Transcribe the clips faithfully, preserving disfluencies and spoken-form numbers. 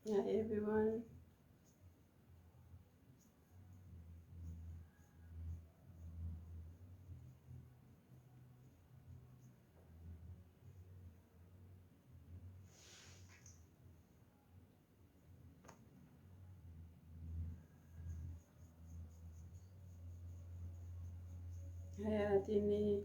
Hi, everyone. Hi, Tini.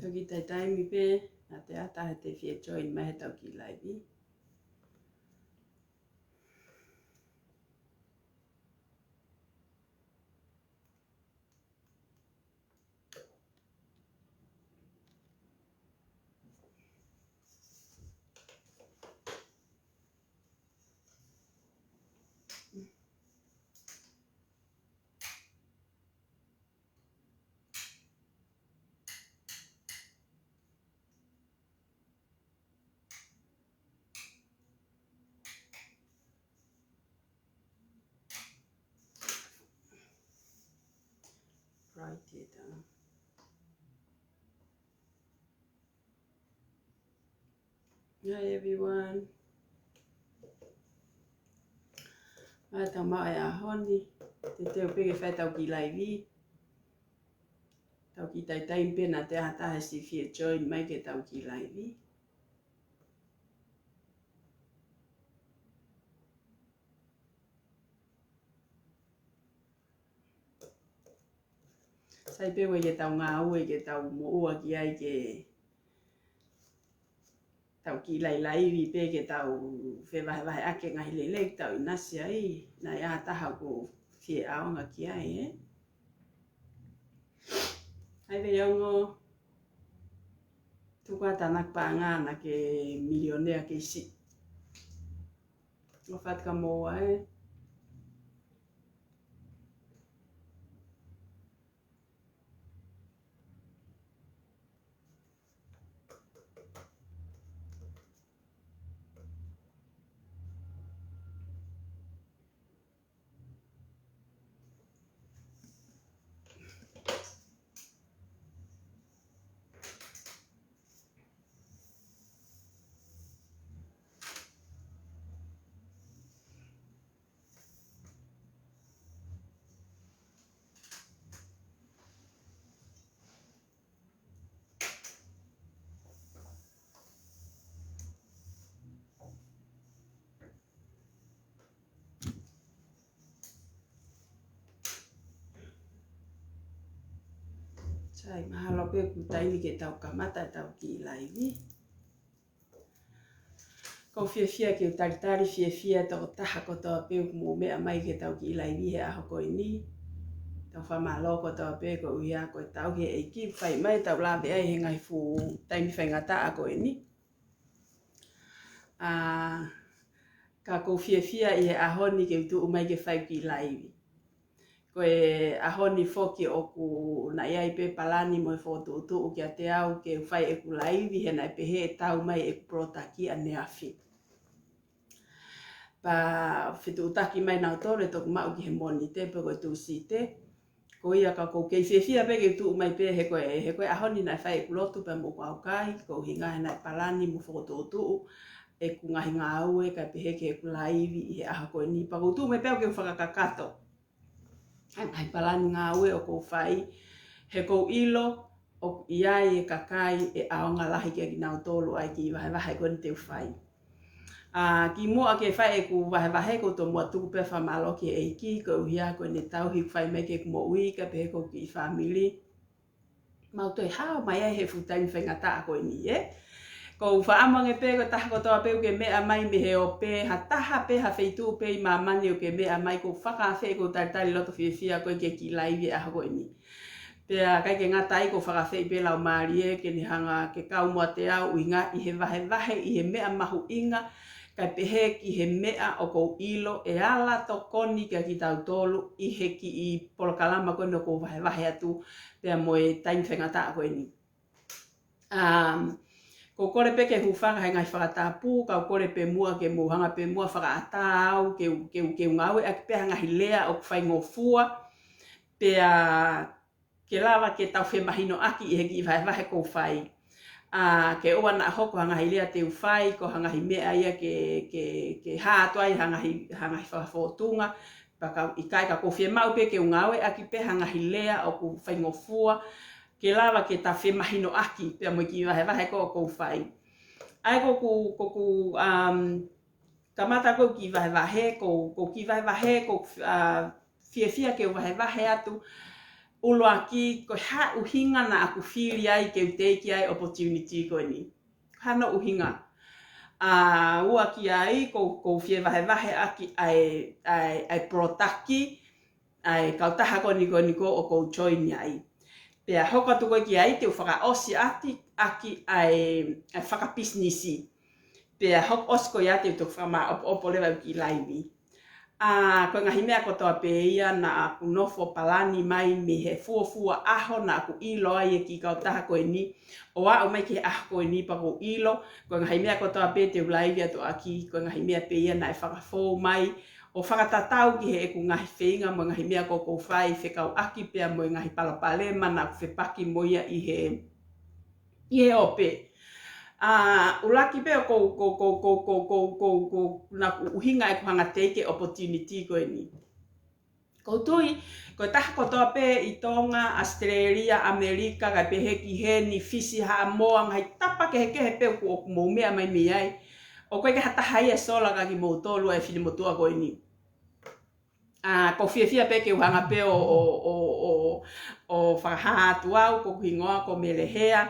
Tau kiʻi taimi pē, ʻa e taha ʻe taha te fie join mai heʻetau kiʻi live. Right here down. Hi, everyone. Mai tau maʻu e ʻaho ni, teuteu pē ke fai ʻetau kiʻi live. Tau kiʻi taimi pē ʻa e taha ʻe taha siʻi fie join mai ki heʻetau kiʻi live. Sai pē ʻoku ʻi ai ʻetau ngāue ke tau moʻua ki ai, ke tau kiʻi live pē ke tau fevahevaheʻaki e ngaahi lelei ke tau ʻinasi ai, naʻa ʻi ai ha taha ʻoku fie ʻaonga ki ai, ē? Hi, Veiongo. Tuku ā tānaki paʻanga naʻa ke milionea kei siʻi. ʻO fakamoʻua, ē. Sai, mahalo pē kuo taimi ke tau kamata ʻetau kiʻi live. ʻOku ou fiefia ke u talitali fiefia e tokotaha kotoa pē ʻoku mou meʻa mai ki heʻetau kiʻi live he ʻaho ko eni. Tau fakamālō kotoa pē koeʻuhi ko e tauhi ʻa e ʻEiki fai mai ʻetau lave ai he ngaahi fuʻu taimi faingataʻa ko eni. ʻA, ka ʻoku ou fiefia ʻi he ʻaho ni ke u tuʻu mai ke fai e kiʻi live. Ko e ʻaho ni foki ʻoku naʻe ʻi ai pē palani mo e fokotuʻutuʻu kiate au ke u fai ʻeku live he naʻe pehē ʻe tau mai ʻeku polotaki ʻaneafi. Pea fetuʻutaki mai nautolu ʻe toki maʻu ki he Mōnite pe ko e Tūsite. Ko ia ka ʻoku ou kei fiefia pē ke u tuʻu mai pē he ko e, he ko e ʻaho ni naʻe fai ʻeku lotu pea mo ʻeku ʻaukai, ko e ʻuhinga he naʻe palani mo fokotuʻutuʻu ʻeku ngaahi ngāue kae pehē ki heʻeku live ʻi he ʻaho ko eni. Pea ʻoku ou tuʻu mai pē au ke u fakakakato ʻa e ngaahi palani ngāue ʻoku ou fai, he ʻoku ou ʻilo ʻoku ʻi ai e kakai ʻe ʻaonga lahi kia kinautolu ʻa e kiʻi vahevahe ko eni te u fai. ʻA, kimuʻa ke fai ʻeku vahevahe ʻoku ou tomuʻa tuku pē fakamālō ki he ʻEiki koeʻuhi ko ʻene tauhi ʻoku fai mai ki heʻeku moʻui kae pehē ki hoku kiʻi fāmili. Mau toe hao mai ai he fuʻu taimi faingataʻa ko eni, ē? ʻOku ou fakaʻamu ange pē ko e taha kotoa pē ʻoku ke meʻa mai mei he ope, ha taha pē ha feituʻu pē ʻi māmani ʻoku ke meʻa mai, ʻoku ou fakaafeʻi, ʻoku ou talitali loto fiefia koe ki he kiʻi live he ʻaho ko eni. Pea ʻikai ke ngata ai, ʻoku ou fakaafeʻi pē Laumālie ke ne hanga ke kau mo kiate au ʻuhinga ʻi he vahevahe ʻi he meʻa mahuʻinga, kae pehē ki he meʻa ʻoku ou ʻilo ʻe ala tokoni kia kitautolu ʻi he kiʻi polokalama ko eni ʻoku ou vahevahe atu pea mo e taimi faingataʻa ko eni. Um, ʻoku ou kole pē ke hūfanga he ngaahi fakatapu, ka ʻoku ou kole pē muʻa ke mou hanga pē muʻa fakaʻatā au, ke u, ke u, ke u ngāueʻaki pē ha ngaahi lea ʻoku faingofua, pea ke lava ke tau femahinoʻaki ʻi he kiʻi vahevahe ʻoku ou fai. ʻA, ke ʻoua naʻa hoko ha ngaahi lea te u fai, ko ha ngaahi meʻa ia ke, ke, ke hā atu ai ha ngaahi, ha ngaahi fakafōtunga, pea ka ʻikai, ka ʻoku ou fiemaʻu pē ke u ngāueʻaki pē ha ngaahi lea ʻoku faingofua, ke lava ke tau femahinoʻaki pea mo e kiʻi vahevahe ko ē ʻoku ou fai. ʻA ia ko ʻeku, ko ʻeku, um, kamata ko ʻeku kiʻi vahevahe, ko, ko ʻeku kiʻi vahevahe, ko, uh, fiefia ke u vahevahe atu. ʻUluaki, ko e hā e ʻuhinga naʻa ku fili ai ke u teiki ai e opportunity ko eni. Hano ʻuhinga. ʻA, ua ki ai, ko, ko e fie vahevahe ʻaki ʻa e, ʻa e, ʻa e product, ʻa e kautaha ko eni ko eni ko ē ʻoku ou join ai. Pea hoko atu ko ē ki ai te u fakaʻosi atu ʻaki ʻa e, ʻa e fakapisinisi. Pea hoko ʻosi ko ia te u toki fakamāʻopoʻopo leva ʻeku kiʻi laivi. ʻA, ko e ngaahi meʻa kotoa pē ia naʻa ku nofo palani mai mei he fuofua ʻaho naʻa ku ʻilo ai e kiʻi kautaha ko eni, ʻo aʻu mai ki he ʻaho ko eni pea ʻoku ou ʻilo, ko e ngaahi meʻa kotoa pē te u laivi atu ʻaki, ko e ngaahi meʻa pē ia naʻe fakafou mai, ʻo fakatatau ki heʻeku ngaahi feinga mo e ngaahi meʻa ʻoku ou fai fekauʻaki pea mo e ngaahi palopalema naʻa ku fepaki mo ia ʻi he, ʻi he ope. ʻA, ʻuluaki pē ʻoku ou, ko, ko, ko, ko, ko, ko, ko, naʻa ku ʻuhinga ʻeku hanga teiki e opportunity ko eni. ʻOku ou tui, ko e taha kotoa pē ʻi Tonga, ʻAositelēlia, ʻAmelika, kae pehē ki heni, Fisi, Haʻamoa, ngaahi tapa kehekehe pē ʻoku, ʻoku mou meʻa mai mei ai. ʻOku ʻikai ke ha taha ia ʻe sola kia kimoutolu e finemotuʻa ko eni. ʻA, ʻoku ou fiefia pē ke u hanga pē ʻo, ʻo, ʻo, ʻo, ʻo fakahā atu au, ko hoku hingoa ko Melehea,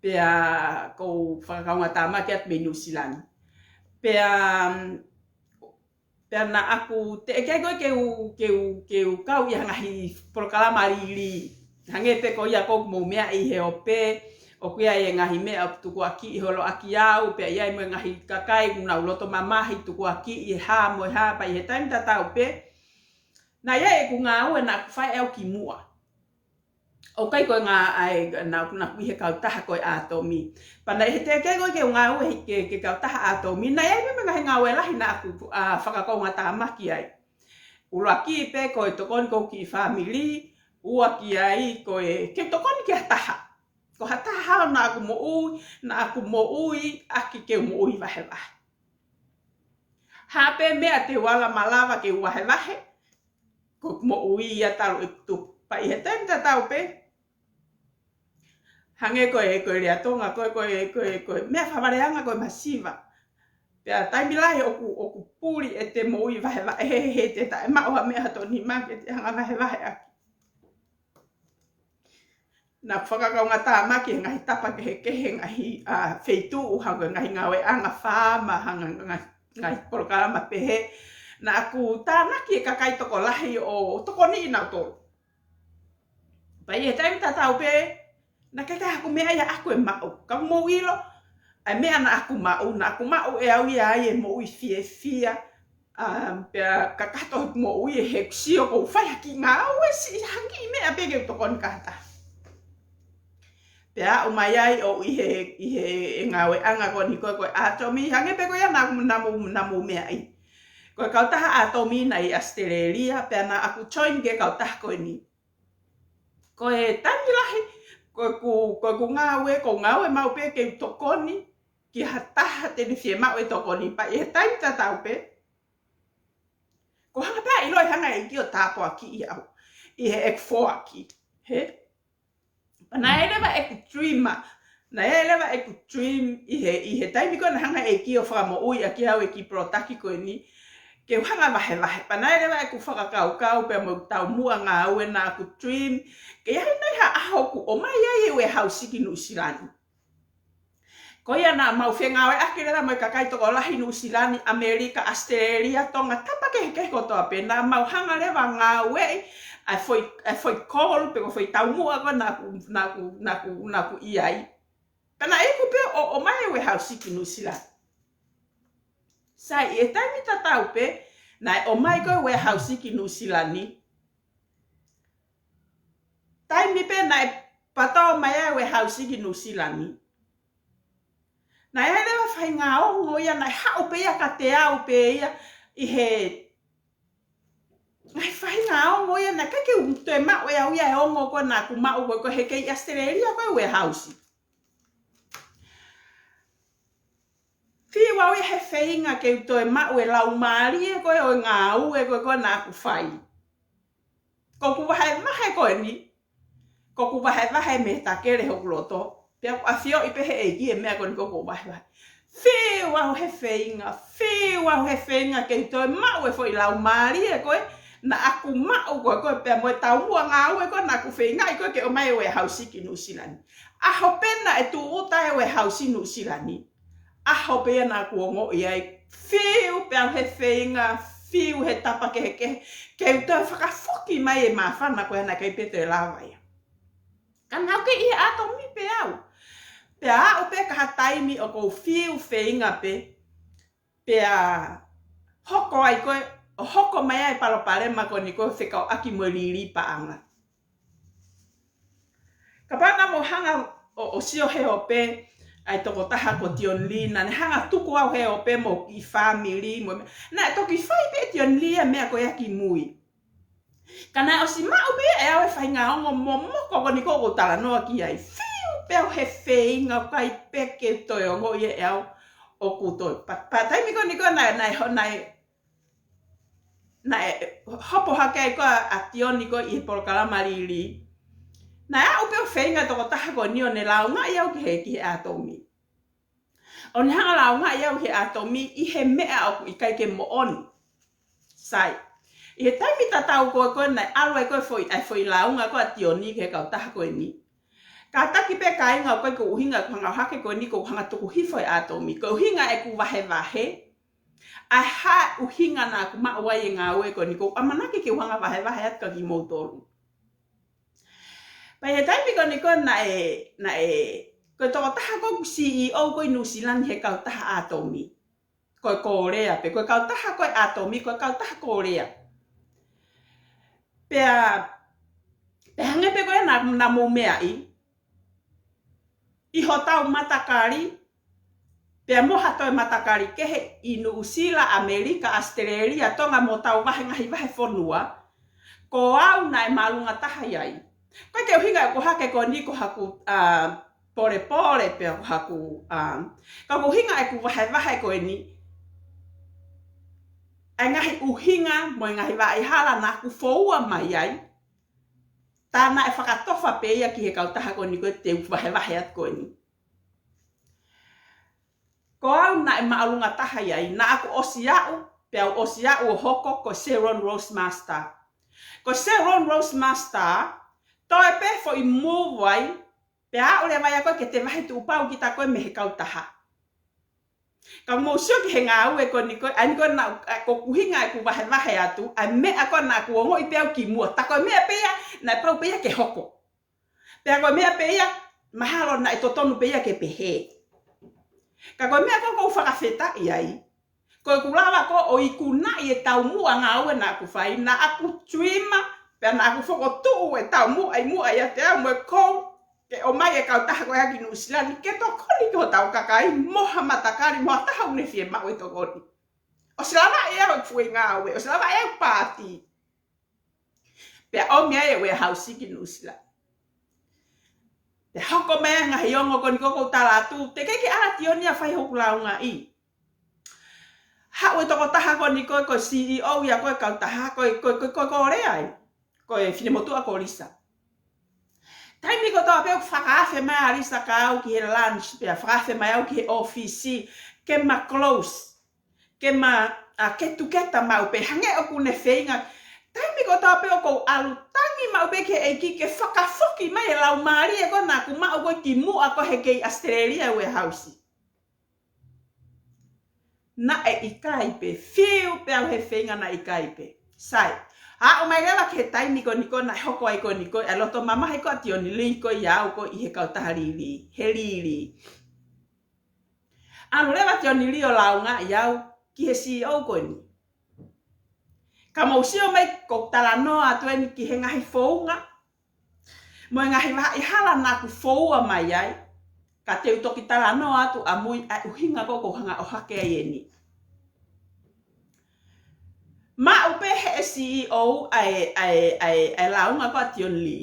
pea ʻoku ou fakakaungātāmaki atu mei Nuʻusila ni. Pea, um, pea naʻa ku teʻeki ai ko ē ke u, ke u, ke u kau ʻi ha ngaahi polokalama lili. Hangē pē ko ia ʻoku mou meʻa ʻi he ope, ʻoku ʻi ai e ngaahi meʻa ʻoku tukuakiʻi holo ʻaki au, pea ʻi ai mo e ngaahi kakai ʻoku nau loto mamahi tukuakiʻi e hā mo e hā, pea ʻi he taimi tatau pē, naʻe ʻi ai ʻeku ngāue naʻa ku fai au kimuʻa. ʻOku ʻikai ko e ngā ai, naʻa ku, naʻa ku ʻi he kautaha ko e ʻAtomi. Pea naʻe ʻi he teʻeki ai ko ē ke u ngāue he, ke, ke kautaha ʻAtomi, naʻe ʻi ai mo e ngaahi ngāue lahi naʻa ku, ʻa, fakakaungātāmaki ai. ʻUluaki pē ko e tokoni ki hoku kiʻi fāmili, ua ki ai ko e, ke tokoni ki ha taha. Ko ha taha ʻo naʻa ku moʻui, naʻa ku moʻui, ʻaki ke u moʻui vahevahe. Hā pē meʻa te u ala malava ke u vahevahe, ko e moʻui ia talu ʻeku tupu. Pea ʻi he taimi tatau pē, hangē ko e, ko e lea Tonga, ko e, ko e, ko e, ko e meʻa fakavaleanga ko e masiva. Pea taimi lahi ʻoku, ʻoku puli ʻete moʻui vahevahe, he, he te taʻemaʻu ha meʻa ha tō nima ke te hanga vahevahe ʻaki. Naʻa ku fakakaungātāmaki he ngaahi tapa kehekehe, ngaahi, ʻa, feituʻu, hangē ko e ngaahi ngāueʻanga faama, hangē ngaahi, ngaahi polokalama pehē. Naʻa ku tānaki e kakai tokolahi ʻo tokoniʻi nautolu. Pea ʻi he taimi tatau pē, naʻe ʻikai ke ʻi ai haku meʻa ia ʻaʻaku ʻe maʻu. Ka mou ʻilo, ʻa e meʻa naʻa ku maʻu, naʻa ku maʻu ʻe au ia ai e moʻui fiefia, ʻa, pea kakato moʻui he ʻeku sio ʻoku ou fai ha kiʻi ngāue, siʻi ha kiʻi meʻa pē ke u tokoni ki ha taha. Pea aʻu mai ai ʻo ʻi he, ʻi he, e ngāueʻanga ko eni ko e, ko e ʻAtomi, hangē pē ko ia naʻa, naʻa mou, naʻa mou meʻa ai. Ko e kautaha ʻAtomi naʻe ʻi ʻAositelēlia, pea naʻa ku join ki he kautaha ko eni. Ko e taimi lahi, ko ʻeku, ko ʻeku ngāue, ʻoku ou ngāue maʻu pē ke u tokoni ki ha taha te ne fiemaʻu e tokoni, pea ʻi he taimi tatau pē, ʻoku ou hanga pē ʻo ʻilo ʻe hanga ʻe he ʻEiki ʻo tāpuakiʻi au ʻi heʻeku foaki. Hē? Pea naʻe ʻi ai leva ʻeku dream, naʻe ʻi ai leva ʻeku dream ʻi he, ʻi he taimi ko ē naʻe hanga ʻe he ʻEiki ʻo fakamoʻui ʻaki au e kiʻi product ko eni, ke u hanga vahevahe. Pea naʻe ʻi ai leva ʻeku fakakaukau pea mo ʻeku taumuʻa ngāue, naʻa ku dream ke ʻi ai nai ha ʻaho ʻoku ʻomai ai e warehouse ki Nuʻusila ni. Ko ia naʻa mau fengāueʻaki leva mo e kakai tokolahi Nuʻusila ni, ʻAmelika, ʻAositelēlia, Tonga, tapa kehekehe kotoa pē, naʻa mau hanga leva ʻo ngāueʻi ʻa e foʻi, ʻa e foʻi call pe ko e foʻi taumuʻa ko ē naʻa ku, naʻa ku, naʻa ku, naʻa ku ʻi ai. Pea naʻe iku pē ʻo, ʻomai e warehouse ki Nuʻusila. Sai, ʻi he taimi tatau pē, naʻe ʻomai ko ē e warehouse ki Nuʻusila ni. Taimi pē naʻe patō mai ai e warehouse ki Nuʻusila ni, Naʻe ʻi ai leva faʻahinga ongo ia, naʻe haʻu pē ia kiate au pē ia ʻi he ngaahi faʻahinga ongo ia, naʻe ʻikai ke u toe maʻu ʻe au ia e ongo ko ē naʻa ku maʻu ko ē, ko ē he kei ʻAositelēlia ko ē warehouse. Fiu au ia he feinga ke u toe maʻu e laumālie ko ē ʻo e ngāue ko ē ko ē naʻa ku fai. Ko ʻeku vahevahe ko eni, ko ʻeku vahevahe mei he takele hoku loto. Pea ʻoku ʻafioʻi pē he ʻEiki e meʻa ko eni ko ʻeku vahevahe. Fiu au he feinga, fiu au he feinga ke u toe maʻu e foʻi laumālie ko ē naʻa ku maʻu ko ē ko ē, pea mo e taumuʻa ngāue ko ē naʻa ku feingaʻi ko ē ke ʻomai e warehouse ki Nuʻusila ni. ʻAho pē naʻe tūʻuta e warehouse Nuʻusila ni, ʻaho pē ia naʻa ku ongoʻi ai, fiu pē au he feinga, fiu he tapa kehekehe, ke u toe fakafoki mai e māfana ko ē naʻe ʻikai pē toe lava ia. Ka naʻa ku kei ʻi he ʻAtomi pē au. Pea aʻu pē ki ha taimi ʻoku ou fiu feinga pē, pea hoko ai ko ē, ʻo hoko mai ai e palopalema ko eni ko ē fekauʻaki mo e lili paʻanga. Kapau naʻa mou hanga ʻo, ʻo sio he ope ʻa e tokotaha ko Tion Lī, naʻa ne hanga tuku au he ope mo e kiʻi fāmili mo e meʻa. Naʻe toki fai pē ʻe Tion Lī e meʻa ko ia ki mui. Ka naʻe ʻosi maʻu pē ʻe au e faʻahinga ongo momoko ko eni ko ē ʻoku ou talanoa ki ai. Fiu pē au he feinga, ʻikai pē ke toe ongoʻi ʻe au ʻoku toe. Pea, pea taimi ko eni ko ē naʻe, naʻe ho-, naʻe, naʻe hopo hake ai ko ē ʻa Tioni ko ē ʻi he polokalama lili. Naʻe aʻu pē ʻo feinga e tokotaha ko eni ʻo ne lāungaʻi au ki he, ki he ʻAtomi. ʻO ne hanga lāungaʻi au he ʻAtomi ʻi he meʻa ʻoku ʻikai ke moʻoni. Sai. ʻI he taimi tatau ko ē ko ē naʻe ʻalu ai ko ē foʻi, ʻa e foʻi lāunga ko ē ʻa Tioni ki he kautaha ko eni. Kātaki pē kāinga, ʻoku ʻikai ko e ʻuhinga ʻeku hanga ʻo hake ko eni ko e hanga tuku hifo e ʻAtomi. Ko e ʻuhinga ʻeku vahevahe, ʻa e hā e ʻuhinga naʻa ku maʻu ai e ngāue ko eni, ʻoku ou ʻamanaki ke u hanga vahevahe atu kia kimoutolu. Pea ʻi he taimi ko eni ko ē naʻe, naʻe, ko e tokotaha ko ē ʻoku C E O ko ē ʻi Nuʻusila ni he kautaha ʻAtomi. Ko e Kōlea pē, ko e kautaha ko ē ʻAtomi, ko e kautaha Kōlea. Pea, pea hangē pē ko ē naʻa, naʻa mou meaʻi, ʻi hotau matakali, pea mo ha toe matakali kehe ʻi Nuʻusila, ʻAmelika, ʻAositelēlia, Tonga mo hotau vahe, ngaahi vahefonua, ko au naʻe māʻolunga taha ʻi ai. ʻIkai ke ʻuhinga ʻeku hake ko eni ko haku, ā, polepole pea ko haku, ā, ka ko e ʻuhinga ʻeku vahevahe ko eni, ʻa e ngaahi ʻuhinga mo e ngaahi vaʻa hala naʻa ku foua mai ai, tā naʻe fakatofa pē ia ki he kautaha ko eni ko ē te u vahevahe atu ko eni. Ko au naʻe māʻolunga taha ʻi ai, naʻa ku ʻosi aʻu, pea u ʻosi aʻu ʻo hoko ko e Sharon Rose Master. Ko e Sharon Rose Master, toe pē foʻi move ai, pea aʻu leva ia ko ē ke te vahe tuʻu pau kita ko ē mei he kautaha. Ka mou sio ki he ngāue ko eni ko ē, ʻa eni ko ē naʻa, ā, ko e ʻuhinga ʻeku vahevahe atu, ʻa e meʻa ko ē naʻa ku ongoʻi pē au kimuʻa, tā ko e meʻa pē ia naʻe pau pē ia ke hoko. Pea ko e meʻa pē ia, mahalo naʻe totonu pē ia ke pehē. Ka ko e meʻa ko ē ʻoku ou fakafetaʻi ai, ko ʻeku lava ko ē ʻo ikunaʻi e taumuʻa ngāue naʻa ku fai, naʻa ku tūʻuta, pea naʻa ku fokotuʻu e taumuʻa ʻi muʻa ʻiate au mo e kou, ke ʻomai e kautaha ko ē ki Nuʻusila ni, ke tokoni ki hotau kakai, mo ha matakali, mo ha taha ʻoku ne fiemaʻu e tokoni. ʻOsi lava ʻe au e foʻi ngāue, ʻosi lava ʻe au e paati. Pea ʻomi ai e warehouse ki Nuʻusila. Pea hoko mai e ngaahi ongo ko eni ko ē ʻoku ou tala atu, teʻeki ke ala Tioni ia ʻo fai hoku lāungaʻi. Haʻu e tokotaha ko eni ko ē, ko e C E O ia ko ē e kautaha, ko e, ko e, ko e, ko e Kōlea ē, ko e finemotuʻa ko Lisa. Taimi kotoa pē ʻoku fakaafe mai ʻa Lisa kia au ki he lunch, pea fakaafe mai au ki he ʻōfisi, ke ma close, ke ma, ā, get together maʻu pē, hangē ʻoku ne feinga. Taimi kotoa pē ʻoku ou ʻalu tangi maʻu pē ki he ʻEiki ke fakafoki mai e laumālie ko ē naʻa ku maʻu ko ē kimuʻa ko ē he kei ʻAositelēlia e warehouse. Naʻe ʻikai pē, fiu pē au he feinga, naʻe ʻikai pē. Sai, aʻu mai leva ki he taimi ko eni ko ē naʻe hoko ai ko eni ko ē e loto mamahi ko ē ʻa Tioni Lī ko ē ʻia au ko ē ʻi he kautaha lili, he lili. ʻAlu leva Tioni Lī ʻo lāungaʻi au ki he C E O ko eni. Ka mou sio mai ʻoku ou talanoa atu eni ki he ngaahi founga mo e ngaahi vaʻa hala naʻa ku foua mai ai. Ka te u toki talanoa atu ʻamui ʻa e ʻuhinga ko ē ʻoku ou hanga ʻo ʻohake ai eni. Maʻu pē he C E O ʻa e, ʻa e, ʻa e, ʻa e lāunga ko ē ʻa Tion Lī.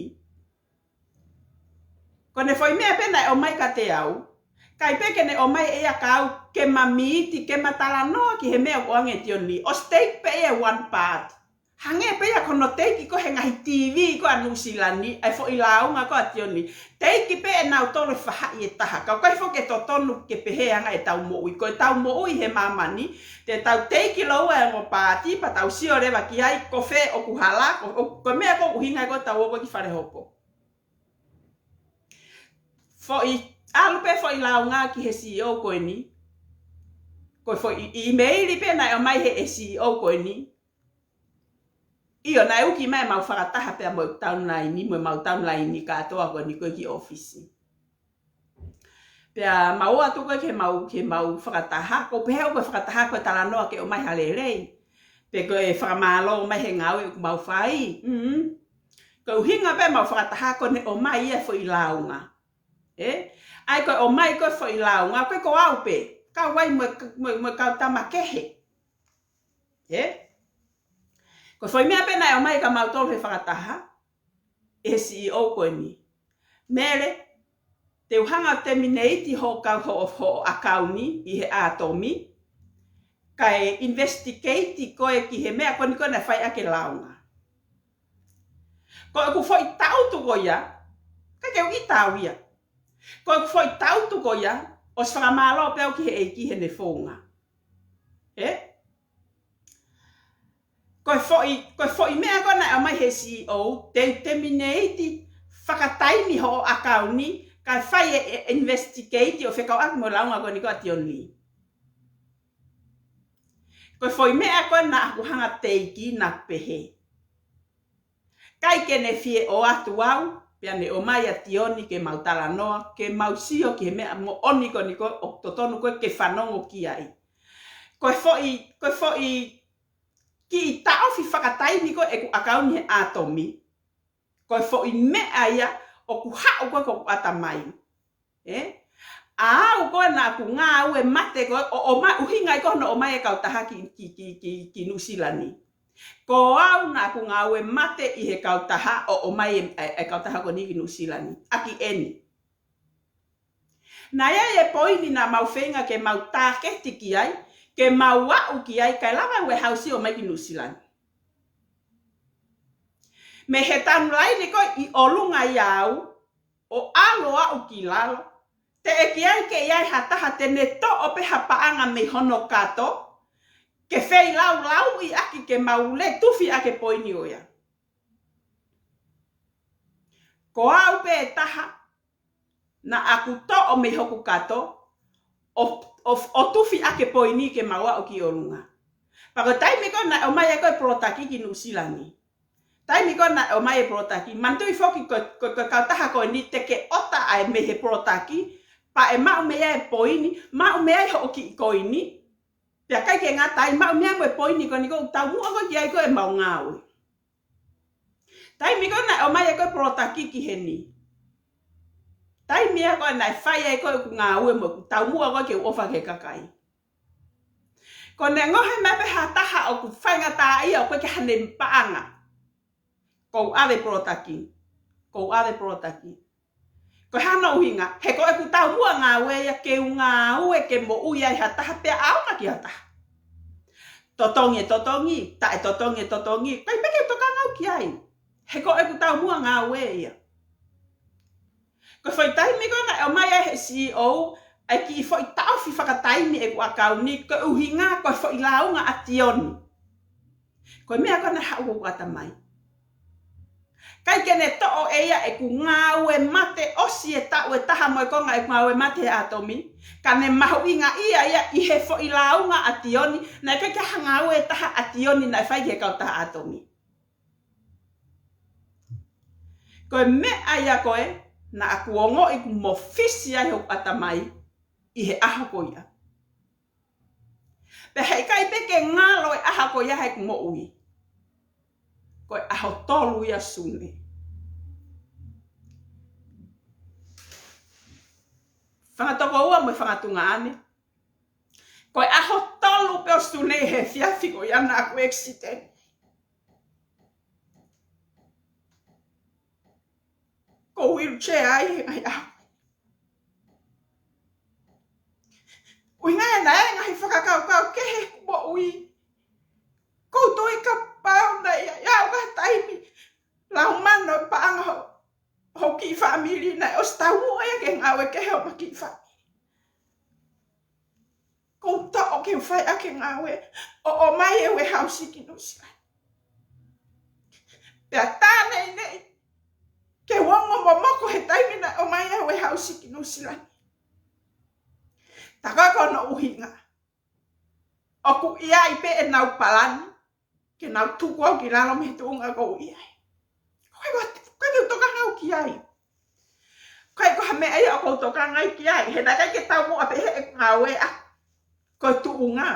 Ko ʻene foʻi meʻa pē naʻe ʻomai kiate au, ʻikai pē ke ne ʻomai ʻe ia kia au ke ma mīti, ke ma talanoa ki he meʻa ʻoku ʻoange ʻe Tion Lī. ʻOsi teiki pē ia one part. Hangē pē ia ko hono teiki ko ē he ngaahi T V ko ē ʻa Nuʻusila ni ʻa e foʻi lāunga ko ē ʻa Tion Lī. Teiki pē ʻe nautolu e faʻahi ʻe taha. Ka ʻoku ʻikai foki ke totonu ke pehē ʻa e anga ʻetau moʻui. Ko ʻetau moʻui he māmani, te tau teiki lōua e ongo paati, pea tau sio leva ki ai, ko fē ʻoku hala, ko, ko, ko e meʻa ko ē ʻoku ʻuhinga ai ko ē ʻetau ō ko ē ki falehopo. Foʻi, ʻalu pē foʻi lāunga ki he C E O ko eni. Ko e foʻi ʻīmeili pē naʻe ʻomai he, he C E O ko eni. ʻIo, naʻe uki mai ʻemau fakataha pea mo e timeline, mo ʻemau timeline kātoa ko eni ko ē ki ʻōfisi. Pea mau ō atu ko ē ke mau, ke mau fakataha, ko e pehē ʻoku ou fakataha ko e talanoa ke ʻomai ha lelei. Pe ko e fakamālō mai he ngāue ʻoku mau fai. Mm. Ko e ʻuhinga pē ʻemau fakataha ko ʻene ʻomai ia e foʻi lāunga. Ē? ʻA ia ko e ʻomai ko ē foʻi lāunga, ʻikai ko au pē. Kau ai mo e, mo e, mo e kau tama kehe. Ē? Ko e foʻi meʻa pē naʻe ʻomai kia mautolu he fakataha, ʻe he C E O ko eni. Mele, te u hanga ʻo terminate hoʻo kau, hoʻo, hoʻo ʻakauni ʻi he ʻAtomi, kae investigate koe ki he meʻa ko eni ko ē naʻe fai ʻaki e lāunga. Ko ʻeku foʻi tautu ko ia, ʻikai ke u ʻita au ia. Ko ʻeku foʻi tautu ko ia, ʻosi fakamālō pē au ki he ʻEiki heʻene founga. Ē? Ko e foʻi, ko e foʻi meʻa ko ē naʻe ʻomai he C E O, te u terminate fakataimi hoʻo ʻakauni, kae fai e, e investigate ʻo fekauʻaki mo e lāunga ko eni ko ē ʻa Tion Lī. Ko e foʻi meʻa ko ē naʻa ku hanga teiki naʻa ku pehē, ʻikai ke ne fie ʻoatu au, pea ne ʻomai ʻa Tioni ke mau talanoa, ke mau sio ki he meʻa moʻoni ko eni ko ē ʻoku totonu ko ē ke fanongo ki ai. Ko e foʻi, ko e foʻi kiʻi taʻofi fakataimi ko ē ʻeku ʻakauni he ʻAtomi. Ko e foʻi meʻa ia ʻoku haʻu ko ē ki hoku ʻatamai. Ē? ʻA au ko ē naʻa ku ngāue mate ko ē, ʻo, ʻomai, ʻuhinga ia ko hono ʻomai e kautaha ki, ki, ki, ki, ki Nuʻusila ni. Ko au naʻa ku ngāue mate ʻi he kautaha ʻo ʻomai e, e, e kautaha ko eni ki Nuʻusila ni. ʻAki eni. Naʻe ʻi ai e poini naʻa mau feinga ke mau tāketi ki ai, ke mau aʻu ki ai, kae lava e warehouse ʻo ʻomai ki Nuʻusila ni. Mei he timeline ko ē ʻi ʻolunga ʻia au, ʻo ʻalu ʻo aʻu ki lalo, teʻeki ai ke ʻi ai ha taha te ne toʻo pē ha paʻanga mei hono kato, ke feilaulauʻi ʻaki ke mau lele tufi ʻaki e poini ko ia. Ko au pē taha, naʻa ku toʻo mei hoku kato, ʻo, ʻo, ʻo tufi ʻaki e poini ke mau aʻu ki ʻolunga. Pea ko e taimi ko ē naʻe ʻomai ai ko ē e polotaki ki Nuʻusila ni. Taimi ko ē naʻe ʻomai e polotaki, manatuʻi foki ko, ko, ko e kautaha ko eni te ke ʻota ai mei he polotaki, pea ʻe maʻu mei ai e poini, maʻu mei ai hoʻo kiʻi koini. Pea ʻikai ke ngata ai, maʻu mei ai mo e poini ko eni ko ē ʻoku taumuʻa ko ē ki ai ko ē ʻemau ngāue. Taimi ko ē naʻe ʻomai ai ko ē e polotaki ki heni. Taimi ia ko ē naʻe fai ai ko ē ʻeku ngāue mo ʻeku taumuʻa ko ē ke u ʻofa ki he kakai. Ko ʻene ngohe mai pē ha taha ʻoku faingataʻaʻia ʻoku ʻikai ke ʻi ai haʻane paʻanga, ʻoku ou ʻave e polotaki. ʻOku ou ʻave e polotaki. Ko hono ʻuhinga, he ko ʻeku taumuʻa ngāue ia ke u ngāue ke moʻui ai ha taha pea ʻaonga ki ha taha. Totongi e totongi, taʻetotongi e totongi, ʻikai pē ke u tokanga au ki ai. He ko ʻeku taumuʻa ngāue ia. Ko e foʻi taimi ko ē naʻe ʻomai ai he C E O ʻa e kiʻi foʻi taʻofi fakataimi ʻeku ʻakauni, ko e ʻuhinga ko e foʻi lāunga ʻa Tioni. Ko e meʻa ko ē naʻe haʻu ki hoku ʻatamai. ʻIkai ke ne toʻo ʻe ia ʻeku ngāue mate, ʻosi e taʻu ʻe taha mo e konga ʻeku ngāue mate he ʻAtomi, ka ne mahuʻingaʻia ia ʻi he foʻi lāunga ʻa Tioni, naʻe ʻikai ke ʻi ai ha ngāue ʻe taha ʻa Tioni naʻe fai ki he kautaha ʻAtomi. Ko e meʻa ia ko ē naʻa ku ongoʻi ʻoku mofisi ai hoku ʻatamai ʻi he ʻaho ko ia. Pea heʻikai pē ke ngalo e ʻaho ko ia heʻeku moʻui. Ko e ʻaho tolu ia ʻo Sune. Fanga tokoua mo e fanga tuongaʻane. Ko e ʻaho tolu pē ʻo Sune he efiafi ko ia naʻa ku accident. Ko e wheelchair ai he ngaahi ʻaho. ʻUhinga ē naʻe ngaahi fakakaukau kehe he moʻui. Ko u tui kapau naʻe ʻi ai ʻa e taimi lau mano paʻanga ho, ho kiʻi fāmili naʻe ʻosi taumuʻa ia ke ngāue kehe homa kiʻi fāmili. Ko u toʻo ke u fai ʻaki e ngāue ʻo ʻomai e warehouse ki Nuʻusila ni. Pea tā neʻineʻi ke u ongo momoko he taimi naʻe ʻomai ai e warehouse ki Nuʻusila ni. Tā ko hono ʻuhinga ʻoku ʻi ai pē ʻenau palani ke nau tuku au ki lalo mei he tuʻunga ʻoku ou ʻi ai. Ko e, ko e, ko e tokanga au ki ai. Ko e, ko ha meʻa ia ʻoku ou tokanga ai ki ai. He naʻe ʻikai ke taumuʻa pē he ngāue ʻa ko e tuʻunga.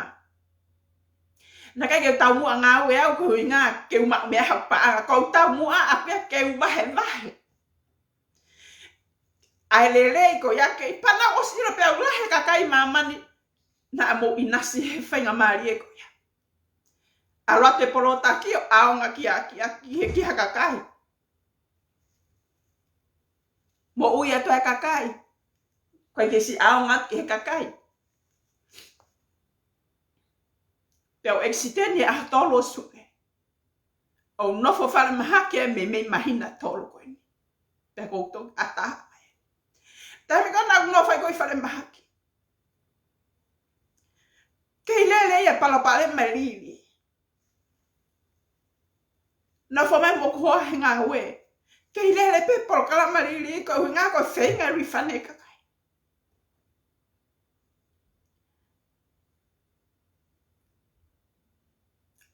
Naʻe ʻikai ke taumuʻa ngāue au ko e ʻuhinga ke u maʻu meʻa ha paʻanga. Ko u taumuʻa ʻaupito ke u vahevahe ʻa e lelei ko ia ke panau ʻosi ʻilo pē ʻa e lahi e kakai māmani naʻa mou ʻinasi he faingamālie ko ia. ʻAlu atu e polotaki ʻo ʻaonga ki ha, ki ha, ki ha, ki ha kakai. Moʻui atu e kakai. Ko e ke si ʻaonga ki he kakai. Pea u accident he ʻaho tolu ʻo Sune. ʻO u nofo falemahaki ai meimei māhina tolu ko eni. Pea ko u toki ʻatā mai. Taimi ko ē naʻa ku nofo ai ko ē falemahaki, kei lele ia palopalema liliu. Nofo mai mo e hoa he ngāue. Kei lele pē polokalama liliu ko e ʻuhinga ko e feinga refund e kakai.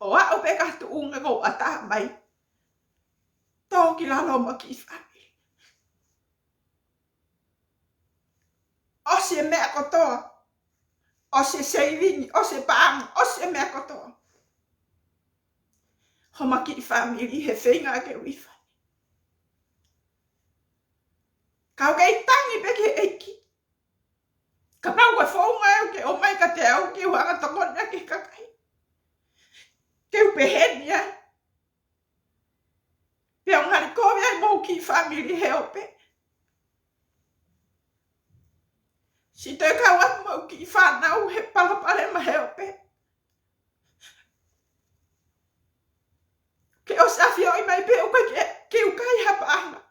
ʻO aʻu pē ki ha tuʻunga ko u ʻatā mai. Tō ki lalo mo e kiʻi fāmili. ʻOsi e meʻa kotoa. ʻOsi e saving, ʻosi e paʻanga, ʻosi e meʻa kotoa. Homa kiʻi fāmili he feinga ke refund. Ka u kei tangi pē ki he ʻEiki. Kapau ko e founga ʻe ʻomai kiate au ke u hanga ʻo tokoni ki he kakai, ke u pehē ni ai. Pea u ngali kovi ai mo hoku kiʻi fāmili he ope. Siʻi toe kau atu mo hoku kiʻi fānau he palopalema he ope. Ke ʻosi ʻafioʻi mai pē ʻoku ʻikai ke, ke u kai ha paʻanga.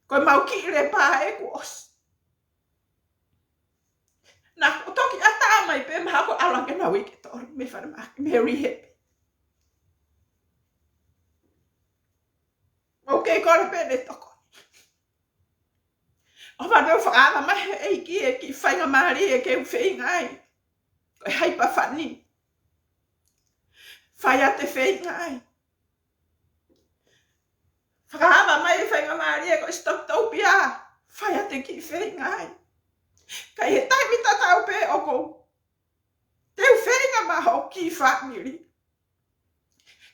Ko e mau kiʻi lepa ē kuo ʻosi. Naʻa ku toki ʻatā mai pē mahalo ko e ʻalu ange ha uike ʻe tolu mei falemahaki, mei he rehab. ʻOku kei kole pē ʻene tokoni. ʻO fānau fakaava mai he ʻEiki e kiʻi faingamālie ke u feinga ai. Ko e hyperfund. Fai ʻa e feinga ai. Fakaava mai e faingamālie ko e stop tau pia. Fai ʻa e kiʻi feinga ai. Ka ʻi he taimi tatau pē ʻoku ou teu feinga maʻa hoku kiʻi fāmili.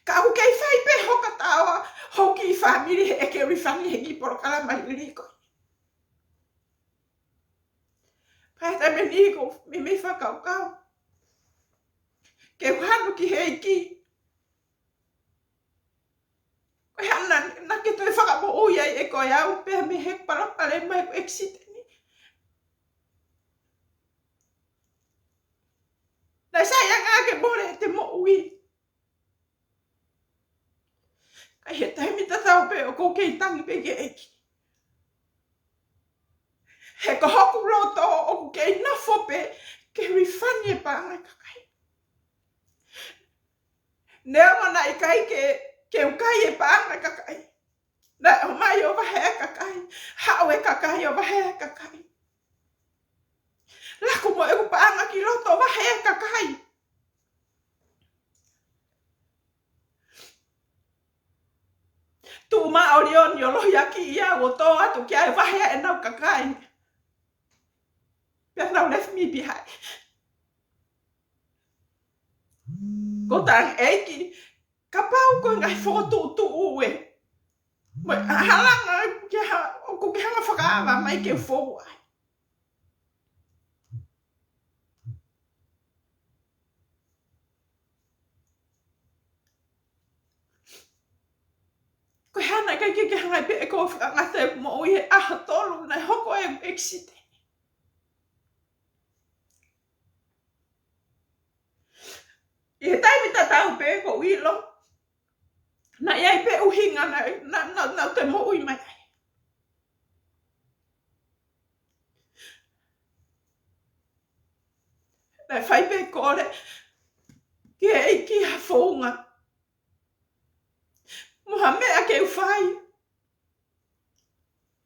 Ka ʻoku kei fai pē hoka taua hoku kiʻi fāmili he ʻeke refund he kiʻi polokalama liliu ko ē. Pea taimi ni ko e meimei fakakaukau ke u hanu ki he ʻEiki. Ko e hā naʻa, naʻa ke toe fakamoʻui ai ʻe koe au pea mei he palopalema ko e accident ni. Naʻe sai ange ke mole ʻete moʻui. Ka ʻi he taimi tatau pē ʻoku ou kei tangi pē ki he ʻEiki. He ko hoku loto ʻoku kei nofo pē ke refund e paʻanga e kakai. Neongo naʻe ʻikai ke, ke u kai e paʻanga e kakai, naʻe ʻomai ʻo vahe e kakai. Haʻu e kakai ʻo vahe e kakai. Laku mo ʻeku paʻanga ki loto ʻo vahe e kakai. Tuʻu maʻa ʻo lioni ʻo lohiakiʻi au ʻo tō atu ki ai ʻo vahe ʻenau kakai. Pea nau left me behind. Ko e tangi ʻEiki, kapau ko e ngaahi fokotuʻutuʻu ē mo e halanga ke ha, ʻoku ke hanga fakaava mai ke u fou ai. Hana kai ke ke hanga pē ʻe koe ʻo fakangata ʻeku moʻui he ʻaho tolu naʻe hoko ai ʻeku ʻekisiteni. ʻI he taimi tatau pē ʻoku ou ʻilo naʻe ʻi ai pē ʻuhinga naʻa, naʻa, naʻa, naʻa te moʻui mai ai. Naʻe fai pē kole ki he ʻEiki ha founga mo ha meʻa ke u fai.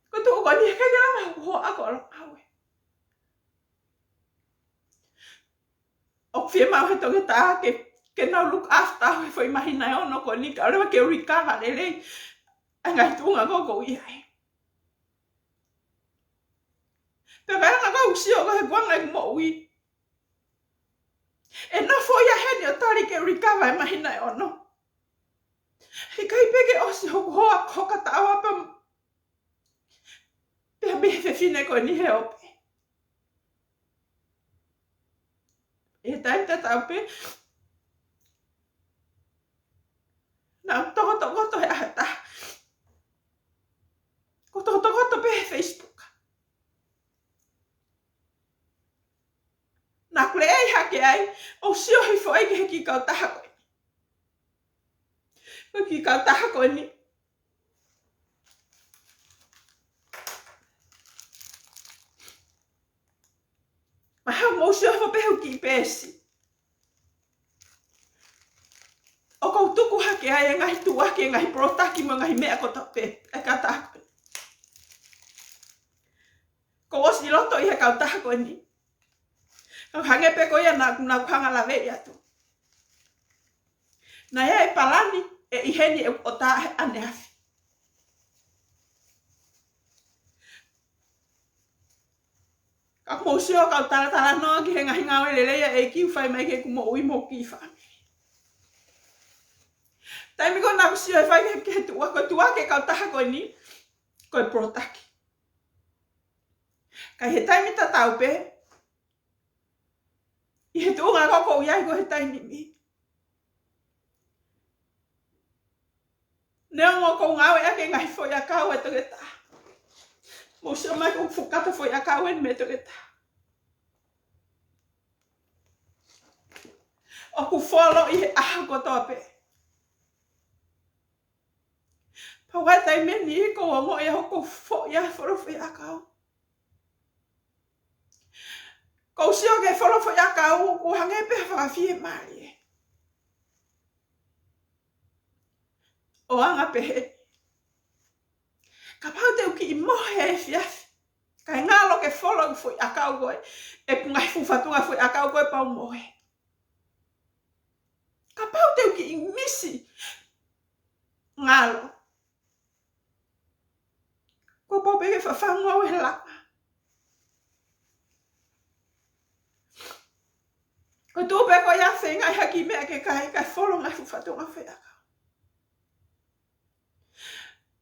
Ko e tuʻu ko eni he ʻikai ke lava hoku hoa ko ʻAlo Ngāue. ʻOku fiemaʻu he toketā ke, ke nau look after au he foʻi māhina ʻe ono ko eni kae ʻoua leva ke u recover lelei ʻa e ngaahi tuʻunga ko ē ʻoku ou ʻi ai. Pea ka ʻi ai ha ʻuhinga ʻoku ou sio ko ē he kuonga ʻeku moʻui, ʻe nofo ia heni ʻo tali ke u recover e māhina ʻe ono. He ʻikai pē ke ʻosi hoku hoa ko hoka taʻaua pea, pea mei he fefine ko eni he ope. ʻI he taimi tatau pē, naʻa ku tokotokoto he ʻaho ʻe taha. Ko e tokotokoto pē he Facebook. Naʻa ku leʻei hake ai ʻo sio hifo ai ki he kiʻi kautaha ko eni. Ko e kiʻi kautaha ko eni. Mahalo mou sio hifo pē he kiʻi peesi. ʻOku ou tuku hake ai e ngaahi tuʻuaki, e ngaahi product mo e ngaahi meʻa kotoa pē ʻa e kautaha ko eni. Kuo u ʻosi ʻi loto ʻi he kautaha ko eni. Ka hangē pē ko ia naʻa ku, naʻa ku hanga ʻo laveʻi atu. Naʻe ʻi ai e palani ʻe ʻi heni ʻe ʻoku ʻota he ʻaneafi. Ka mou sio ka u talatalanoa ki he ngaahi ngāue lelei ʻa e ʻEiki ʻoku fai mai ki heʻeku moʻui mo e kiʻi fāmili. Taimi ko ē naʻa ku sio he fai ki he, ki he tuʻuaki, ko e tuʻuaki e kautaha ko eni, ko e product. Ka ʻi he taimi tatau pē, ʻi he tuʻunga ko ē ʻoku ou ʻi ai ko ē he taimi ni, neongo ʻoku ou ngāueʻaki e ngaahi foʻiʻakau ʻa e toketā. Mou sio mai ko e fuʻu kato foʻiʻakau eni mei he toketā. ʻOku folo ʻi he ʻaho kotoa pē. Pea ʻi he taimi ni ʻoku ou ongoʻi ʻe au ʻoku ou foʻi ʻa e folo foʻiʻakau. Ko u sio ki he folo foʻiʻakau, ʻoku hangē pē ha fakafiemālie. ʻO anga pehē, kapau te u kiʻi mohe he efiafi, kae ngalo ke folo ʻeku foʻiʻakau ko ē, ʻeku ngaahi fuʻu fatunga foʻiʻakau ko ē pea u mohe. Kapau te u kiʻi misi ngalo, kuo pau pē ke fafangu au he langa. Ko e tuʻu pē ko ia ʻo feinga ʻi ha kiʻi meʻa ke kai, kae folo e ngaahi fuʻu fatunga foʻiʻakau.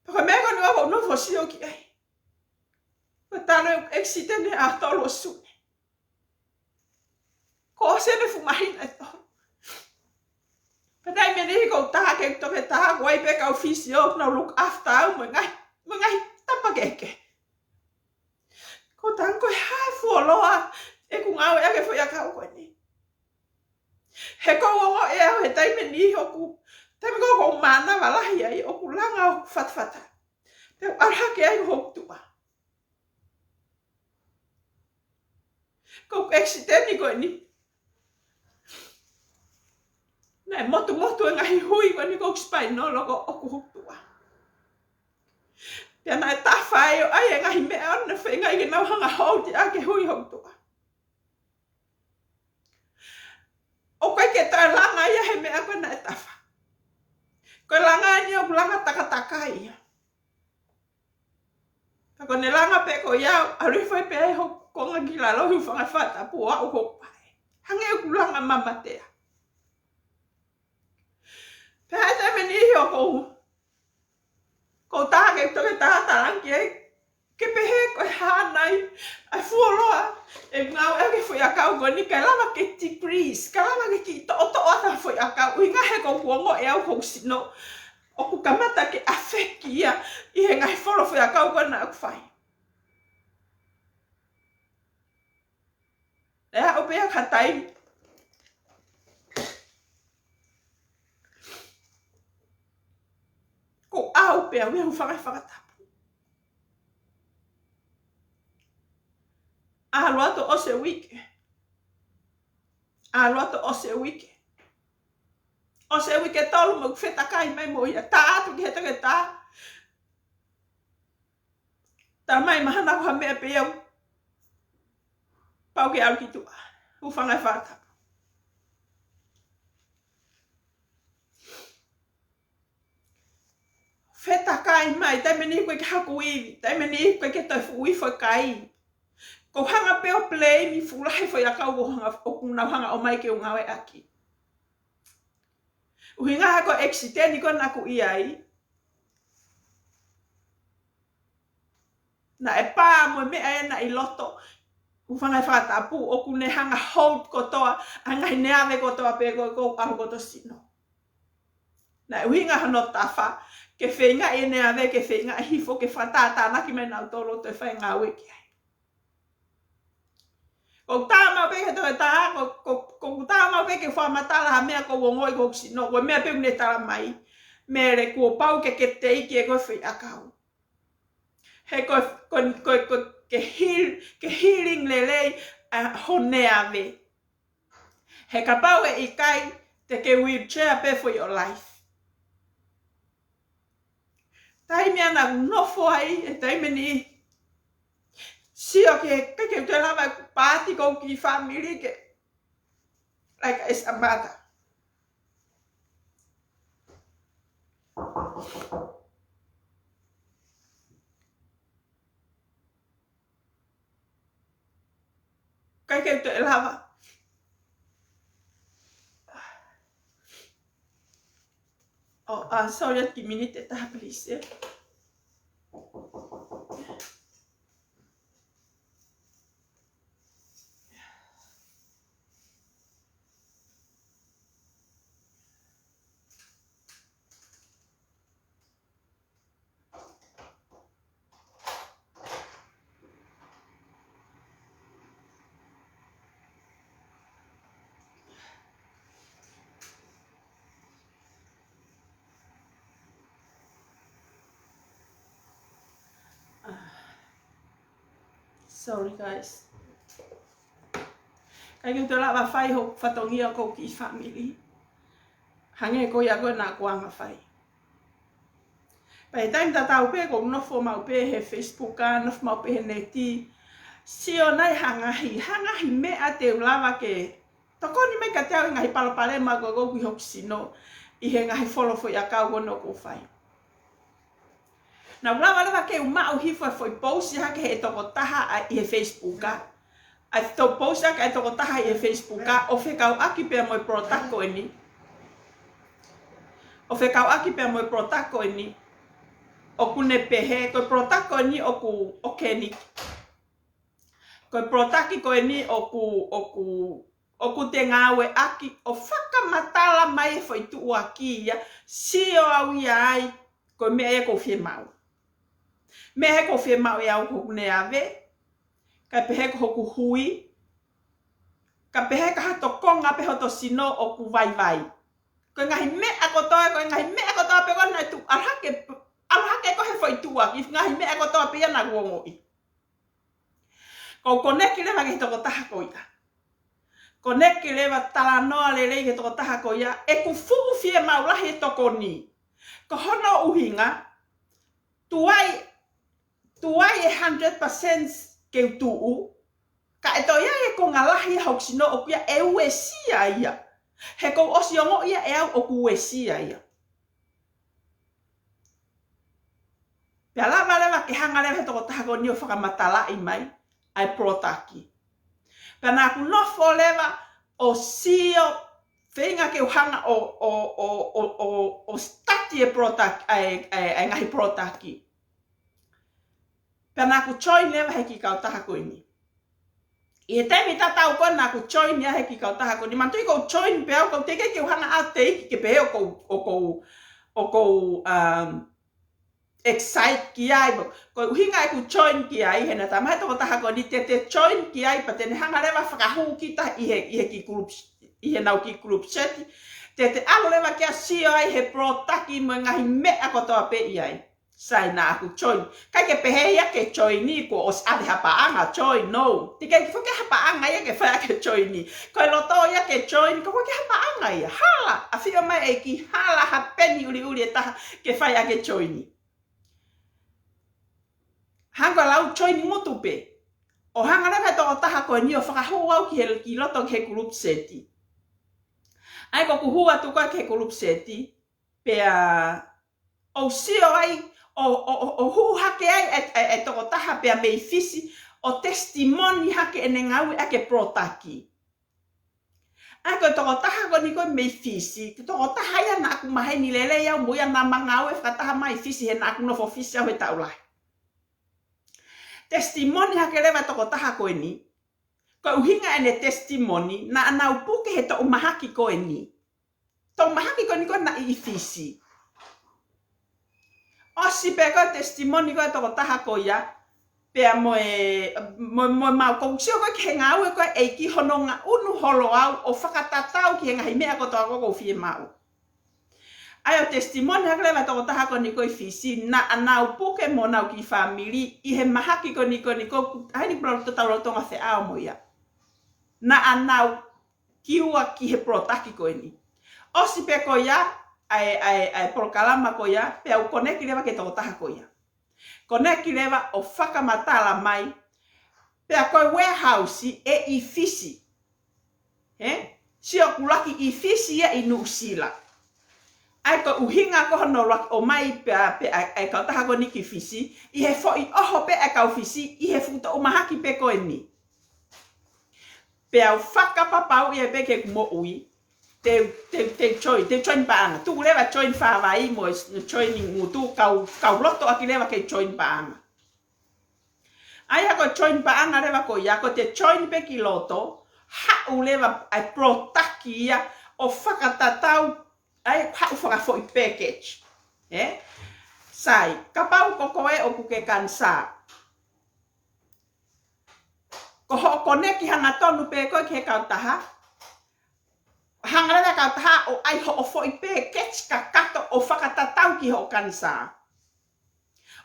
Pea ko e meʻa ko eni ʻoku ou nofo ʻo sio ki ai. Ko e talu ʻeku ʻekisiteni he ʻaho tolu ʻo Sune. Kuo ʻosi ʻene fuʻu māhina ʻe tolu. Pea taimi ni ʻoku ou tā ki he toketā, ʻoku ʻi ai pē e kau fisio ʻoku nau look after au mo e ngaahi, mo e ngaahi tapa kehekehe. Ko u talaange ko e hā e fuoloa ʻeku ngāueʻaki e foʻiʻakau ko eni. He ʻoku ou ongoʻi ʻe au he taimi ni ʻoku, taimi ko ē ʻoku ou mānava lahi ai, ʻoku langa hoku fatafata. Pea u ʻalu hake ai hoku tuʻa. Ko ʻeku ʻekisiteni ko eni, naʻe motumotu e ngaahi hui ko eni ko ʻeku spinal ko ē ʻoku hoku tuʻa. Pea naʻe tafa ai ʻo ʻai e ngaahi meʻa ʻo ne feinga ke nau hanga ʻo hold ʻaki e hui hoku tuʻa. ʻOku ʻikai ke toe langa ia he meʻa ko ē naʻe tafa. Ko e langa eni ʻoku langa takatakai ia. Ka ko ʻene langa pē ko ia, ʻalu hifo ai pē hoku konga ki lalo, hūfanga he fakatapu ʻo aʻu hoku pae. Hangē ʻoku langa mamatea. Pea ʻi he taimi ni ʻoku ou, ʻoku ou tā ki he toketā ʻo talaange ki ai, ke pehē ko e hā nai ʻa e fuoloa ʻeku ngāueʻaki e foʻiʻakau ko eni, kae lava ke decrease, kae lava ke kiʻi toʻotoʻo atu e foʻiʻakau, ʻuhinga he ʻoku ou ongoʻi ʻe au hoku sino ʻoku kamata ke ʻafeki ia ʻi he ngaahi folo foʻiʻakau ko ena ʻoku fai. ʻE aʻu pē ia ki ha taimi kuo aʻu pē au ia, hūfanga he fakatapu. ʻAlu atu ʻosi e uike. ʻAlu atu ʻosi e uike. ʻOsi e uike ʻe tolu mo ʻeku fetakai mai mo ia. Tā atu ki he toketā. Talamai mahalo ko ha meʻa pē ia ʻoku pau ke ʻalu ki tuʻa. Hūfanga he fakatapu. Fetakai mai, taimi ʻe niʻihi ʻoku ʻikai ke haku ivi, taimi ʻe niʻihi ʻoku ʻikai ke toe fuʻu ifo e kai. Ko u hanga pē ʻo blame e fuʻu lahi e foʻiʻakau ʻoku hanga, ʻoku nau hanga ʻo ʻomai ke u ngāueʻaki. ʻUhinga he ko e ʻekisiteni ko ē naʻa ku ʻi ai, naʻe pā mo e meʻa ē naʻe ʻi loto, hūfanga he fakatapu, ʻoku ne hanga hold kotoa ʻa e ngaahi neave kotoa pē ko ē ʻoku ou ʻalu kotoa ʻo sino. Naʻe ʻuhinga hono tafa ke feingaʻi e neave ke feingaʻi hifo ke fakatātānaki mai nautolu ʻo toe fai e ngāue ki ai. Ko u tā maʻu pē ki he toketā, ko, ko, ko u tā maʻu pē ke fakamatala ha meʻa ʻoku ou ongoʻi ki hoku sino, ko e meʻa pē ʻoku ne talamai, Mele, kuo pau ke ke teiki ʻe koe e foʻiʻakau. He ko, ko, ko, ko, ke heal, ke healing lelei ʻa ho neave. He kapau ʻe ʻikai, te ke wheelchair pē for your life. Taimi ʻa ia naʻa ku nofo ai, he taimi ni, sio ki he, ʻikai ke u toe lava ʻeku paati ko ē ki he family ke, like, as a mother. ʻIkai ke u toe lava. Oh, ah, sorry, ʻa e kiʻi miniti ʻe taha, please, ē. Sorry, guys. ʻIkai ke u toe lava fai hoku fatongia ko ē ki he family. Hangē ko ia ko ē naʻa ku anga fai. Pea ʻi he taimi tatau pē ko u nofo maʻu pē he Facebook, ʻa, nofo maʻu pē he neti. Sio nai ha ngaahi, ha ngaahi meʻa te u lava ke tokoni mai kiate au e ngaahi palopalema ko ē ʻoku ou ʻi hoku sino ʻi he ngaahi folo foʻiʻakau ko ē naʻa ku fai. Naʻa ku lava leva ke u maʻu hifo e foʻi pousi hake he tokotaha ʻa ʻi he Facebook, ʻa. ʻA e to pousi hake ʻa e tokotaha ʻi he Facebook, ʻa, ʻo fekauʻaki pea mo e product ko eni. ʻO fekauʻaki pea mo e product ko eni. ʻOku ne pehē, ko e product ko eni ʻoku organic. Ko e product ko eni ʻoku, ʻoku, ʻoku te ngāueʻaki ʻo fakamatala mai e foʻi tuʻuaki ia, sio au ia ai, ko e meʻa ia ʻoku ou fiemaʻu. Meʻa ia ʻoku ou fiemaʻu ʻe au ko hoku neave, kae pehē ko hoku hui, kae pehē ko ha tokonga pē hoto sino ʻoku vaivai. Ko e ngaahi meʻa kotoa, ko e ngaahi meʻa kotoa pē ko ē naʻe tuʻu, ʻalu hake, ʻalu hake ko ē he foʻi tuʻuaki, ngaahi meʻa kotoa pē ia naʻa ku ongoʻi. Ko u koneki leva ki he tokotaha ko ia. Koneki leva, talanoa lelei ki he tokotaha ko ia. ʻEku fuʻu fiemaʻu lahi e tokoni. Ko hono ʻuhinga, tuai, tuai e hundred percent ke u tuʻu, ka ʻe toe ʻi ai e konga lahi ʻa hoku sino ʻoku ʻikai uesia ia. He kuo u ʻosi ongoʻi ia ʻe au ʻoku uesia ia. Pea lava leva ke hanga leva he tokotaha ko eni ʻo fakamatalaʻi mai ʻa e product. Pea naʻa ku nofo leva ʻo sio, feinga ke u hanga ʻo, ʻo, ʻo study e product, ʻa e, ʻa e, ʻa e ngaahi product. Pea naʻa ku join leva he kiʻi kautaha ko eni. ʻI he taimi tatau ko ē naʻa ku join ia he kiʻi kautaha ko eni. Manatuʻi ko u join pē au, ko u teʻeki ke u hanga ʻo teʻeki ke pehē ʻoku ou, ʻoku ou, ʻoku ou, um, excite ki ai, ko e ʻuhinga ʻeku join ki ai, he naʻe talamai ʻe he tokotaha ko eni te te join ki ai, pea te ne hanga leva fakahū kita ʻi he, ʻi he kiʻi group, ʻi heʻenau kiʻi group chat. Te te ʻalu leva ke sio ai he product mo e ngaahi meʻa kotoa pē ʻi ai. Sai, naʻa ku join. ʻIkai ke pehē ia ke join, kuo ʻosi ʻave ha paʻanga join, no. Teʻeki ke fai ha paʻanga ia ke fai ʻaki e join. Ko e loto ia ke join, ka ʻoku ʻikai ke ha paʻanga ia. Hala, ʻafio mai e kiʻi hala ha peni ʻuliʻuli ʻe taha ke fai ʻaki e join. Hangē ko e lau join ngutu pē. ʻO hanga leva e tokotaha ko eni ʻo fakahū au ki he, ki loto ki he group chat. ʻA ia ko ʻeku hū atu ko ē ki he group chat, pea ʻoku ou sio ai, ʻo, ʻo, ʻo, ʻo hū hake ai e, e, e tokotaha pea mei Fisi, ʻo testimony hake ʻene ngāue ʻaki e product. ʻA ia ko e tokotaha ko eni ko ē mei Fisi, ko e tokotaha ia naʻa ku maheni lelei au mo ia, naʻa ma ngāue fakataha mai Fisi he naʻa ku nofo Fisi au he taʻu lahi. Testimony hake leva e tokotaha ko eni, ko e ʻuhinga ʻene testimony, naʻa nau puke he toʻu mahaki ko eni. Toʻu mahaki ko eni ko ē naʻe ʻi Fisi. ʻOsi pē ko e testimony ko ē e tokotaha ko ia, pea mo e, mo, mo e mau ʻoku ou sio ko ē ki he ngāue ko ē ʻa e ʻEiki, hono ngaʻunu holo au ʻo fakatatau ki he ngaahi meʻa kotoa ʻoku ou fiemaʻu. ʻA ia ʻo testimony hake leva e tokotaha ko eni ko ē ʻi Fisi, naʻa nau puke mo honau kiʻi fāmili ʻi he mahaki ko eni ko eni ko ē, ʻa eni pula totau lolotonga feʻao mo ia. Naʻa nau kiʻi ua ki he product ko eni. ʻOsi pē ko ia, ʻa e, ʻa e, ʻa e polokalama ko ia, pea u koneki leva ki he tokotaha ko ia. Koneki leva ʻo fakamatala mai, pea ko e warehouse ʻe ʻi Fisi. He? Sio ʻoku ʻuluaki ʻi Fisi ia ʻi Nuʻusila. ʻA ia ko e ʻuhinga ko hono ʻuluaki ʻomai pē, pē ʻa e, ʻa e kautaha ko eni ki Fisi, ʻi he foʻi ʻoho pē ʻa e kau Fisi, ʻi he fuʻu toʻu mahaki pē ko eni. Pea u fakapapauʻi ai pē ki heʻeku moʻui, te, te, te join, te join paʻanga. Tuku leva join fāvai mo e join ngutu, kau, kau loto ʻaki leva ke join paʻanga. ʻA ia ko e join paʻanga leva ko ia, ko e te join pē ki loto, haʻu leva ʻa e product ia ʻo fakatatau, ʻa ia haʻu fakafoʻi package. Ē? Sai, kapau ko koe ʻoku ke kanisā. Ko hoʻo koneki hangatonu pē koe ki he kautaha, hanga leva e kautaha ʻo ʻai hoʻo foʻi package kakato ʻo fakatatau ki hoʻo kanisā.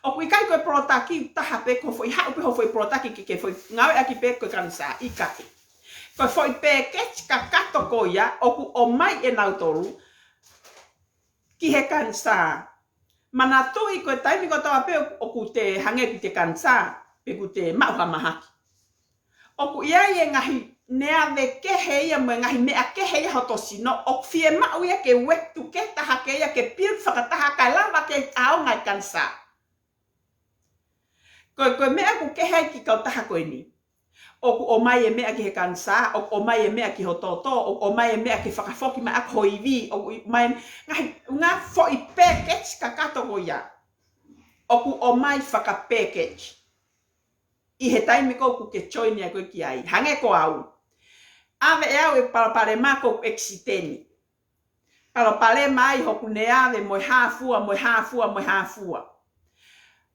ʻOku ʻikai ko e product taha pē, ko e foʻi haʻu pē hoʻo foʻi product ke, ke foʻi ngāueʻaki pē ko e kanisā, ʻikai. Ko e foʻi package kakato ko ia ʻoku ʻomai ʻe nautolu ki he kanisā. Manatuʻi ko e taimi kotoa pē ʻoku te hangē ʻoku te kanisā, pe ʻoku te maʻu ha mahaki, ʻoku ʻi ai e ngaahi neave kehe ia mo e ngaahi meʻa kehe ia hoto sino, ʻoku fiemaʻu ia ke work together hake ia ke build fakataha kae lava ke ʻaonga e kanisā. Ko, ko e meʻa ʻoku kehe ai e kiʻi kautaha ko eni. ʻOku ʻomai e meʻa ki he kanisā, ʻoku ʻomai e meʻa ki ho toto, ʻoku ʻomai e meʻa ke fakafoki mai ʻaki ho ivi, ʻoku ʻomai ngaahi, ngaahi foʻi package kakato ko ia. ʻOku ʻomai faka-package. ʻI he taimi ko ē ʻoku ke join ai koe ki ai. Hangē ko au. ʻAve ʻe au e palopalema ko ʻeku ʻekisiteni. Palopalema ai hoku neave mo e hā fua, mo e hā fua, mo e hā fua.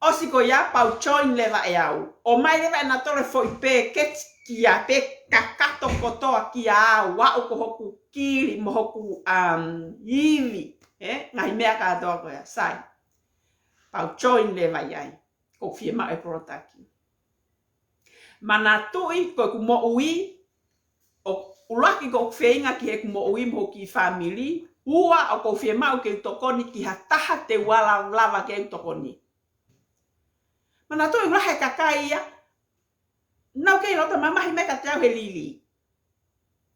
ʻOsi ko ia pea u join leva ʻe au. ʻOmai leva ʻe nautolu e foʻi package kia pē kakato kotoa kia au, aʻu ko hoku kili mo hoku, um, ivi. Ē? Ngaahi meʻa kātoa ko ia, sai. Pea u join leva ai. ʻOku ou fiemaʻu e product. Manatuʻi ko ʻeku moʻui, ʻoku ʻuluaki ko ʻeku feinga ki heʻeku moʻui mo hoku kiʻi fāmili, ua ʻoku ou fiemaʻu ke u tokoni ki ha taha te u ala lava ke u tokoni. Manatuʻi ʻoku lahi e kakai ia, nau kei loto mamahi mai kiate au he lili.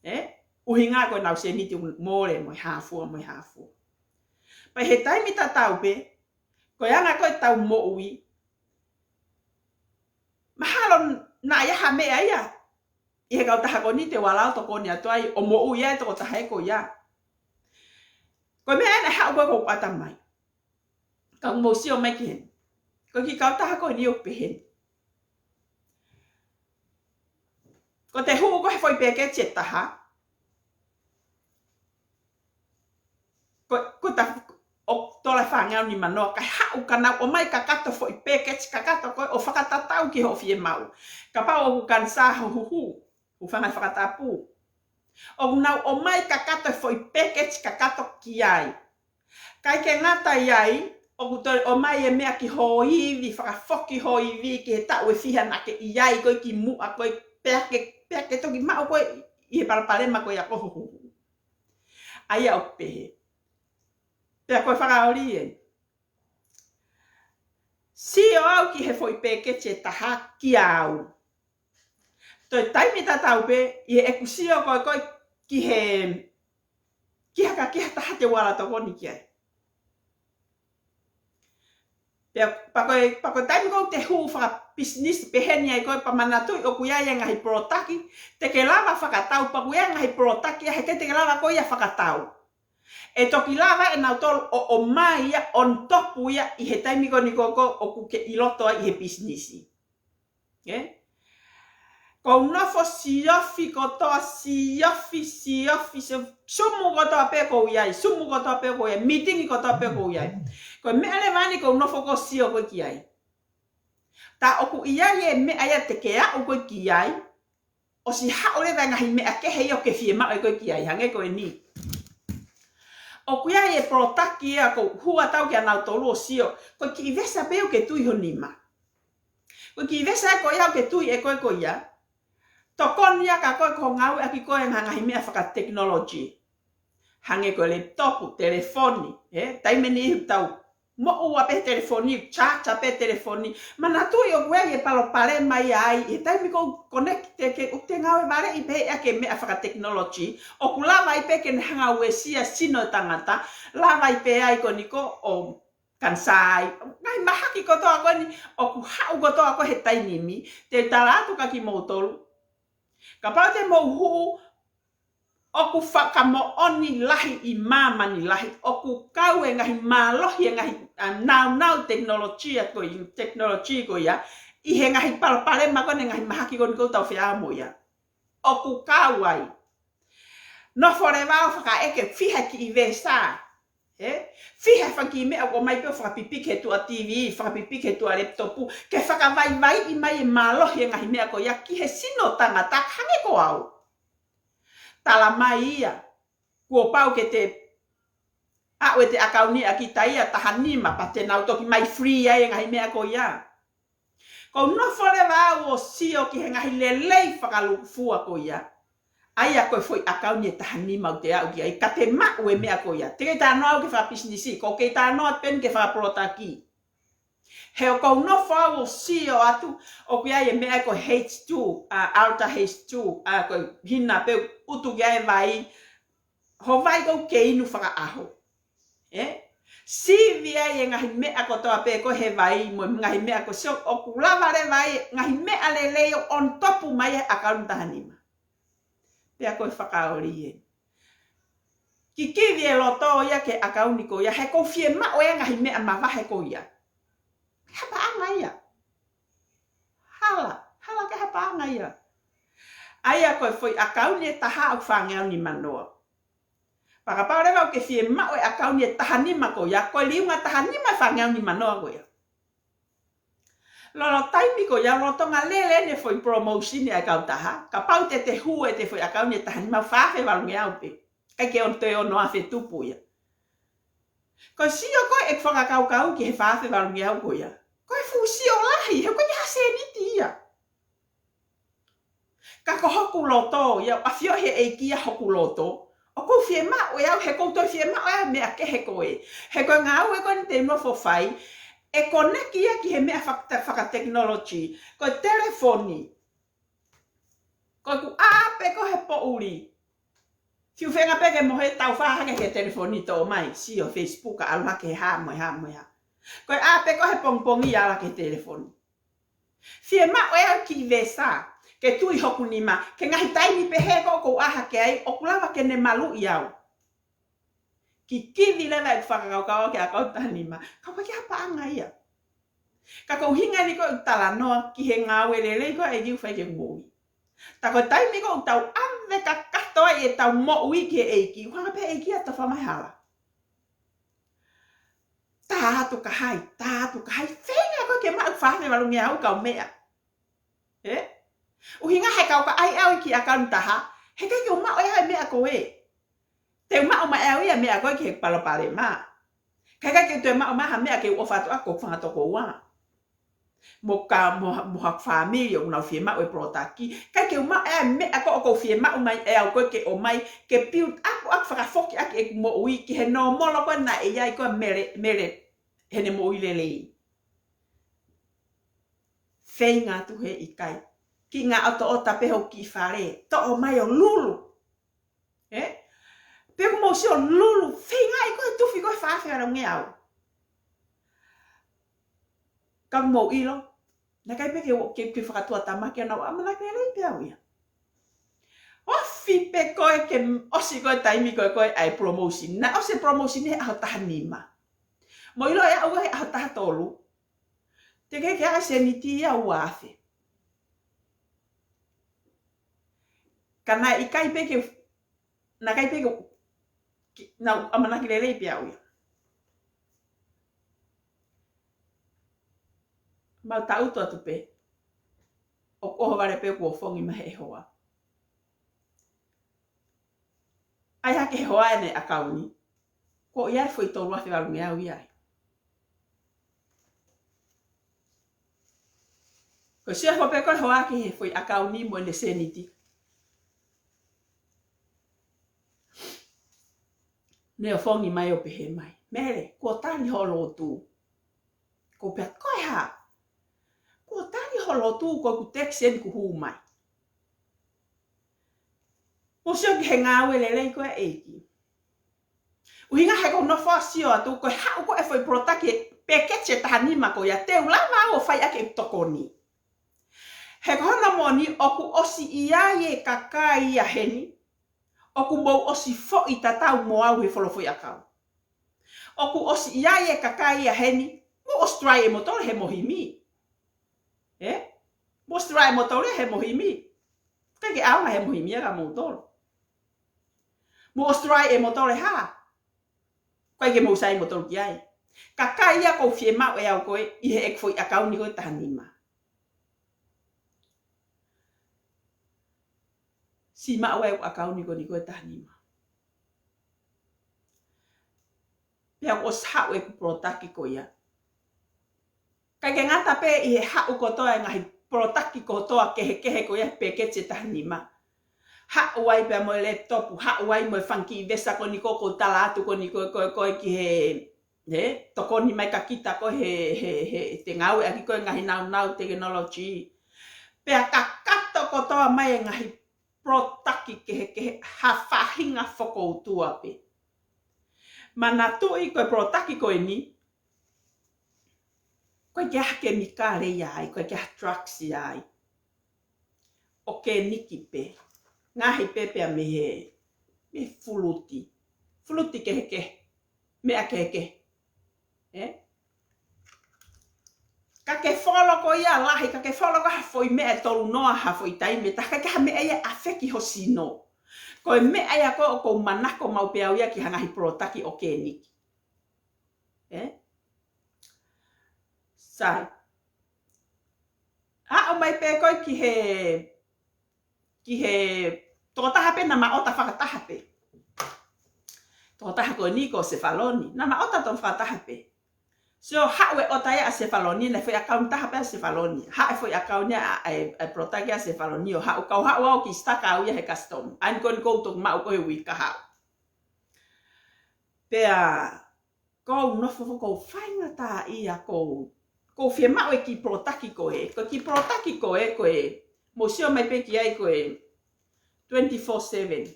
Ē? ʻUhinga ko ʻenau sēniti ʻoku mole mo e hā fua, mo e hā fua. Pea ʻi he taimi tatau pē, ko e anga ko ē ʻetau moʻui, mahalo naʻa ʻi ai ha meʻa ia ʻi he kautaha ko eni te u ala ʻo tokoni atu ai ʻo moʻui ai e tokotaha ko ia. Ko e meʻa ena ʻe haʻu ko ē ki hoku ʻatamai. Ka mou sio mai ki heni. Ko e kiʻi kautaha ko eni ʻoku pehē ni. Ko e te hū ko ē he foʻi package ʻe taha. Ko, ko ta, ʻo, to fāngeau nimanoa, kae haʻu ka nau ʻomai kakato foʻi peketi kakato ko ē ʻo fakatatau ki hoʻo fiemaʻu. Kapau ʻoku kanisā ho huhu, ʻoku fanga fakatapu, ʻoku nau ʻomai kakato e foʻi peketi kakato ki ai. Kae ʻikai ke ngata ai, ʻoku toe ʻomai e meʻa ki ho ivi, fakafoki ho ivi ki he taʻu ʻe fiha naʻa ke ʻi ai ko ē kimuʻa ko ē, pea ke, pea ke toki maʻu ko ē ʻi he palopalema ko ia ko ho huhu. ʻA ia ʻoku pehē. Pea ko e fakaoli ē. Sio au ki he foʻi peketi ʻe taha kia au. Toe taimi tatau pē, ʻi heʻeku sio ko ē ko ē ki he, ki ha ka, ki ha taha te u ala tokoni ki ai. Pea, pea ko e, pea ko e taimi ko ē te u hū fakapisinisi pehē ni ai ko ē pea manatuʻi ʻoku ʻi ai e ngaahi polotaki, te ke lava fakatau, pea ʻoku ʻi ai e ngaahi polotaki ia he ʻikai te ke lava ko ia fakatau. ʻE toki lava ʻe nautolu ʻo, ʻomai ia on top ia ʻi he taimi ko eni ko ē ʻoku ke ʻi loto ai ʻi he pisinisi. Ē? Ko u nofo siofi kotoa, siofi, siofi, siofi, Zoom kotoa pē ʻoku ou ʻi ai, Zoom kotoa pē ʻoku ou ʻi ai, mītingi kotoa pē ʻoku ou ʻi ai. Ko e meʻa leva eni ko u nofo ko ē ʻo sio ko ē ki ai. Tā ʻoku ʻi ai e meʻa ia te ke aʻu ko ē ki ai, ʻosi haʻu leva e ngaahi meʻa kehe ia ʻoku ke fiemaʻu ʻe koe ki ai, hangē ko eni. ʻOku ʻi ai e polotaki ia ʻoku ou hū atu au kia nautolu ʻo sio, ko e kiʻi vesa pē ʻoku ke tui ho nima. Ko e kiʻi vesa ē ko ia ʻoku ke tui ʻe koe ko ia. Tokoni ia kia koe ko hoʻo ngāueʻaki ko ē e ngaahi meʻa fakatekinolosi. Hangē ko e laptop, telefoni, ē, taimi ʻe niʻihi ʻoku tau moʻua pē he telefoni, charge pē he telefoni. Manatuʻi ʻoku ʻi ai e palopalema ia ai, he taimi ʻoku ou connect ke, ʻoku te ngāue valeʻi pē ʻaki e meʻa fakatekinolosi, ʻoku lava ai pē ke ne hanga ʻo uesia sino e tangata, lava ai pē ai ko eni ko ē ʻo kanisā ai. Ngaahi mahaki kotoa ko eni, ʻoku haʻu kotoa ko ē he taimi ni, te u tala atu kia kimoutolu. Kapau te mou hū, ʻoku fakamoʻoni lahi ʻi māmani lahi, ʻoku kau e ngaahi mālohi e ngaahi, a, nāunau tekinolosia ko ē, tekinolosi ko ia, ʻi he ngaahi palopalema ko eni, ngaahi mahaki ko eni ʻoku tau feʻao mo ia. ʻOku kau ai. Nofo leva ʻo fakaʻeke fiha kiʻi vesa. Ē? Fiha fanga kiʻi meʻa ʻoku ʻomai pē ʻo fakapipiki he tuʻa T V, fakapipiki he tuʻa laptop, ke fakavaivaiʻi mai e mālohi e ngaahi meʻa ko ia ki he sino tangata hangē ko au. Tala mai ia, kuo pau ke te aʻu ʻete ʻakauni ʻaki taia taha nima pea te nau toki ʻomai free ai e ngaahi meʻa ko ia. Ko u nofo leva au ʻo sio ki he ngaahi lelei fakalūkufua ko ia. ʻA ia ko e foʻi ʻakauni ʻe taha nima ʻoku te aʻu ki ai, ka te maʻu e meʻa ko ia. Te ke talanoa au ki he fakapisinisi, ʻoku ke talanoa pē eni ki he fakapolotaki. He ʻoku ou nofo au ʻo sio atu, ʻoku ʻi ai e meʻa ko e H two, a, Alta H two, a, ko e hina pē ʻoku utu ki ai e vai, ho vai ʻoku ke inu fakaʻaho. Ē? Sivi ai e ngaahi meʻa kotoa pē ko ē he vai, mo e ngaahi meʻa ko ē sio, ʻoku lava leva ai e ngaahi meʻa lelei ʻo on top mai e ʻakauni taha nima. Pea ko e fakaoli ē. Kikivi e loto ia ki he ʻakauni ko ia, he ʻoku ou fiemaʻu e ngaahi meʻa mavahe ko ia. Ke hapa anga ia. Hala, hala ke hapa anga ia. ʻA ia ko e foʻi ʻakauni ʻe taha ʻoku fāngeau nimanoa. Pea kapau leva ʻoku ke fiemaʻu e ʻakauni ʻe taha nima ko ia, ko e liunga taha nima e fāngeau nimanoa ko ia. Lolotonga taimi ko ia, lolotonga lele eni e foʻi promotion ʻa e kautaha, kapau te te hū ʻete foʻi ʻakauni ʻe taha nima, fā afe valungeau pē. ʻIkai ke ono, toe ono afe tupu ia. Ko e sio ko ē ʻeku fakakaukau ki he fā afe valungeau ko ia, ko e fuʻu sio lahi, he ʻoku ʻikai ha sēniti ia. Ka ko hoku loto ia, ʻafioʻi he ʻEiki ia hoku loto, ʻoku ou fiemaʻu ʻe au, he ʻoku ou toe fiemaʻu ʻe au e meʻa kehe ko ē. He ko e ngāue ko eni te u nofo ʻo fai, ʻe koneki ia ki he meʻa faka-, fakatekinolosi, ko e telefoni. Ko ʻeku ʻā pē ko ē he poʻuli, fiu feinga pē ke mohe, tau fā hake ki he telefoni, toʻo mai, sio Facebook, ʻalu hake he hā mo e hā mo e hā. Ko e ʻā pē ko ē he pongipongi, ala ki he telefoni. Fiemaʻu ʻe au kiʻi vesa, ke tui hoku nima, ki he ngaahi taimi pehē ko ē ʻoku ou ʻā hake ai, ʻoku lava ke ne maluʻi au. Kikivi leva ʻeku fakakaukau ki he ʻakauni taha nima, ka ʻoku ʻikai ke hapa anga ia. Ka ko e ʻuhinga eni ko ē ʻeku talanoa ki he ngāue lelei ko ē ʻa e ʻEiki ʻoku fai ki heʻeku moʻui. Tā ko e taimi ko ē ʻoku tau ʻave kakato ai ʻetau moʻui ki he ʻEiki, ʻoku hanga pē ʻe he ʻEiki ia ʻo tafa mai hala. tā atu ka hai, tā atu ka hai, feinga koe ke maʻu fā afe valu ngeau ʻo kau meʻa. Ē? ʻUhinga he kau ka ʻai ʻe au ki he ʻakauni taha, heʻikai ke u maʻu ʻe au e meʻa ko ē. Te u maʻu mai ʻe au ia e meʻa ko ē ki he palopalema. Ka ʻikai ke u toe maʻu mai ha meʻa ke u ʻofa atu ʻaki hoku fanga tokoua. Mo ka, mo, mo haku fāmili ʻoku nau fiemaʻu e polotaki. ʻIkai ke u maʻu ʻe au e meʻa ko ē ʻoku ou fiemaʻu mai ʻe au ko ē ke ʻomai, ke build up ʻaki fakafoki ʻaki ʻeku moʻui ki he nōmolo ko ē naʻe ʻi ai ko ē Mele, Mele, heʻene moʻui lelei. Feinga atu he ʻikai. Kiʻi ngaʻotoʻota pē hoku kiʻi fale. Toʻo mai ʻo lulu. Ē? Pea ʻoku mou sio lulu, feinga ʻi ko e tufi ko e fā afe valu ngeau. Ka mou ʻilo, naʻe ʻikai pē ke, ke, ke fakatuʻatamaki ʻa ʻeku ʻamanaki lelei pē au ia. Ofi pē ko ē ke ʻosi ko ē taimi ko ē ko ē ʻa e promotion. Naʻe ʻosi e promotion he ʻaho taha nima. Mou ʻilo ʻe au he ʻaho taha tolu. Te ke ke ʻai seniti ia ua afe. Ka naʻe ʻikai pē ke, naʻe ʻikai pē ke, ke, naʻa ku ʻamanaki lelei pē au ia. Mau taʻutu atu pē. ʻOku ʻohovale pē kuo fongi mai he hoa. ʻAi hake he hoa ʻene ʻakauni. Ko ia e foʻi tolu afe valu ngeau ia ai. Ko e sio hifo pē ko e hoa ki he foʻi ʻakauni mo ʻene seniti. Ne ʻo fongi mai ʻo pehē mai. Mele, kuo tali hoʻo lotu. Ko pea ko e hā? Kuo tali hoʻo lotu ko ʻeku text eni kuo hū mai. Mou sio ki he ngāue lelei ko ē ʻa e ʻEiki. ʻUhinga he ʻoku ou nofo ʻo sio atu ko e haʻu ko ē foʻi polotaki peketi ʻe taha nima ko ia te u lava au ʻo fai ʻaki e tokoni. He ko hono moʻoni ʻoku ʻosi ʻi ai e kakai ia heni. ʻOku mou ʻosi foʻi tatau mo au he folofoʻi ʻakau. ʻOku ʻosi ʻi ai e kakai ia heni, mou ʻosi try ʻe moutolu he mohimi. Ē? Mou ʻosi try ʻe moutolu he mohimi. ʻIkai ke ʻaonga he mohimi ia kia moutolu. Mou ʻosi try ʻe moutolu hā? ʻIkai ke mou sai moutolu ki ai. Kakai ia ʻoku ou fiemaʻu ʻe au ko ē ʻi heʻeku foʻi ʻakauni ko ē taha nima. Siʻi maʻu ʻeku ʻakauni ko eni ko ē taha nima. Pea kuo ʻosi haʻu ʻeku polotaki ko ia. ʻIkai ke ngata pē ʻi he haʻu kotoa e ngaahi polotaki kotoa kehekehe ko ia he peketi ʻe taha nima. Haʻu ai pea mo e laptop, haʻu ai mo e fanga kiʻi vesa ko eni ko ē ʻoku ou tala atu ko eni ko ē, ko ē, ko ē ki he, he, tokoni mai kia kita ko ē he, he, he, te ngāueʻaki ko ē ngaahi nāunau technology. Pea kakato kotoa mai e ngaahi polotaki kehekehe ha faʻahinga fokoutua pē. Manatuʻi ko e polotaki ko eni, ʻoku ʻikai ke ʻi ai ha kemikale ia ai, ʻoku ʻikai ke ʻi ai ha drugs ia ai. ʻOkēniki pē. Ngaohi pē pea mei he, mei he fuluti. Fuluti kehekehe. Meʻa kehekehe. Ē? Ka ke folo ko ia lahi, ka ke folo ko ha foʻi meʻa ʻe tolu noa ha foʻi taimi, tā ka ke ha meʻa ia ʻe ʻafeki ho sino. Ko e meʻa ia ko ē ʻoku ou manako maʻu pē au ia ki ha ngaahi polotaki ʻokēniki. Ē? Sai. Haʻu mai pē ko ē ki he, ki he tokotaha pē naʻa ma ʻota fakataha pē. Tokotaha ko eni ko Sefaloni. Naʻa ma ʻota tokotaha fakataha pē. So, haʻu e ʻota ia ʻa Sefaloni, naʻe foʻi ʻakauni taha pē ʻa Sefaloni. Haʻu e foʻi ʻakauni ʻa, ʻa, ʻa e polotaki ʻa Sefaloni, ʻo haʻu kau haʻu au ki Sitaka au ia he custom. ʻA eni ko eni ʻoku ou toki maʻu ko ē he uike kahaʻu. Pea, ʻoku ou nofo foki ʻo faingataʻaʻia ʻoku ou, ʻoku ou fiemaʻu e kiʻi polotaki ko ē. Ko e kiʻi polotaki ko ē, ko e, mou sio mai pē ki ai ko e twenty-four seven.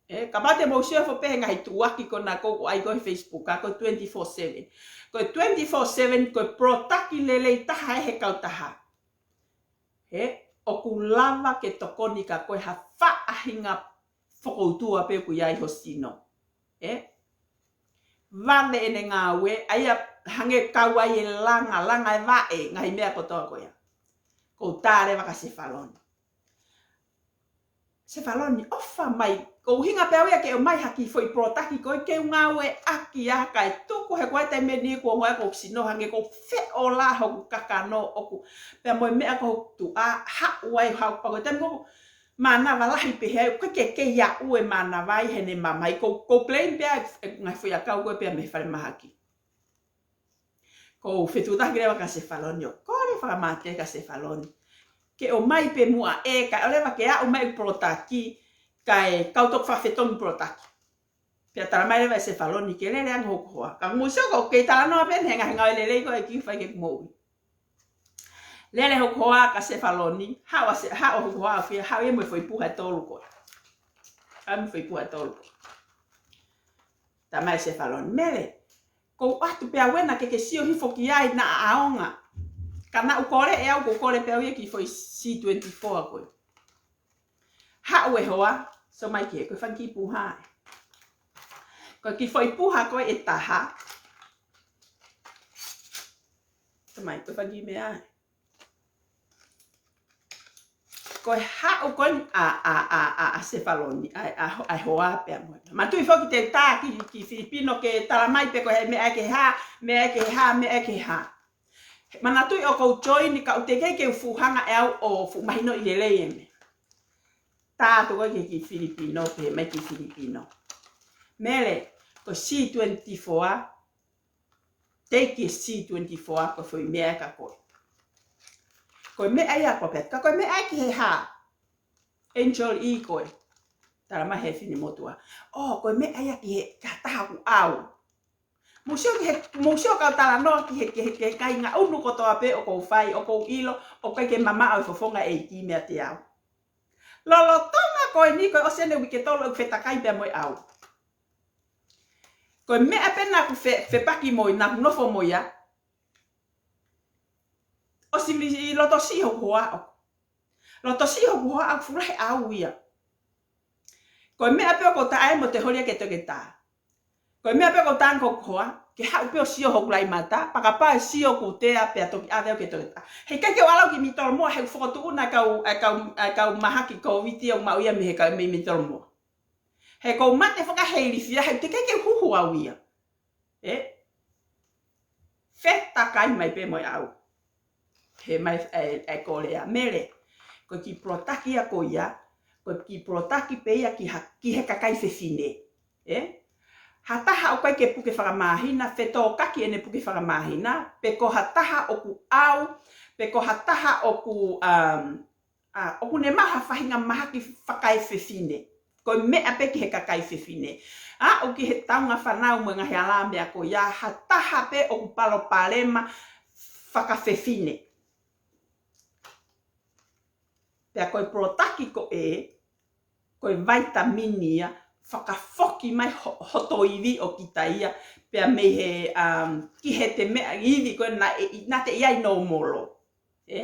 Ē, kapau te mou sio hifo pē he ngaahi tuʻuaki ko ena ʻoku ou ʻai ko ē he Facebook, ʻa ko e twenty-four seven. Ko e twenty-four seven, ko e polotaki lelei taha ē he kautaha. Ē, ʻoku lava ke tokoni kia koe ha faʻahinga fokoutua pē ʻoku ʻi ai ho sino. Ē? Vave ʻene ngāue, ʻa ia hangē kau ai e langa, langa e vaʻe, ngaahi meʻa kotoa ko ia. ʻOku ou tā leva kia Sefaloni. Sefaloni, ʻofa mai, Ko e ʻuhinga pē ia ke ʻomai ha kiʻi foʻi polotaki ko ē ke u ngāueʻaki ia kae tuku he ko e taimi ni kuo ngāue ʻeku sino hangē ko e feʻola hoku kakano ʻoku. Pea mo e meʻa ko hoku tuʻa haʻu ai haʻu pea ko e taimi ko ē mānava lahi pē he ʻoku ʻikai ke kei aʻu e mānava ʻi heʻene mamahi ko, ko e blame pē ʻa e ngaahi foʻi ʻakau ko ē pea mei he falemahaki. Ko e fetuʻutaki leva kia Sefaloni ʻo kole fakamātoato kia Sefaloni. Ke ʻomai pē muʻa ē kae ʻoua leva ke aʻu mai e polotaki kae kau toki fakafetongi polotaki. Pea talamai leva ʻe Sefaloni ke lele ange hoku hoa. Ka mou sio ʻoku kei talanoa pē ʻene ngaahi ngāue lelei ko ē ʻoku fai ke moʻui. Lele hoku hoa kia Sefaloni, haʻu ʻa Se-, haʻu hoku hoa ʻo fie, haʻu ia mo e foʻi puha ʻe tolu ko ē. Haʻu mo e foʻi puha ʻe tolu ko ē. Talamai ʻe Sefaloni, Mele, ʻoku ou ʻatu pē au ena ke ke sio hifo ki ai naʻa ʻaonga. Ka naʻa ku kole ʻe au, ʻoku ou kole pē au ia ki he foʻi C twenty-four ko ē. Haʻu e hoa, sio mai ki hē, ko e fanga kiʻi puha ē. Ko e kiʻi foʻi puha ko ē ʻe taha. Sio mai, ko e fanga kiʻi meʻa ē. Ko e haʻu ko ē ʻa, ʻa, ʻa, ʻa, ʻa Sefaloni, ʻa, ʻa, ʻa e hoa pea mo e. Manatuʻi foki te u tā ki, ki Filipino ke talamai pē ko e meʻa ke hā, meʻa ke hā, meʻa ke hā. Manatuʻi ʻoku ou join ka ʻoku teʻeki ke u fuʻu hanga ʻe au ʻo fuʻu mahinoʻi lelei e meʻa. Tā atu ko ē ki, ki Filipino, pehē mai ki Filipino. Mele, ko e C twenty-four, teʻeki C twenty-four, ko e foʻi meʻa ē ka ko ē. Ko e meʻa ia ko ē pē, ka ko e meʻa ia ki he hā. Angel ʻi ko ē. Talamai he finemotuʻa. ʻŌ, ko e meʻa ia ki he, ki ha taha ʻoku ʻau. Mou sio ki he, mou sio kau talanoa ki he, ki he, ki he kāinga ʻunu kotoa pē ʻoku ou fai, ʻoku ou ʻilo, ʻoku ʻikai ke mamaʻo e fofonga ʻEiki meiate au. Lolotonga ko eni ko e ʻosi eni e uike ʻe tolu ʻeku fetakai pea mo e ʻau. Ko e meʻa pē naʻa ku fe-, fepaki mo ia, naʻa ku nofo mo ia. ʻOsi li-, ʻi loto siʻi hoku hoa ʻoku. Loto siʻi hoku hoa ʻoku fuʻu lahi ʻau ia. Ko e meʻa pē ʻoku ou taʻe mo te holi ake toketā. Ko e meʻa pē ʻoku ou taʻe ko hoku hoa, ke haʻu pē ʻo sio hoku laʻi mata, pea kapau ʻe sio ʻoku tea pea toki ʻave au ki he toketā. Heʻikai ke u ʻalu au ki Mitolomoa, he ʻoku fokotuʻu ʻa e kau, ʻa e kau, ʻa e kau mahaki Kōviti ʻoku maʻu ia mei he kau mei Mitolomoa. He ʻoku ou mate fakailifia, he ʻoku teʻeki ke u huhu au ia. ʻE? Fetakai mai pē mo e ʻau. He mai, ʻe, ʻe kole ʻa Mele. Ko e kiʻi polotaki ia ko ia, ko e kiʻi polotaki pē ia ki ha, ki he kakai fefine. ʻE? Ha taha ʻoku ʻikai ke puke fakamāhina, fetōkaki ʻene puke fakamāhina, pe ko ha taha ʻoku ʻau, pe ko ha taha ʻoku, um, ʻa, ʻoku ne maʻu ha faʻahinga mahaki fakaefefine. Ko e meʻa pē ki he kakai fefine. ʻA, ʻoku ki he taunga fānau mo e ngaahi ala meʻa ko ia ha taha pē ʻoku palopalema fakafefine. Pea ko e polotaki ko ē, ko e vaitamini ia, fakafoki mai ho-, hoto ivi ʻo kita ia, pea mei he, um, ki he te meʻa ivi ko ē naʻe, naʻe ʻi ai nōmolo. ʻE?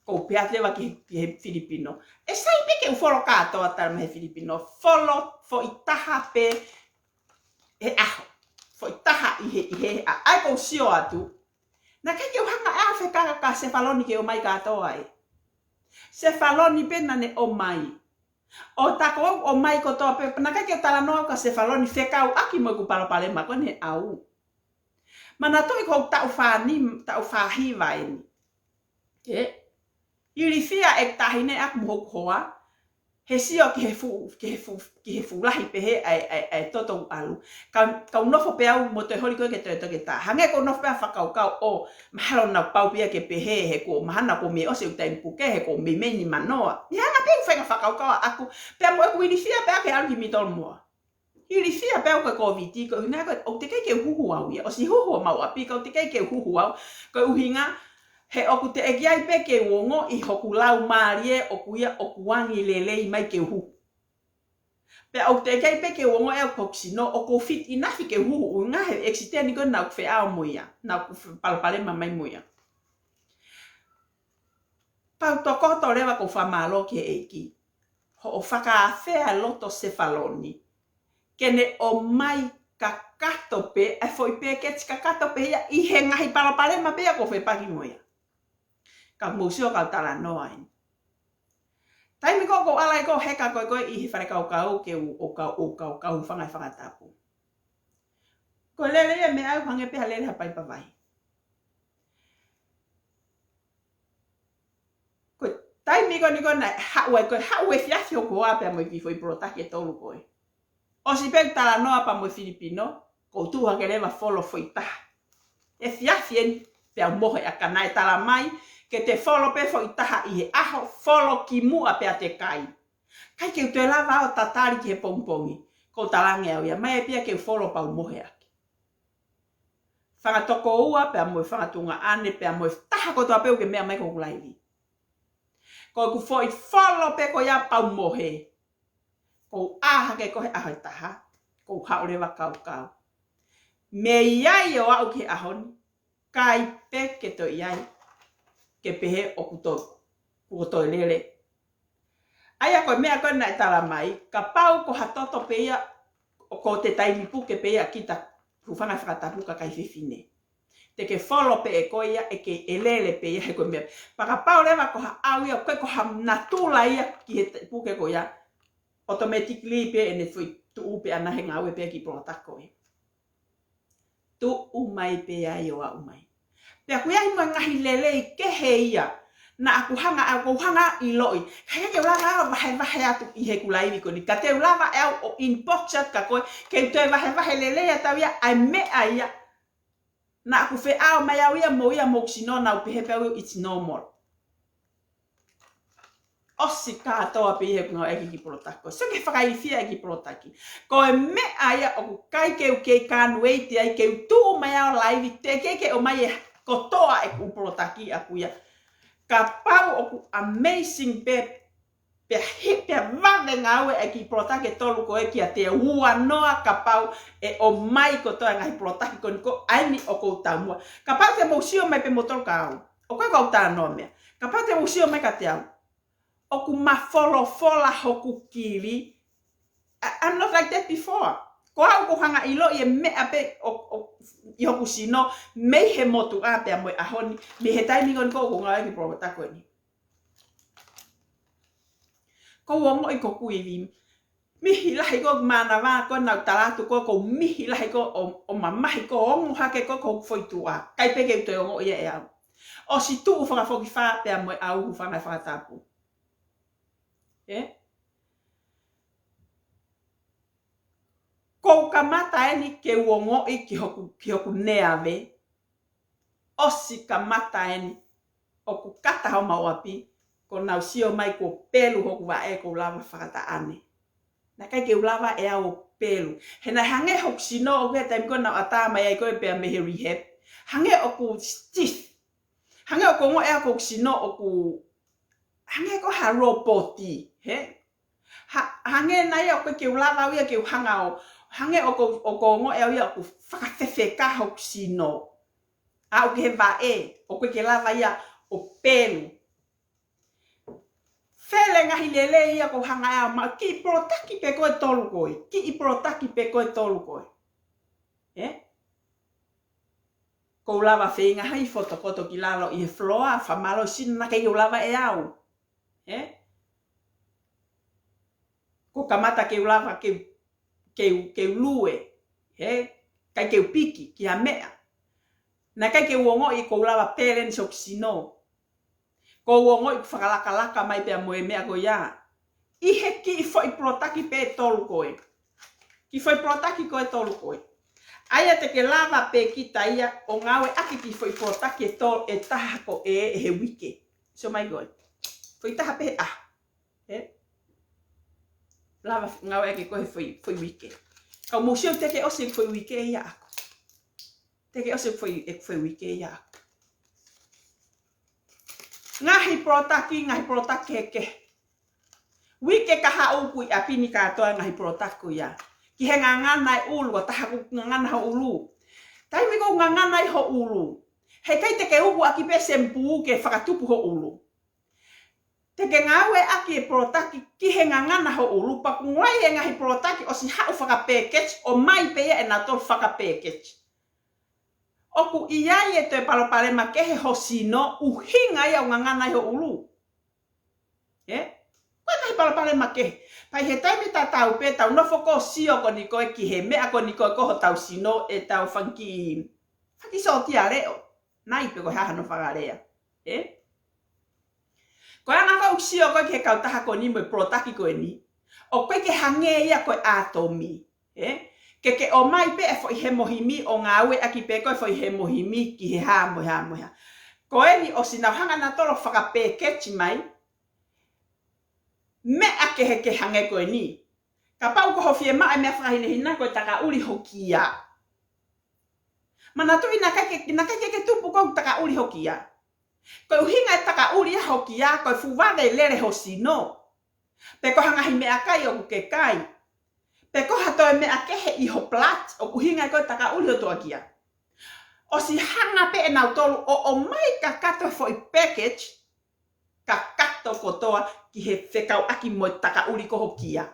ʻOku ou pehē atu leva ki, ki he Filipino. ʻE sai pē ke u folo kātoa, talamai he Filipino. Folo foʻi taha pē he ʻaho. Foʻi taha ʻi he, ʻi he, ʻa, ʻai ʻoku ou sio atu. Naʻe ʻikai ke u hanga ʻe au ʻo fekau kia Sefaloni ke ʻomai kātoa ē. Sefaloni pē naʻa ne ʻomai. ʻO tā ko ē ʻomai kotoa pē, naʻe ʻikai ke u talanoa kia Sefaloni fekauʻaki mo ʻeku palopalema ko eni he ʻau. Manatuʻi ko e taʻu fā ni, taʻu fā hiva eni. ʻE? Ilifia e taʻahine ʻaku mo hoku hoa, he sio ki he fuʻu, ki he fuʻu, ki he fuʻu lahi pehē ʻa e, ʻa e, ʻa e toto ʻoku ʻalu. Ka, kau nofo pē au mo toe holi ko ē ki he toketā. Hangē ʻoku ou nofo pē au ʻo fakakaukau ʻo, mahalo naʻa pau pē ia ke pehē, he kuo mahalo kuo mei ʻosi ʻeku taimi puke, he kuo meimei ni manoa. ʻI he anga pē ʻeku faʻahinga fakakaukau ʻaʻaku, pea mo ʻeku ilifia pē au ke ʻalu ki Mitolomoa. Ilifia pē au ko e Kōviti, ko e ʻuhinga ko ē, ʻoku teʻeki ke u huhu au ia. ʻOsi huhu ʻo maʻu ʻapi, ka ʻoku teʻeki ke u huhu au. Ko e ʻuhinga, he ʻoku teʻeki ai pē ke u ongoʻi hoku laumālie ʻoku ia ʻoku angi lelei mai ke u huhu. Pea ʻoku teʻeki ai pē ke u ongoʻi ʻe au ko hoku sino ʻoku ou fit enough ke u huhu, ʻuhinga he accident ko ē naʻa ku feʻao mo ia, naʻa ku fe-, palopalema mai mo ia. Pau tokoto leva ʻeku fakamālō ki he ʻEiki. Hoʻo fakaafeʻi loto Sefaloni. Ke ne ʻomai kakato pē, ʻa e foʻi peketi kakato pē ia ʻi he ngaahi palopalema pē ia ʻoku ou fepaki mo ia. Ka mou sio kau talanoa eni. Taimi ko ē ʻoku ou ʻalu ai ʻo heka ko ē ko ē ʻi he fale kaukau ke u, ʻo kau, ʻo kau, kau hūfanga he fakatapu. Ko e lele ia meʻa ʻoku hangē pē ha lele ha paipa vai. Ko e taimi ko eni ko ē naʻe haʻu ai ko ē, haʻu efiafi hoku hoa pea mo e kiʻi foʻi polotaki ʻe tolu ko ē. ʻOsi pē ʻeku talanoa pea mo e Filipino, ʻoku ou tuʻu hake leva ʻo folo foʻi taha. Efiafi eni, pea u mohe ʻaki, naʻe tala mai ke te folo pē foʻi taha ʻi he ʻaho, folo kimuʻa pea te kai. ʻIkai ke u toe lava ʻo tatali ki he pongipongi. ʻOku ou talaange au ia, ʻomai pē ia ke u folo pea u mohe ʻaki. Fanga tokoua pea mo e fanga tuongaʻane pea mo e taha kotoa pē ʻoku ke meʻa mai ki hoku laivi. Ko ʻeku foʻi folo pē ko ia pea u mohe. ʻOku ou ʻā hake ko ē he ʻaho ʻe taha, ʻoku ou haʻu leva ʻo kaukau. Mei ai ʻo aʻu ki he ʻaho ni, ʻikai pē ke toe ʻi ai ke pehē ʻoku to-, kuo toe lele. ʻA ia ko e meʻa ko ē naʻe tala mai, kapau ko ha toto pē ia, ʻoku te taimi puke pē ia kita hūfanga he fakatapu kakai fefine. Te ke folo pē ʻe koe ia, ʻe ke ʻe lele pē ia he ko e meʻa. Pea kapau leva ko haʻau ia, ko e ko ha natula ia ki he te-, puke ko ia, automatically pē ʻene foʻi tuʻu pē ʻana he ngāue pē ʻa e kiʻi polotaki ko ē. Tuʻu mai pē ai ʻo aʻu mai. Pea ʻoku ʻi ai mo e ngaahi lelei kehe ia. Naʻa ku hanga, ʻa ku hanga ʻiloʻi. He ke u lava ʻo vahevahe atu ʻi heʻeku laivi ko eni. Ka te u lava ʻe au ʻo inbox atu kia koe, ke u toe vahevahe lelei atu au ia, ʻa e meʻa ia. Naʻa ku feʻao mai au ia mo ia mo hoku sino, naʻa ku pehē pē au it's normal. ʻOsi kātoa pē ia he ngāueʻaki e kiʻi polotaki ko ē. Sio ki he fakailifia e kiʻi polotaki. Ko e meʻa ia ʻoku ʻikai ke u kei kanaveit ai ke u tuʻu mai ʻo laivi, teʻeki ke ʻomai e kotoa ʻeku polotaki ʻaʻaku ia. Kapau ʻoku amazing pē, pea hē, pea vave ngāue e kiʻi polotaki ʻe tolu ko ē kiate au, ua noa kapau ʻe ʻomai kotoa e ngaahi polotaki ko eni ko ē ʻa eni ʻoku ou taumuʻa. Kapau te mou sio mai pē moutolu kia au. ʻOku ʻikai ko au talanoa meʻa. Kapau te mou sio mai kiate au. ʻOku mafolofola hoku kili. I, I'm not like that before. Ko au ʻoku ou hanga ʻiloʻi e meʻa pē ʻo, ʻo, ʻi hoku sino, mei he motuʻa pea mo e ʻaho ni, mei he taimi ko eni ʻoku ou ngāueʻaki e polotaki ko eni. ʻOku ou ongoʻi ko ʻeku ivi. Mihi lahi ko ē mānava ko ē naʻa ku tala atu ko ē, ʻoku ou mihi lahi ko ē ʻo, ʻo mamahi ko ē ʻo ongo hake ko ē ʻeku foʻi tuʻa. ʻIkai pē ke u toe ongoʻi ia ʻe au. ʻOsi tuʻu fakafokifā pea mo e ʻahu hūfanga he fakatapu. ʻE? ʻOku ou kamata eni ke u ongoʻi ki hoku, ki hoku neave. ʻOsi kamata eni. ʻOku kata homau ʻapi, kuo nau sio mai kuo pelu hoku vaʻe, ʻoku ou lava fakataʻane. Naʻe ʻikai ke u lava ʻe au ʻo pelu. He naʻe hangē hoku sino, ʻoku ʻi ai e taimi ko ē naʻa ku ʻatā mai ai ko ē pea mei he rehab. Hangē ʻoku stiff. Hangē ʻoku ongoʻi ʻe au ko hoku sino ʻoku hangē ko ha lopoti, hē? Ha-, hangē nai ʻoku ʻikai ke u lava au ia ke u hanga ʻo, hangē ʻoku, ʻoku ongoʻi ʻe au ia ʻoku fakafefeka hoku sino. Aʻu ki he vaʻe, ʻoku ʻikai ke lava ia ʻo pelu. Fele ngaahi lelei ia ʻoku ou hanga ʻe au maʻu, kiʻi polotaki pē ko ē ʻe tolu ko ē, kiʻi polotaki pē ko ē ʻe tolu ko ē. Ē? ʻOku ou lava feinga hai fotokoto ki lalo ʻi he floor, fakamālō sino naʻe ʻikai ke u lava ʻe au. Ē? ʻOku kamata ke u lava ke, ke, ke lue. Ē? ʻIkai ke u piki ki ha meʻa. Naʻe ʻikai ke u ongoʻi ʻoku ou lava balance hoku sino. ʻOku ou ongoʻi ʻoku fakalakalaka mai pea mo e meʻa ko ia. ʻI he kiʻi foʻi polotaki pē ʻe tolu ko ē. Kiʻi foʻi polotaki ko ē ʻe tolu ko ē. ʻA ia te ke lava pē kita ia ʻo ngāueʻaki kiʻi foʻi polotaki ʻe tolu, ʻe taha ko ē ʻi he uike. Sio mai ko ē. Foʻi taha pē ʻe taha. Ē? Lava ngāueʻaki ko ē he foʻi, foʻi uike. Ka mou sio teʻeki ʻosi e foʻi uike ia ʻaʻaku. Teʻeki ʻosi e foʻi, e foʻi uike ia ʻaʻaku. Ngaahi polotaki, ngaahi polotaki kehekehe. Uike kahaʻu ʻoku ʻi ʻapi ni kātoa e ngaahi polotaki ko ia. Ki he ngangana e ʻulu, ʻa taha ʻoku ngangana ho ʻulu. Taimi ʻoku ngangana ai ho ʻulu. Heʻikai te ke uku ʻaki pē shampoo ke fakatupu ho ʻulu. Te ke ngāueʻaki e polotaki ki he ngangana ho ʻulu, pea ʻoku ngaahi e ngaahi polotaki ʻosi haʻu fakapackage, ʻomai pē ia ʻe nautolu fakapackage. ʻOku ʻi ai e toe palopalema kehe ho sino, ʻuhinga ia ʻoku ngangana ai ho ʻulu. Ē? Ko e palopalema kehe. Pea ʻi he taimi tatau pē tau nofo ʻo sio ko eni ko ē ki he meʻa ko eni ko ē ko hotau sino, ʻetau fanga kiʻi, fanga kiʻi sōtia leʻo. Nai pe ko e hā hano fakalea. Ē? Ko e anga ʻoku ou sio ko ē ki he kautaha ko eni mo e polotaki ko eni, ʻoku ʻikai ke hangē ia ko e ʻātomi. Ē? Ke ke ʻomai pē e foʻi hemohimi ʻo ngāueʻaki pē ko e foʻi hemohimi ki he hā mo e hā mo e hā. Ko eni ʻosi nau hanga nautolu ʻo fakapēketi mai meʻa kehekehe hangē ko eni. Kapau ko hoʻo fiemaʻu e meʻa fakahinehina ko e takaʻuli ho kia. Manatuʻi naʻe ʻikai ke, naʻe ʻikai ke tupu ko e takaʻuli ho kia. Ko e ʻuhinga e takaʻuli ho kia, ko e fuʻu vave lele ho sino. Pe ko ha ngaahi meʻakai ʻoku ke kai. Pe ko ha toe meʻa kehe ʻi ho blood, ʻoku ʻuhinga ia ko e takaʻuli hoto kia. ʻOsi hanga pē ʻe nautolu ʻo ʻomai kakato e foʻi package, kakato kotoa ki he fekauʻaki mo e takaʻuli ko ho kia.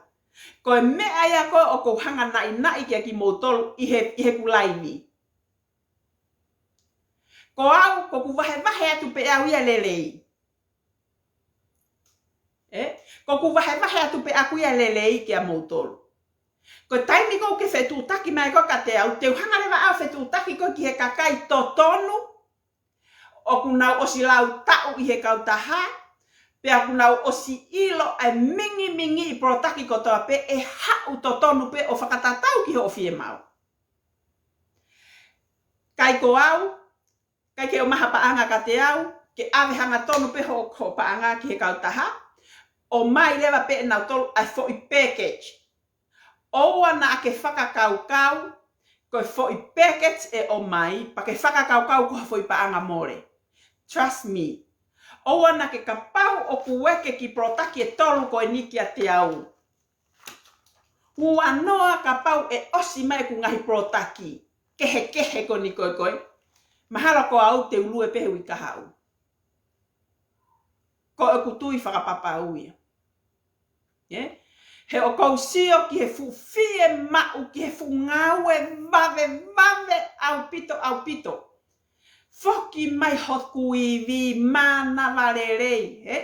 Ko e meʻa ia ko ē ʻoku ou hanga naʻinaʻi kia kimoutolu ʻi he, ʻi heʻeku laivi. Ko au, ʻoku ou vahevahe atu pē au ia lelei. Ē? ʻOku ou vahevahe atu pē ʻaku ia lelei kia moutolu. Ko e taimi ʻoku ke fetuʻutaki mai ko ē kiate au, te u hanga leva au ʻo fetuʻutaki ko ē ki he kakai totonu, ʻoku nau ʻosi lau taʻu ʻi he kautaha, pea ʻoku nau ʻosi ʻilo ʻa e mingimingiʻi polotaki kotoa pē ʻe haʻu totonu pē ʻo fakatatau ki hoʻo fiemaʻu. ʻIkai ko au, ʻikai ke ʻomai ha paʻanga kiate au, ke ʻave hangatonu pē hoʻo, hoʻo paʻanga ki he kautaha, ʻomai leva pē ʻe nautolu ʻa e foʻi package. ʻOua naʻa ke fakakaukau, ko e foʻi package ʻe ʻomai, pea ke fakakaukau ko ha foʻi paʻanga mole. Trust me. ʻOua naʻa ke, kapau ʻoku ʻi ai e kiʻi polotaki ʻe tolu ko eni kiate au. Ua noa kapau ʻe ʻosi mai ʻeku ngaahi polotaki kehekehe ko eni ko ē ko ē. Mahalo ko au te u lue pē he uike kahaʻu. Ko ʻeku tui fakapapau ia. Ē? He ʻoku ou sio ki he fuʻu fiemaʻu, ki he fuʻu ngāue vavevave ʻaupito, ʻaupito. Foki mai hoku ivi, mānava lelei, ē?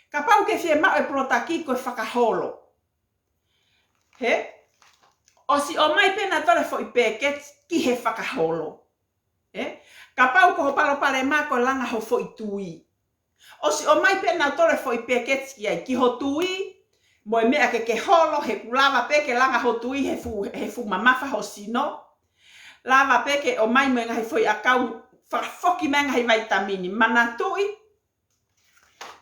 Kapau ʻoku ke fiemaʻu e polotaki ko e fakaholo. Ē? ʻOsi ʻomai pē nautolu e foʻi package ki he fakaholo. Ē? Kapau ko hoʻo palopalema ko e langa ho foʻi tui. ʻOsi ʻomai pē nautolu e foʻi package ki ai, ki ho tui, mo e meʻa ke ke holo, he ʻoku lava pē ke langa ho tui he fuʻu, he fuʻu mamafa ho sino. Lava pē ke ʻomai mo e ngaahi foʻi ʻakau, fakafoki mai e ngaahi vaitamini. Manatuʻi,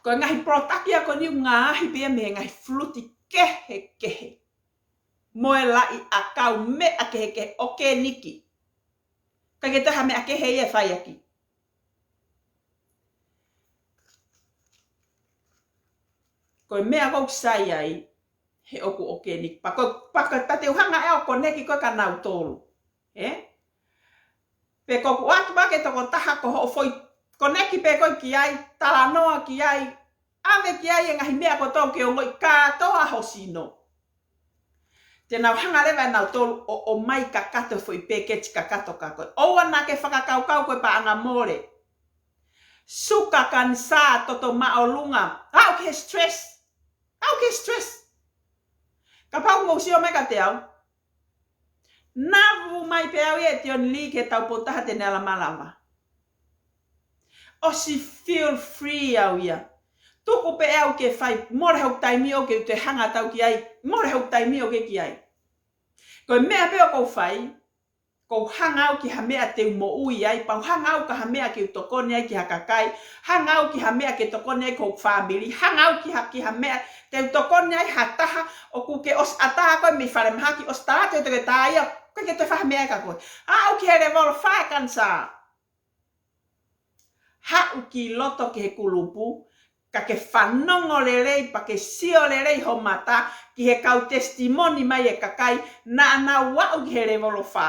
ko e ngaahi polotaki ia ko eni ʻoku ngaahi pē ia mei he ngaahi fuluti kehekehe. Mo e laʻi ʻakau meʻa kehekehe ʻokeniki. ʻIkai ke toe ha meʻa kehe ia ʻe fai ʻaki. Ko e meʻa ʻoku ou sai ai, he ʻoku ʻokeniki. Pea ko, pea ko, pea te u hanga ʻe au ʻo koneki ko ē kia nautolu. Ē? Pe ko ʻeku ʻoatu pē ke tokotaha ko hoʻo foʻi koneki pē ko ē ki ai, talanoa ki ai, ʻave ki ai e ngaahi meʻa kotoa ʻoku ke ongoʻi kātoa ho sino. Te nau hanga leva ʻe nautolu ʻo, ʻomai kakato e foʻi package kakato kia koe. ʻOua naʻa ke fakakaukau ko e paʻanga mole. Suka, kanisā, toto māʻolunga. Aʻu ki he stress. Aʻu ki he stress. Kapau ʻoku mou sio mai kiate au. Naʻa ku ʻomai pē au ia ʻe Tioni Lī ki he taupotu taha te ne ala malava. ʻOsi feel free au ia. Tuku pē au ke fai, mole hoku taimi ʻoku ou toe hanga atu ki ai, mole hoku taimi ʻoku ou ki ai. Ko e meʻa pē ʻoku ou fai, ʻoku ou hanga au ki ha meʻa te u moʻui ai, pea u hanga au ki ha meʻa ke u tokoni ai ki ha kakai, hanga au ki ha meʻa ke tokoni ai ki hoku fāmili, hanga au ki ha, ki ha meʻa te u tokoni ai ha taha, ʻoku ke ʻosi ʻatā koe mei falemahaki, ʻosi tala atu ʻe he toketā ia, ʻoku ʻikai ke toe fai ha meʻa ia kia koe. Aʻu ki he levolo fā e kanisā. Haʻu ki loto ki he kulupu, ka ke fanongo lelei, pea ke sio lelei ho mata, ki he kau testimony mai e kakai, naʻa nau aʻu ki he levolo fā,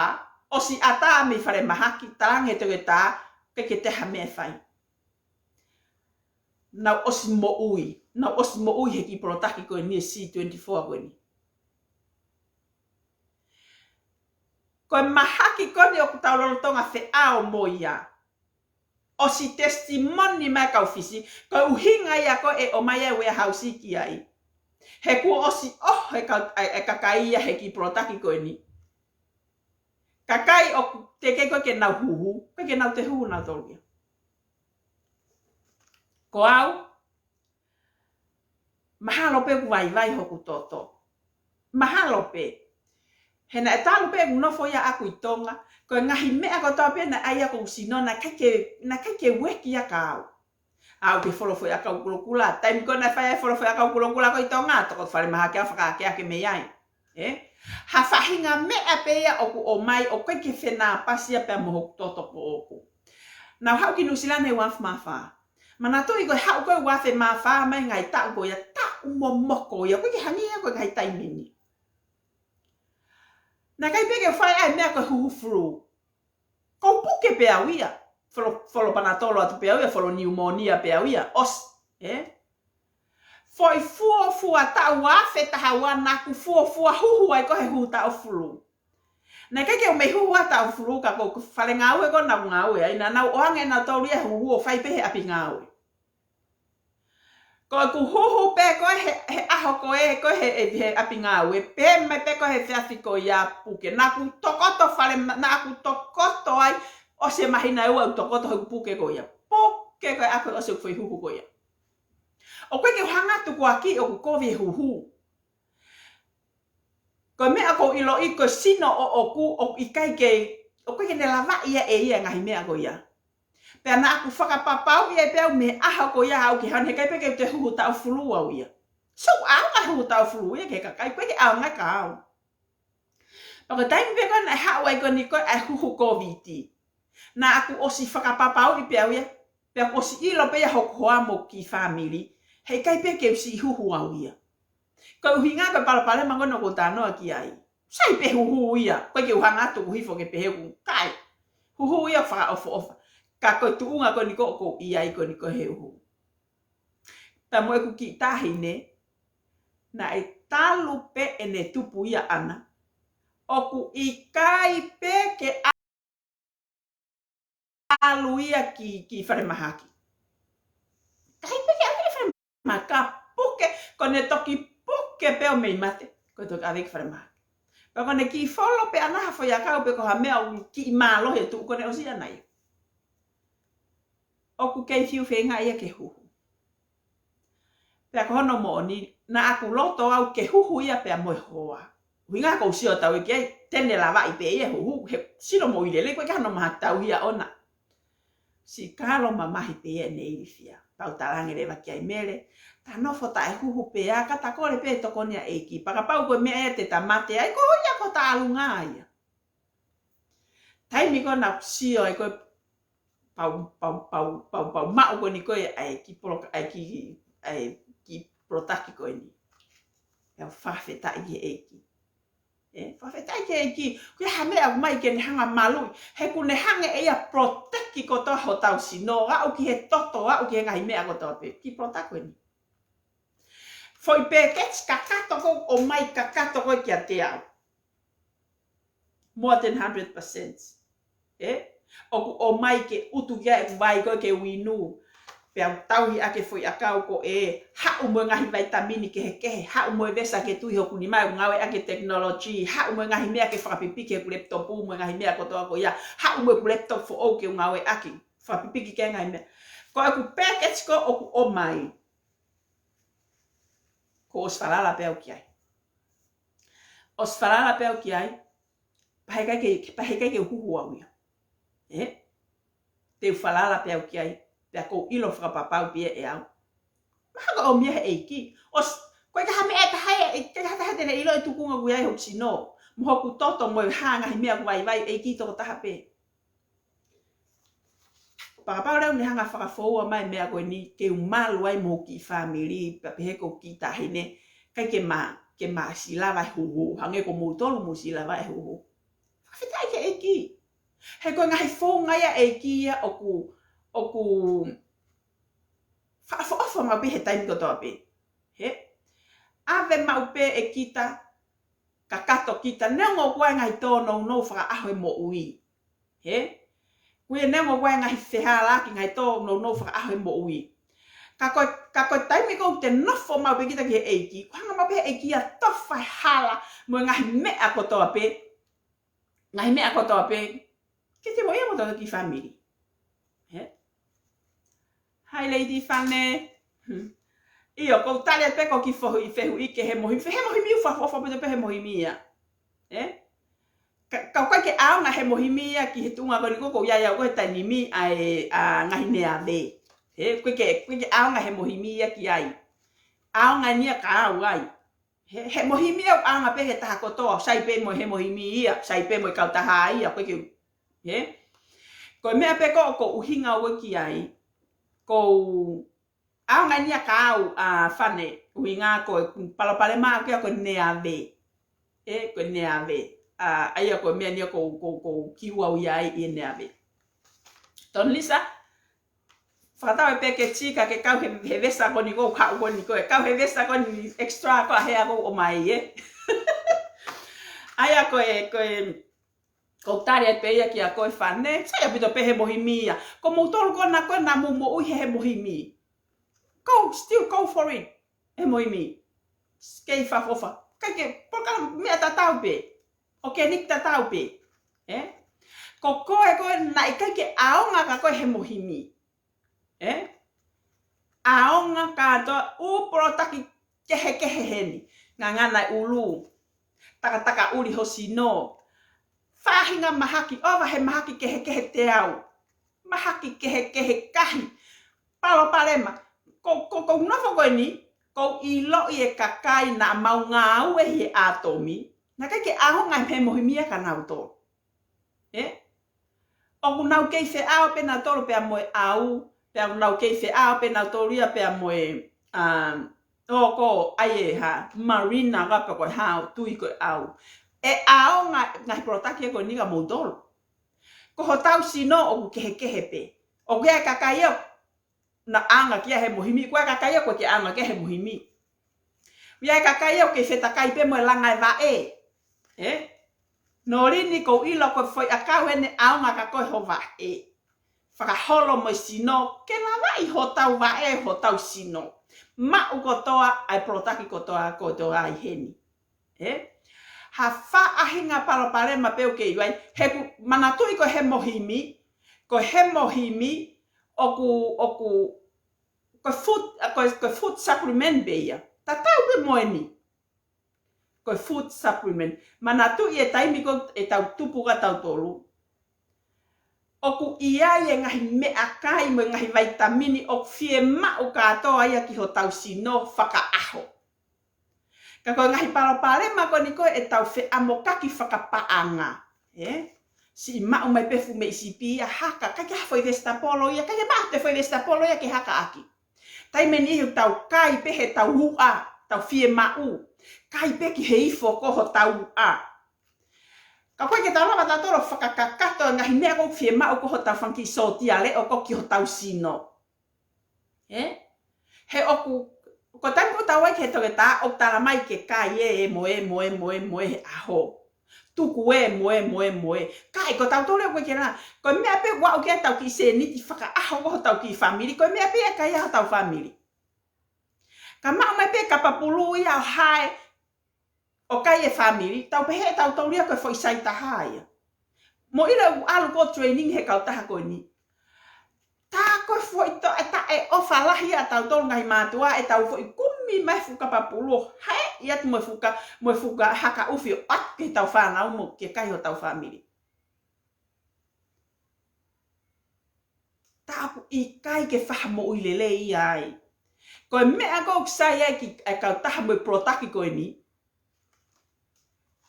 ʻosi ʻatā mei falemahaki, talaange ʻe he toketā, ʻikai ke toe ha meʻa ʻe fai. Nau ʻosi moʻui, nau ʻosi moʻui he kiʻi polotaki ko eni e C twenty-four ko eni. Ko e mahaki ko eni ʻoku tau lolotonga feʻao mo ia. ʻOsi testimony mai e kau Fisi, ko e ʻuhinga ia ko ē ʻe ʻomai e warehouse ki ai. He kuo ʻosi ʻoho e ka-, e, e kakai ia he kiʻi polotaki ko eni. Kakai ʻoku teʻeki ai ke nau huhu, ʻikai ke nau toe huhu nautolu ia. Ko au, mahalo pē ʻoku vaivai hoku toto. Mahalo pē. He naʻe talu pē ʻeku nofo ia ʻaku ʻi Tonga, ko e ngaahi meʻa kotoa pē naʻe ʻai ia ʻe hoku sino naʻe ʻikai ke, naʻe ʻikai ke uekia kia au. Aʻu ki he folo foʻiʻakau kulokula, taimi ko ē naʻe fai ai e folo foʻiʻakau kulokula ko ē ʻi Tonga, toko falemahaki ʻo fakaakeake mei ai. Ē? Ha faʻahinga meʻa pē ia ʻoku ʻomai ʻoku ʻikai ke fenāpasi ia pea mo hoku toto ko ʻoku. Naʻá ku haʻu ki Nuʻu Sila he uaafe mā fā. Manatuʻi ko e haʻu ko ē uaafe mā fā mai ngaahi taʻu ko ia, taʻu momoko ia, ʻoku ʻikai ke hangē ia ko e ngaahi taimi ni. Naʻe ʻikai pē ke fai ai e meʻa ko e huhu flu. Ko e puke pē au ia. Folo, folo panatolo atu pē au ia, folo niumonia pē au ia. ʻOsi, ē? Foʻi fuofua taʻu uaafe taha ua naʻá ku fuofua huhu ai ko ē he huhu taʻu flu. Naʻe ʻikai ke u mei huhu ʻa e taʻu flu ka ko e fale ngāue ko ē naʻá ku ngāue ai, naʻa nau ʻoange nautolu ia e huhu ʻo fai pē he ʻapi ngāue. Ko ʻeku huhu pē ko ē he, he ʻaho ko ē, ko ē he, he, he ʻapi ngāue, pehē mai pē ko ē he efiafi ko ia puke. Naʻá ku tokoto fale, naʻá ku tokoto ai, ʻosi e māhina ʻe ua ʻeku tokoto he puke ko ia. Puke ko ē ʻaʻaku ʻosi ʻeku foʻi huhu ko ia. ʻOku ʻikai ke u hanga atu ko ā ki ʻoku kovi e huhu. Ko e meʻa ʻoku ou ʻiloʻi ko e sino ʻoʻoku ʻoku ʻikai ke, ʻoku ʻikai ke ne lavaʻi ia ʻe ia e ngaahi meʻa ko ia. Pea naʻá ku fakapapauʻi ai pē au mei he ʻaho ko ia aʻu ki he ʻaho ni he ʻikai pē ke u toe huhu taʻu flu au ia. So, ʻaonga e huhu taʻu flu ia ki he kakai, ʻoku ʻikai ke ʻaonga kia au. Pea ko e taimi pē ko ē naʻe haʻu ai ko eni ko ē ʻa e huhu Kōviti. Naʻá ku ʻosi fakapapauʻi pē au ia, pea kuo ʻosi ʻilo pē ia hoku hoa mo e kiʻi fāmili, he ʻikai pē ke u siʻi huhu au ia. Ko e ʻuhinga ko e palopalema ko ena ʻoku ou talanoa ki ai. Sai pē huhu ia, ʻoku ʻikai ke u hanga atu ʻoku hifo ke pehē ʻoku ʻikai. Huhu ia fakaʻofoʻofa. Ka ko e tuʻunga ko eni ko ē ʻoku ou ʻi ai ko eni ko ē he huhu. Pea mo ʻeku kiʻi taʻahine, naʻe talu pē ʻene tupu ia ʻana, ʻoku ʻikai pē ke ʻalu ia ki, ki falemahaki. ʻIkai pē ke ʻalu ki falemahaki, ka puke, ko ʻene toki puke pē ʻo mei mate, ko e toki ʻave ki falemahaki. Pea ko ʻene kiʻi folo pē ʻana ha foʻiʻakau pe ko ha meʻa ʻoku kiʻi mālohi e tuʻu ko ʻene ʻosi ʻana ia. ʻOku kei fiu feinga ia ke huhu. Pea ko hono moʻoni, naʻá ku loto au ke huhu ia pea mo e hoa. ʻUhinga ʻoku ou sio atu au ki ai, te ne lavaʻi pē ia e huhu, he sino moʻui lelei, ʻoku ʻikai hano maha tauhi ia ʻona. Siʻi kalo mamahi pē ia ʻene ilifia. Pea u talaange leva kia Mele, ta nofo taʻehuhu pē ā, ka ta kole pē tokoni ʻa e ʻEiki. Pea kapau ko e meʻa ia te ta mate ai, ko ia ko hota ʻalunga ia. Taimi ko ē naʻá ku sio ai ko ē pau, pau, pau, pau, pau maʻu ko eni ko ē ʻa e kiʻi polo-, ʻa e kiʻi, ʻa e kiʻi polotaki ko eni. Pea u fakafetaʻi ki he ʻEiki. Ē, fakafetaʻi ki he ʻEiki. Ko ia ha meʻa ʻoku ʻomai ke ne hanga maluʻi. He ʻoku ne hanga ʻe ia protect kotoa hotau sino, aʻu ki he toto, aʻu ki he ngaahi meʻa kotoa pē. Kiʻi polotaki ko eni. Foʻi peketi kakato ko ē ʻoku ʻomai kakato ko ē kiate au. More than hundred percent. Ē? ʻOku ʻomai ke utu ki ai ʻeku vai ko ē ke u inu. Pea u tauhi ʻaki e foʻiʻakau ko ē, haʻu mo e ngaahi vaitamini kehekehe, haʻu mo e vesa ke tui hoku nima ʻeku ngāueʻaki e technology, haʻu mo e ngaahi meʻa ke fakapipiki heʻeku laptop, mo e ngaahi meʻa kotoa ko ia, haʻu mo ʻeku laptop foʻou ke u ngāueʻaki, fakapipiki ki ai e ngaahi meʻa. Ko ʻeku peketi ko ē ʻoku ʻomai, kuo u ʻosi falala pē au ki ai. ʻOsi falala pē au ki ai, pea heʻikai ke, pea heʻikai ke u huhu au ia. Ē? Te u falala pē au ki ai, pea ʻoku ou ʻilo fakapapau pē ia ʻe au. Mahalo ʻoku ʻomai ia ʻe he ʻEiki. ʻOsi, ʻoku ʻikai ha meʻa ʻe taha ia, ʻikai ha taha te ne ʻilo e tuʻunga ʻoku ʻi ai hoku sino, mo hoku toto, mo e hā e ngaahi meʻa ʻoku vaivai, ʻEiki tokotaha pē. Pea kapau leva ʻoku ne hanga fakafoua mai e meʻa ko eni ke u malu ai mo e kiʻi fāmili, pea pehē ko e kiʻi taʻahine, ʻikai ke ma, ke ma siʻi lava e huhu, hangē ko moutolu mou siʻi lava e huhu. Fakafetaʻi ki he ʻEiki. He ko e ngaahi founga ia ʻa e ʻEiki ia ʻoku, ʻoku fakaʻofoʻofa maʻu pē he taimi kotoa pē. Ē? ʻAve maʻu pē ʻe kita, kakato kita, neongo ʻoku ʻi ai e ngaahi tōnounou fakaʻaho e moʻui. Ē? Ko ia neongo ʻoku ʻi ai e ngaahi fehālaaki, ngaahi tōnounou fakaʻaho e moʻui. Ka ko e, ka ko e taimi ʻoku te nofo maʻu pē kita ki he ʻEiki, ko e hanga maʻu pē ʻe he ʻEiki ia ʻo tofa e hala mo e ngaahi meʻa kotoa pē, ngaahi meʻa kotoa pē, ke te mo ia mo tau ki family. He? Hi, Lady Fane. Hmm. ʻIo, ʻoku ou tali pē ko e kiʻi fehuʻi, fehuʻi ki he mohi-, he mohimi, fa-, fa-, fa-, pē he mohimi ia. He? Ka, ka ʻoku ʻikai ke ʻaonga he mohimi ia ki he tuʻunga ko eni ʻoku ou ʻi ai au ko e taimi ni ʻa e, ʻa e ngaahi neave. He, ʻoku ʻikai ke, ʻoku ʻikai ke ʻaonga he mohimi ia ki ai. ʻAonga eni ia kia au ai. He, he mohimi ia ʻoku ʻaonga pē he taha kotoa, sai pē mo e he mohimi ia, sai pē mo e kautaha ia, ʻoku ʻikai ke, he? Ko e meʻa pē ko ē ʻoku ou ʻuhinga au ki ai, ʻoku ʻaonga eni ia kia au, ʻa Fane, ʻuhinga ko e palopalema ʻaʻaku ia ko e neave. He, ko e neave. ʻA, ʻa ia ko e meʻa eni ia ʻoku, ʻoku, ʻoku ou kiu au ia ai ʻi he neave. Tonalisa, fakatau e peketi ka ke kau he, he vesa ko eni ʻoku ou kau ko eni ko e kau he vesa ko eni extra ko e hā ʻoku ou ʻomai, ē. ʻA ia ko e, ko e, ʻoku ou tali ai pē ia kia koe Fane, sai ʻaupito pē he mohimi ia. Ko moutolu ko ena ko ē naʻa mou moʻui he, he mohimi. Go, still go for it. He mohimi. Kei fafofa. ʻIkai ke, polokalama meʻa tatau pē. Organic tatau pē. Ē? Ko koe ko ē naʻe ʻikai ke ʻaonga kia koe he mohimi. Ē? ʻAonga kātoa ʻū polotaki kehekehe heni. Ngangana e ʻulu. Takataka ʻuli ho sino. Faʻahinga mahaki, ʻova he mahaki kehekehe teau. Mahaki kehekehe kahi. Palopalema. Ko, ko, ʻoku ou nofo ko eni, ʻoku ou ʻiloʻi e kakai naʻa mau ngāue he ʻātomi. Naʻe ʻikai ke ʻaonga he mohimi ia kia nautolu. Ē? ʻOku nau kei feʻao pē nautolu pea mo e ʻau, pea ʻoku nau kei feʻao pē nautolu ia pea mo e, um, ʻo ko ai e hā, marina ka pe ko e hā ʻoku tui ko e ʻau. ʻE ʻaonga ngaahi polotaki ko eni kia moutolu. Ko hotau sino ʻoku kehekehe pē. ʻOku ʻi ai e kakai ia naʻe ʻaonga ki ai he mohimi, ko e kakai ia ʻoku ʻikai ke ʻaonga ki ai he mohimi. ʻI ai e kakai ia ʻoku kei fetakai pē mo e langa e vaʻe. Ē? Nolini, ʻoku ou ʻilo ko e foʻi ʻakau eni ʻaonga kia koe ho vaʻe. Fakaholo mo e sino, ke lavaʻi hotau vaʻe, hotau sino. Maʻu kotoa ʻa e polotaki kotoa, kotoa ʻi heni. Ē? Ha faʻahinga palopalema pē ʻoku ke ʻi ai, he ʻoku manatuʻi ko e he mohimi, ko e he mohimi, ʻoku, ʻoku, ko e food, ko e, ko e food supplement pē ia. Tatau pē mo eni. Ko e food supplement. Manatuʻi e taimi ko ē ʻetau tupu kia tautolu. ʻOku ʻi ai e ngaahi meʻakai mo e ngaahi vaitamini ʻoku fiemaʻu kātoa ia ki hotau sino fakaʻaho. Ka ko e ngaahi palopalema ko eni ko ē ʻetau feʻamokaki fakapaʻanga. Ē? Siʻi maʻu mai pē fuʻu meʻi sipi ia haka, ʻikai ke ha foʻi vesitapolo ia, ʻikai ke maʻu ha foʻi vesitapolo ia ke haka ʻaki. Taimi ʻe niʻihi ʻoku tau kai pē heʻetau uʻa, tau fiemaʻu. Kai pē ki he ifo ko hotau uʻa. Ka ʻoku ʻikai ke tau lava tautolu ʻo fakakakato e ngaahi meʻa ʻoku fiemaʻu ko hotau fanga kiʻi sōtia leʻo ko ē ki hotau sino. Ē? He ʻoku, ko e taimi ʻoku tau ʻai ki he toketā ʻoku tala mai ke kai ē, ē mo ē, mo ē, mo ē, mo ē he ʻaho. Tuku ē, mo ē, mo ē, mo ē. Kai, ko tautolu ʻoku ʻikai ke la. Ko e meʻa pē ʻoku aʻu ki ai ʻetau kiʻi sēniti fakaʻaho ko hotau kiʻi fāmili. Ko e meʻa pē ia ʻe kai ai hotau fāmili. Ka maʻu mai pē kapa pulu ia ʻo hae, ʻo kai e fāmili, tau pehē ʻe tautolu ia ko e foʻi sai taha ia. Mo ʻilo ʻoku ʻalu ko ē training he kautaha ko eni. Tā ko e foʻi to-, e taʻeʻofa lahi ʻa tautolu ngaahi mātuʻa ʻetau foʻi kumi mai fuʻu kapa pulu ʻo hae ia atu mo e fuʻu ka-, mo e fuʻu ka-, haka ʻufi ʻo ʻatu ki heʻetau fānau mo ke kai hotau fāmili. Tā ʻoku ʻikai ke faʻa moʻui lelei ia ai. Ko e meʻa ko ē ʻoku sai ai ki he kautaha mo e polotaki ko eni.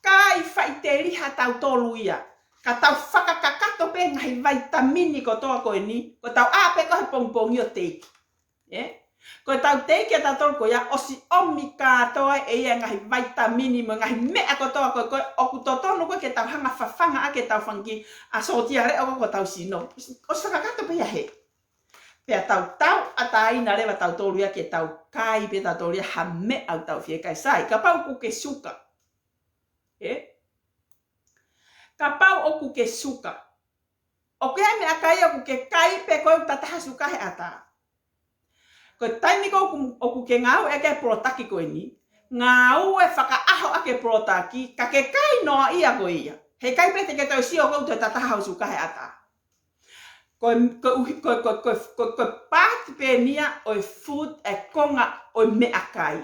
Kai faʻiteliha tautolu ia. Ka tau fakakakato pē ngaahi vaitamini kotoa ko eni. Ko ʻetau ʻā pē ko ē he pongipongi ʻo teiki. Ē? Ko ʻetau teiki ʻa tautolu ko ia ʻosi ʻomi kātoa ʻe ia ngaahi vaitamini mo e ngaahi meʻa kotoa ko ē, ko ē ʻoku totonu ko ē ke tau hanga fafanga ʻaki ʻetau fanga kiʻi sōtia leʻo ko ē ki hotau sino. ʻOsi fakakakato pē ia hē. Pea tau tauʻatāina leva tautolu ia ke tau kai pē tautolu ia ha meʻa ʻoku tau fie kai, sai. Kapau ʻoku ke suka. Ē? Kapau ʻoku ke suka. ʻOku ʻi ai e meʻakai ʻoku ke kai pē ko ē ʻoku tataha suka he ʻatā. Ko e taimi ko ē ʻoku, ʻoku ke ngāueʻaki e polotaki ko eni, ngāue fakaʻaho ʻaki e polotaki, ka ke kai noa ia ko ia. Heʻikai pē te ke toe sio ʻoku toe tataha ho suka he ʻatā. Ko e, ko e ʻuhi, ko e, ko e, ko e, ko e, ko e paati pē eni ia ʻo e food, e konga ʻo e meʻakai.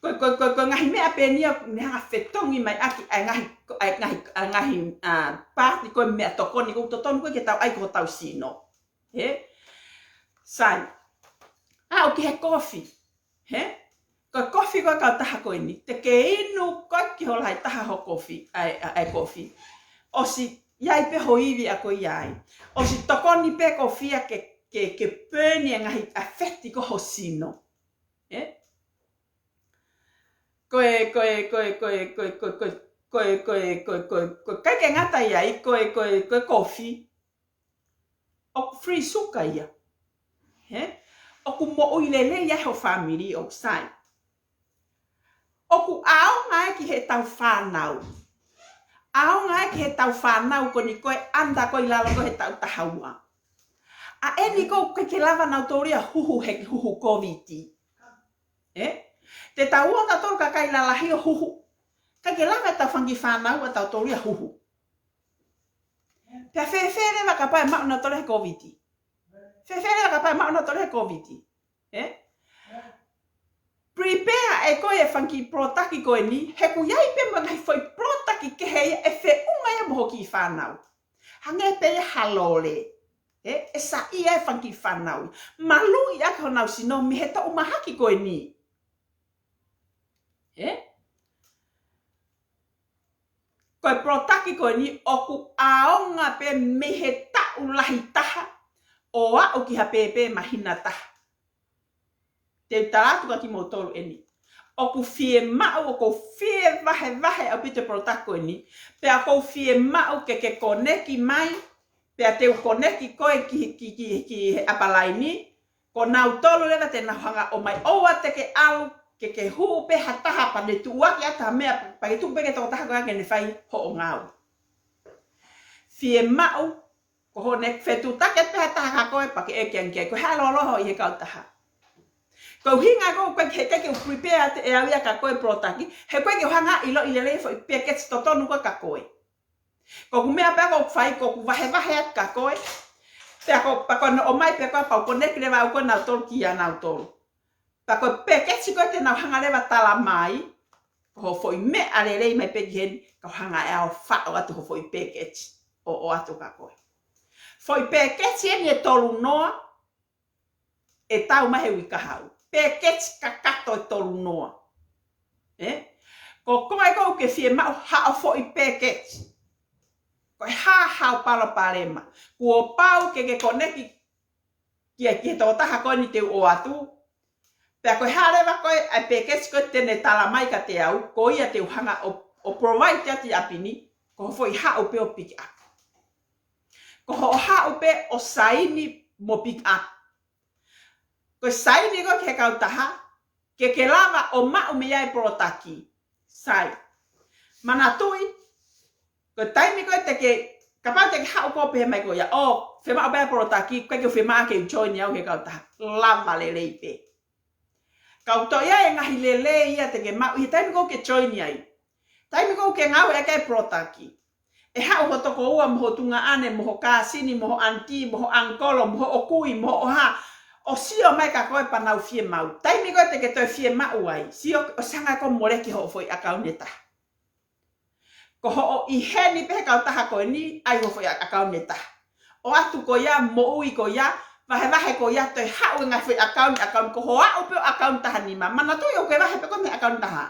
Ko e, ko e, ko e, ko e ngaahi meʻa pē eni ia ne hanga fetongi mai ʻaki ʻa e ngaahi, ʻa e ngaahi, ʻa e ngaahi, ā, paati ko e meʻatokoni ʻoku totonu ko ē ke tau ʻai ki hotau sino. Hē? Sai. Aʻu ki he kofi. Hē? Ko e kofi ko ē kautaha ko eni. Te ke inu ko ē ki ho lahi taha ho kofi, ʻa e, ʻa e, ʻa e kofi. ʻOsi ʻi ai pē ho ivi ʻa ko ia ai. ʻOsi tokoni pē kofi ia ke, ke, ke pēni e ngaahi ʻa e feti ko ē ho sino. Hē? Ko e, ko e, ko e, ko e, ko e, ko e, ko e, ko e, ko e, ko e, ko e, ko e, ʻikai ke ngata ai, ko e, ko e, ko e kofi. ʻOku free suka ia. Hē? ʻOku moʻui lelei ai ho fāmili ʻoku sai. ʻOku ʻaonga ai ki heʻetau fānau. ʻAonga ai ki heʻetau fānau ko eni ko e ʻanda ko ē ʻi lalo ko ē heʻetau taha ua. ʻA eni ko ē ʻoku ʻikai ke lava nautolu ia huhu he huhu Kōviti. Ē? Te tau ō tautolu kakai lalahi ʻo huhu. ʻIkai ke lava ʻetau fanga kiʻi fānau ʻatautolu ia huhu. Pea fēfē leva kapau ʻe maʻu nautolu he Kōviti? Fēfē leva kapau ʻe maʻu nautolu he Kōviti? Ē? Prepare ʻe koe e fanga kiʻi polotaki ko eni, he ʻoku ʻi ai pē mo e ngaahi foʻi polotaki kehe ia ʻe feʻunga ia mo ho kiʻi fānau. Hangē pē ia ha lole. Ē? ʻE saiʻia e fanga kiʻi fānau. Maluʻi ʻaki honau sino mei he toʻu mahaki ko eni. Ē? Ko e polotaki ko eni ʻoku ʻaonga pē mei he taʻu lahi taha ʻo aʻu ki ha pēpē māhina taha. Te u tala atu kia kimoutolu eni. ʻOku fiemaʻu, ʻoku ou fie vahevahe ʻaupito e polotaki ko eni, pea ʻoku ou fiemaʻu ke ke koneki mai, pea te u koneki koe ki, ki, ki, ki he ʻapalaini, ko nautolu leva te nau hanga ʻo ʻomai ʻoua te ke ʻalu, ke ke hū pē ha taha pea ne tuʻuaki atu ha meʻa pea ke tuku pē ki he tokotaha ko ia ke ne fai hoʻo ngāue. Fiemaʻu, ko hoʻo ne fetuʻutaki atu pē ha taha kia koe pea ke ʻeke ange ki ai, ko e hā e lōloa ʻi he kautaha. Ko e ʻuhinga ko ē ʻoku ʻikai ke u prepare atu ʻe au ia kia koe e polotaki, he ʻoku ʻikai ke u hanga ʻiloʻi lelei e foʻi peketi totonu ko ē kia koe. Ko ʻeku meʻa pē ʻoku ou fai, ko ʻeku vahevahe atu kia koe. Pea ko, pea ko hono ʻomai pē ko ē pea u koneki leva au kia nautolu kia nautolu. Pea ko e peketi ko ē te nau hanga leva tala mai, ko ho foʻi meʻa lelei mai pē ki heni, ka u hanga ʻe au ʻo faʻo atu ho foʻi peketi ʻo ʻoatu kia koe. Foʻi peketi eni ʻe tolu noa, ʻe tau mai he uike kahaʻu. Peketi kakato ʻe tolu noa. Ē? Ko koe ko ē ʻoku ke fiemaʻu haʻo foʻi peketi. Ko e hā haʻo palopalema. Kuo pau ke ke koneki ki he, ki he tokotaha ko eni te u ʻoatu. Pea ko e hā leva ko ē ʻa e peketi ko ē te ne tala mai kiate au, ko ia te u hanga ʻo, ʻo provide atu ʻi ʻapi ni, ko ho foʻi haʻu pē ʻo pick up. Ko hoʻo haʻu pē ʻo saini mo pick up. Ko e saini ko ē ki he kautaha, ke ke lava ʻo maʻu mei ai e polotaki. Sai. Manatuʻi, ko e taimi ko ē te ke, kapau te ke haʻu ko ē pehē mai ko ia, ʻo, fiemaʻu pē e polotaki, ʻikai ke fiemaʻu ke join au ki he kautaha. Lava lelei pē. Ka ʻoku toe ʻi ai e ngaahi lelei ia te ke maʻu ʻi he taimi ko ē ʻoku ke join ai. Taimi ko ē ʻoku ke ngāueʻaki e polotaki. ʻE haʻu ho tokoua mo ho tuongaʻane, mo ho kāsini, mo ho aunty, mo ho uncle, mo hoʻo kui, mo hoʻo hā. ʻO sio mai kia koe pea nau fiemaʻu. Taimi ko ē te ke toe fiemaʻu ai. Sio ʻosi hanga ʻe koe ʻo moleki hoʻo foʻi ʻakauni ʻe taha. Ko hoʻo ʻi heni pē he kautaha ko eni, ʻai ho foʻi ʻakauni ʻe taha. ʻOatu ko ia, moʻui ko ia, vahevahe ko ia, toe haʻu e ngaahi foʻi ʻakauni, ʻakauni ko hoʻo aʻu pē ʻo ʻakauni taha nima. Manatuʻi ʻoku ke vahe pē koe mei he ʻakauni taha.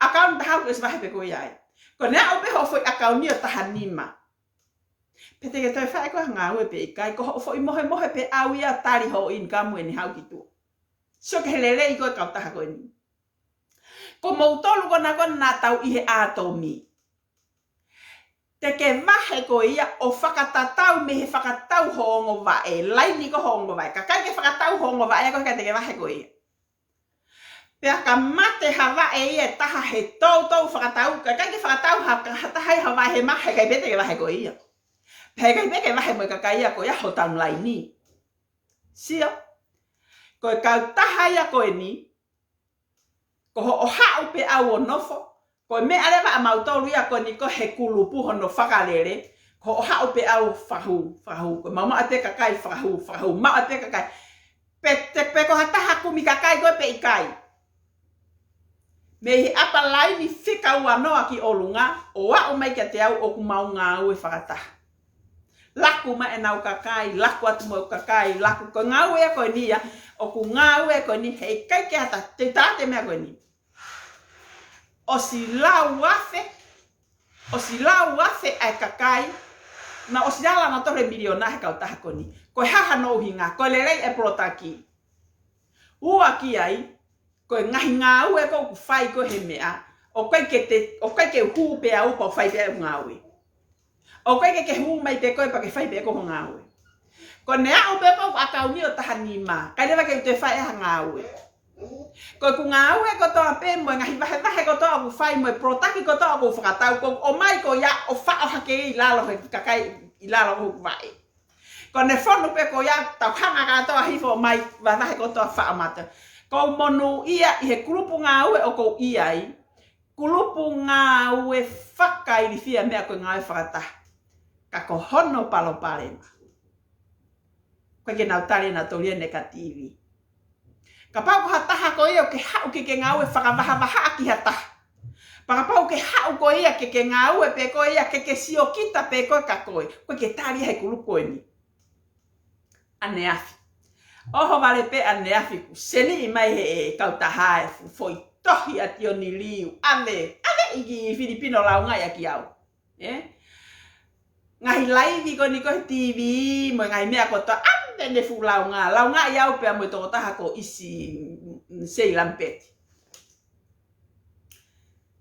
ʻAkauni taha ʻoku ʻosi vahe pē koe ai. Ko ʻene aʻu pē hoʻo foʻi ʻakauni ʻo taha nima. Pe te ke toe fai ko ē ha ngāue pe ʻikai, ko hoʻo foʻi mohemohe pē ʻaʻau ia tali hoʻo income ʻene haʻu ki tuʻa. Sio ki he lelei ko ē kautaha ko eni. Ko moutolu ko ena ko ē naʻa tau ʻi he ʻātomi. Te ke vahe ko ia ʻo fakatatau mei he fakatau hoʻo ongo vaʻe, laini ko ē hoʻo ongo vaʻe. Ka ʻikai ke fakatau hoʻo ongo vaʻe, ko e ʻikai te ke vahe ko ia. Pea ka mate ha vaʻe ia ʻe taha he toutou fakatau, ka ʻikai ke fakatau ha, ha taha ia ha vaʻe he maha, heʻikai pē te ke vahe ko ia. Pea heʻikai pē ke vahe mo e kakai ia ko ia hotau laini. Sio, Ko e kautaha ia ko eni, ko hoʻo haʻu pē ʻau ʻo nofo, ko e meʻa leva ʻamautolu ia ko eni ko e he kulupu hono fakalele, ko hoʻo haʻu pē ʻau fakahū, fakahū, ko e maumau pē kakai fakahū, fakahū, maumau pē kakai. Pe te, pe ko ha taha kumi kakai ko ē pe ʻikai. Mei he ʻapa laini fika ua noa ki ʻolunga, ʻo aʻu mai kiate au ʻoku mau ngāue fakataha. Laku mai ʻenau kakai, laku atu mo e kakai, laku ko e ngāue ia ko eni ia, ʻoku ngāue ko eni, heʻikai ke ʻata, te tā te meʻa ko eni. ʻOsi lau afe, ʻosi lau afe ʻa e kakai, naʻe ʻosi ala nautolu he miliona he kautaha ko eni. Ko e hā hano ʻuhinga, ko e lelei e polotaki. Ua ki ai, ko e ngaahi ngāue ko ē ʻoku fai ko ē he meʻa, ʻoku ʻikai ke te, ʻoku ʻikai ke u hū pē au pea u fai pē ʻeku ngāue. ʻOku ʻikai ke ke hū mai pē koe pea ke fai pē ʻeku ngāue. Ko ʻene aʻu pē ko ē ʻeku ʻakauni ʻo taha nima, ʻikai leva ke u toe fai ha ngāue. Ko ʻeku ngāue kotoa pē mo e ngaahi vahevahe kotoa ʻoku fai mo e polotaki kotoa ʻoku fakatau ko ē ʻomai ko ia ʻo faʻo hake ʻi lalo he kakai ʻi lalo ʻoku vaʻe. Ko ʻene fonu pē ko ia tau hanga kātoa hifo mai vahevahe kotoa faʻo mata. Ko e monūʻia ʻi he kulupu ngāue ʻoku ou ʻi ai, kulupu ngāue fakailifia meʻa ko e ngāue fakataha. Ka ko hono palopalema, ʻoku ʻikai ke nau tali ʻenautolu ia negative. Kapau ko ha taha ko ia ʻoku ke haʻu ke ke ngāue fakavahavahaʻa ki ha taha. Pea kapau ʻoku ke haʻu ko ia ke ke ngāue pē ko ia ke ke siokita pē ko ē ka ko e, ʻoku ʻikai ke tali ia he kulupu ko eni. ʻAneafi. ʻOhovale pē ʻaneafi kuo seniʻi mai he kautaha e fuʻu foʻi tohi ʻa Tioni Liu. ʻAve, ʻave ʻi ki Filipino laungaʻi ʻaki au. ʻE? Ngaahi laivi ko eni ko e he TV, mo e ngaahi meʻa kotoa, ʻave ʻene fuʻu launga, laungaʻi au pea mo e tokotaha ko ʻIsi, mm, Sei Lampeti.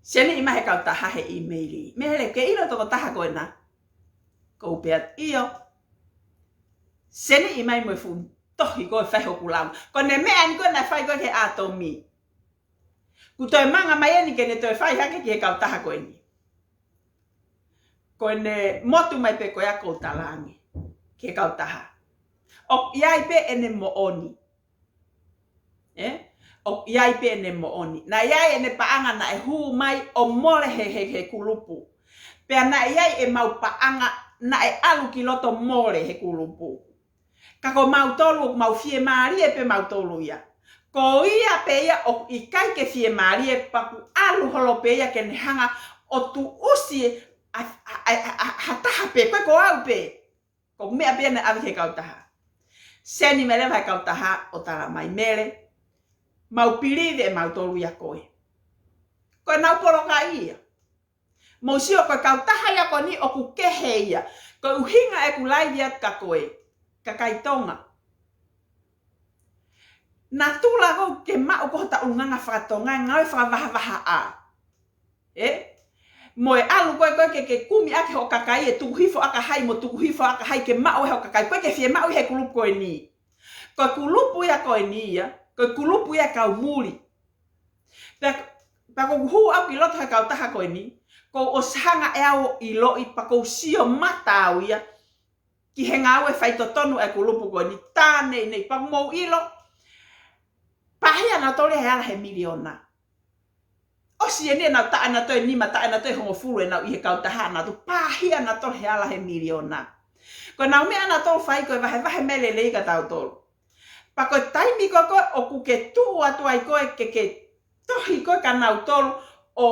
Seniʻi mai he kautaha he ʻīmeili. Mele, ke ʻilo tokotaha ko ena? Ko u pehē ʻio. Seniʻi mai mo e fuʻu tohi ko e fai hoku launga. Ko ʻene meʻa eni ko ē naʻe fai ko ē ki he ʻātomi. Kuo toe manga mai eni ke ne toe fai hake ki he kautaha ko eni. Ko ʻene motu mai pē ko ia ʻoku ou talaange ki he kautaha. ʻOku ʻi ai pē ʻene moʻoni. ʻE? ʻOku ʻi ai pē ʻene moʻoni. Naʻe ʻi ai ʻene paʻanga naʻe hū mai ʻo mole he, he, he kulupu. Pea naʻe ʻi ai ʻemau paʻanga naʻe ʻalu ki loto mole he kulupu. Ka ko mautolu, ʻoku mau fiemālie pē mautolu ia. Ko ia pē ia ʻoku ʻikai ke fiemālie pea ʻoku ʻalu holo pē ia ke ne hanga ʻo tuʻusi ʻa, ʻa, ʻa, ʻa, ʻa ha taha pē, ko e ko au pē. Ko e meʻa pē ia naʻe ʻave ki he kautaha. Seniʻi mai leva he kautaha ʻo tala mai Mele, mau pilive ʻe mautolu ia koe. Ko ʻenau polokaʻi ia. Mou sio ko e kautaha ia ko eni ʻoku kehe ia. Ko e ʻuhinga ʻeku laivi atu kia koe, kakai Tonga. Natula ko ē ke maʻu ko hota ʻulungaanga fakatonga, ngāue fakavahavahaʻa. ʻE? Mo e ʻalu ko ē ko ē ke, ke kumi ʻaki hoʻo kakai ʻe tuku hifo ʻa e kakai mo tuku hifo ʻa e kakai ke maʻu ʻe hoʻo kakai. Ko e ke fiemaʻu he kulupu ko eni. Ko e kulupu ia ko eni ia, ko e kulupu ia kau muli. Pea, pea ʻoku ou hū au ki loto he kautaha ko eni, kuo u ʻosi hanga ʻe au ʻo ʻiloʻi pea ʻoku ou sio mata au ia ki he ngāue faitotonu ʻa e kulupu ko eni, tā nei nei pea mou ʻilo, pāhia nautolu he ala he miliona. ʻOsi eni ʻenau taʻu ʻe nautolu ʻe nima, taʻu ʻe nautolu ʻe hongofulu ʻenau ʻi he kautaha nautolu, pāhia nautolu he ala he miliona. Ko ʻenau meʻa nautolu fai ko e vahevahe mai lelei kia tautolu. Pea ko e taimi ko ē ko ē ʻoku ke tuʻu atu ai ko ē ke, ke tohi ko ē kia nautolu ʻo,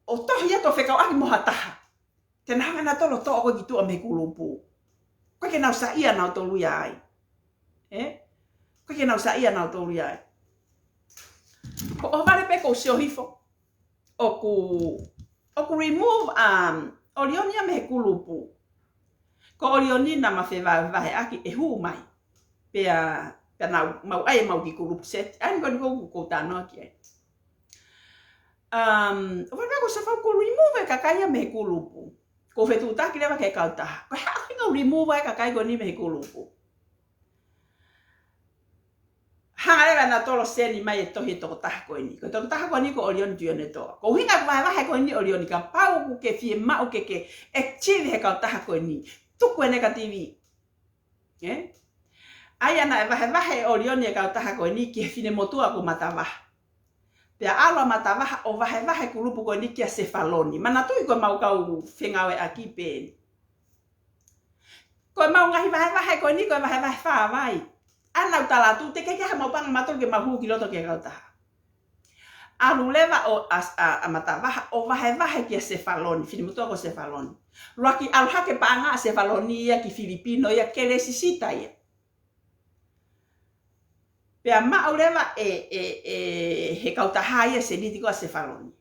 ʻo tohi atu ʻo fekauʻaki mo ha taha. Te nau hanga nautolu ʻo toʻo koe ki tuʻa mei he kulupu. ʻOku ʻikai ke nau saiʻia nautolu ia ai. ʻE? ʻOku ʻikai ke nau saiʻia nautolu ia ai. Ko ʻOhovale pē ʻoku ou sio hifo. ʻOku, ʻoku remove, um, ʻOlioni ia mei he kulupu. Ko ʻOlioni naʻa ma fevahevaheʻaki ʻe hū mai. Pea, pea nau, mau ʻai mau ki kulupu seti. ʻA eni ko eni ʻoku ou, ʻoku ou talanoa ki ai. Um, ʻOhovale pē ʻoku ou sio hifo kuo remove e kakai ia mei he kulupu. Kuo fetuʻutaki leva ki he kautaha. Ko e hā e ʻuhinga ʻoku remove e kakai ko eni mei he kulupu. Hanga leva nautolu ʻo seniʻi mai e tohi e tokotaha ko eni. Ko e tokotaha ko eni ko ʻOlioni Tuʻiʻonetoa. Ko e ʻuhinga ʻeku vahevahe ko eni ʻOlioni kapau ʻoku ke fiemaʻu ke ke active he kautaha ko eni. Tuku e negative. ʻE? ʻA ia naʻe vahevahe ʻe ʻOlioni e kautaha ko eni ki he finemotuʻa ko Matavaha. Pea ʻalu ʻa Matavaha ʻo vahevahe e kulupu ko eni kia Sefaloni. Manatuʻi ko ʻemau kau fengāueʻaki pē eni. Ko ʻemau ngaahi vahevahe ko eni ko e vahevahe fāvai. ʻA ia naʻa ku tala atu, teʻeki ke ʻi ai haʻamau paʻanga mautolu ke mau hū ki loto ki he kautaha. ʻAlu leva ʻo ʻa, ʻa, ʻa Matavaha ʻo vahevahe kia Sefaloni, finemotuʻa ko Sefaloni. ʻUluaki ʻalu hake paʻanga ʻa Sefaloni ia ki Filipino ia ke lēsisita ia. Pea maʻu leva ʻe, ʻe, ʻe he kautaha ia e sēniti ko ia ʻa Sefaloni.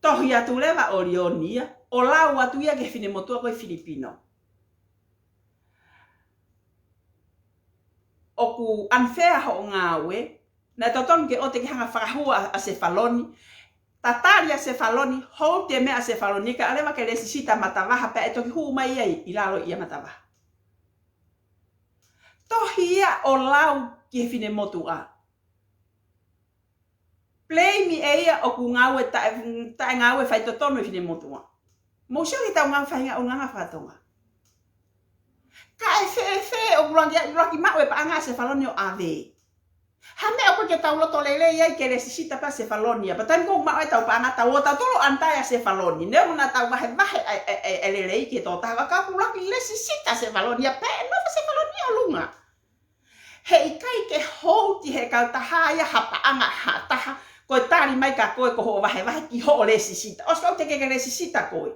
Tohi atu leva ʻe ʻOlioni ia, ʻo lau atu ia ki he finemotuʻa ko ia Filipino. ʻOku unfair hoʻo ngāue, naʻe totonu ke ʻoua te ke hanga ʻo fakahua ʻa, ʻa Sefaloni. Tatali ʻa Sefaloni, hold e meʻa ʻa Sefaloni, kae ʻalu leva ke lēsisita ʻa Matavaha pea ʻe toki hū mai ia ʻi, ʻi lalo ia ʻa Matavaha. Tohi ia ʻo lau ki he finemotuʻa. Blame ʻe ia ʻoku ngāue taʻe, taʻe ngāue faitotonu e finemotuʻa. Mou sio ki heʻetau ngāue faʻahinga ʻulungaanga faka-Tonga. Kae fēfē ʻoku ʻuluaki, ʻuluaki maʻu e paʻanga ʻa Sefaloni ʻo ʻave. Ha meʻa ʻoku ʻikai ke tau loto lelei ai ke lēsisita pē ʻa Sefaloni ia. Pea taimi ko ē ʻoku maʻu ai ʻetau paʻanga tau ō tautolu ʻo untie ʻa Sefaloni. Neongo naʻa tau vahevahe e, e, e, e lelei ki he tokotaha ka ʻoku ʻuluaki lēsisita ʻa Sefaloni ia pea ʻe nofo ʻa Sefaloni ia ʻi ʻolunga. He ʻikai ke hold ʻe he kautaha ia ha paʻanga ʻa ha taha, ko e tali mai kia koe ko hoʻo vahevahe ki hoʻo lēsisita. ʻOsi ko ē teʻeki ke lēsisita koe.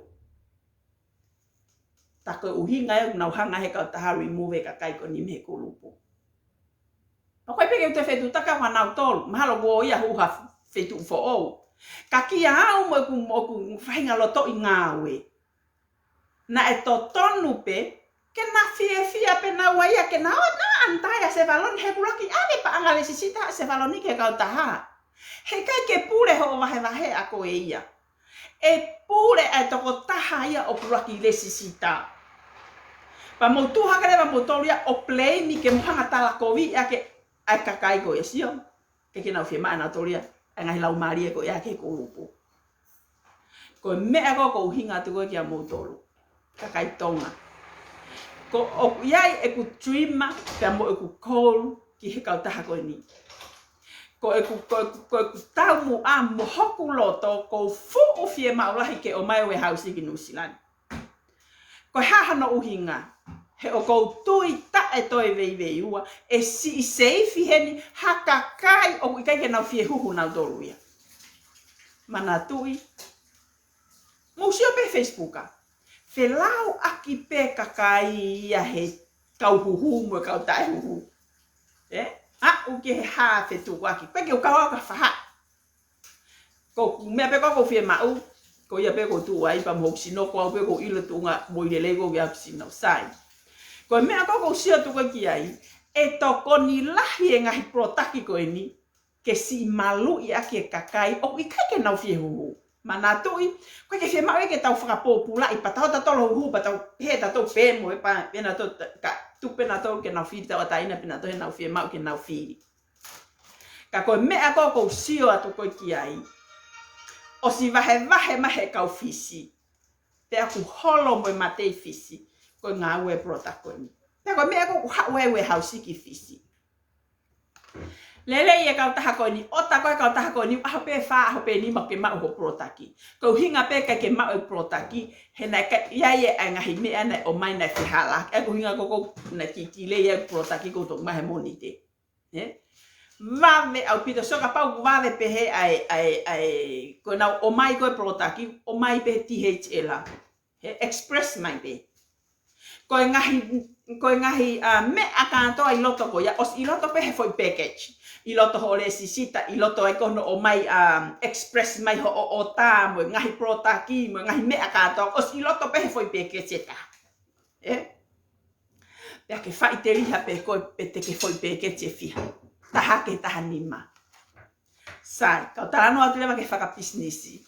Tā ko e ʻuhinga ia ʻoku nau hanga ʻe he kautaha ʻo remove e kakai ko eni mei he kulupu. Pea ko e peke ʻoku te fetuʻutaki ʻa nautolu, mahalo kuo ʻi ai ha fetuʻu foʻou. Ka kia au mo ʻeku, mo ʻeku faʻahinga lotoʻi ngāue, naʻe totonu pē ke na fiefia pē naua ia ke na ō ʻo untie ʻa Sefaloni he ʻoku ʻuluaki ʻave e paʻanga lēsisita ʻa Sefaloni ki he kautaha. He ʻikai ke pule hoʻo vahevahe ʻa koe ia. ʻE pule ʻa e tokotaha ia ʻoku ʻuluaki lēsisita. Pea mou tuʻu hake leva moutolu ia ʻo blame ke mou hanga ʻo talakoviʻi ʻaki ʻa e kakai ko ia, sio. Ke ke nau fiemaʻu ʻe nautolu ia ʻa e ngaahi laumālie ko ia ki he kulupu. Ko e meʻa ko ē ʻoku ou ʻuhinga atu ko ē kia moutolu, kakai Tonga. Ko ʻeku ʻi ai ʻeku trima pea mo ʻeku call ki he kautaha ko eni. Ko ʻeku, ko ʻeku, ko ʻeku taumuʻa mo hoku loto, ʻoku ou fuʻu fiemaʻu lahi ke ʻomai e warehouse ki New Zealand. Ko e hā hono ʻuhinga? He ʻoku ou tui taʻe toe veiveiua, ʻe siʻi seifi heni ha kakai ʻoku ʻikai ke nau fie huhu nautolu ia. Manatuʻi, mou sio pē Facebook ā. Felauʻaki pē kakai ia he kau huhu mo e kau taʻe huhu. ʻE? Aʻu ki he hā fetukuaki. Pea ke u kau au ka faha. Ko e meʻa pē ko ē ʻoku ou fiemaʻu, ko ia pē ʻoku ou tuʻu ai pea mo hoku sino, ko au pē ʻoku ou ʻilo tuʻunga moʻui lelei ko ē ʻoku ʻi ai hoku sino. Sai. Ko e meʻa ko ē ʻoku ou sio atu ko ē ki ai, ʻe tokoni lahi e ngaahi product ko eni ke siʻi maluʻi ʻaki e kakai ʻoku ʻikai ke nau fie huhu. Manatuʻi, ʻoku ʻikai ke fiemaʻu ia ke tau fakapōpulaʻi, pea tau tautolu huhu, pea tau pehē tautolu pē mo e pā, pē nautolu ka, tuku pē nautolu ke nau fili tauʻatāina, pē nautolu he nau fiemaʻu ke nau fili. Ka ko e meʻa ko ē ʻoku ou sio atu ko ē ki ai, ʻosi vahevahe mai he kau Fisi, pea ʻoku holo mo e mate ʻi Fisi, ko e ngāue e product ko eni. Pea ko e meʻa ko ē ʻoku haʻu ai e warehouse ki Fisi. Lelei e kautaha ko eni, ʻoua ko e kautaha ko eni, ʻaho pē fā, ʻaho pē nima ke maʻu hoʻo product. Ko e ʻuhinga pē ʻikai ke maʻu e product, he naʻe ʻikai ʻi ai e ngaahi meʻa naʻe ʻomai naʻe fehālaaki. ʻA ia ko e ʻuhinga ko ē ʻoku nau kiʻi delay e product ko ē ʻoku toki maʻu he Mōnite. Ē? Vave ʻaupito, so kapau ʻoku vave pehē ʻa e, ʻa e, ʻa e, ko ʻenau ʻomai ko ē product, ʻomai pē T H L. He express mai pē. Ko e ngaahi, ko e ngaahi, ā, meʻa kātoa ʻi loto ko ia, ʻosi ʻi loto pē he foʻi package. ʻI loto hoʻo lēsisita, ʻi loto ai ko hono ʻomai, ā, express mai hoʻo ʻota, mo e ngaahi product, mo e ngaahi meʻa kātoa, ʻosi ʻi loto pē he foʻi package ʻe taha. Ē? Pea ke faʻiteliha pē koe pe te ke foʻi package ʻe fiha. Taha ki he taha nima. Sai, kau talanoa atu leva ki he fakapisinisi.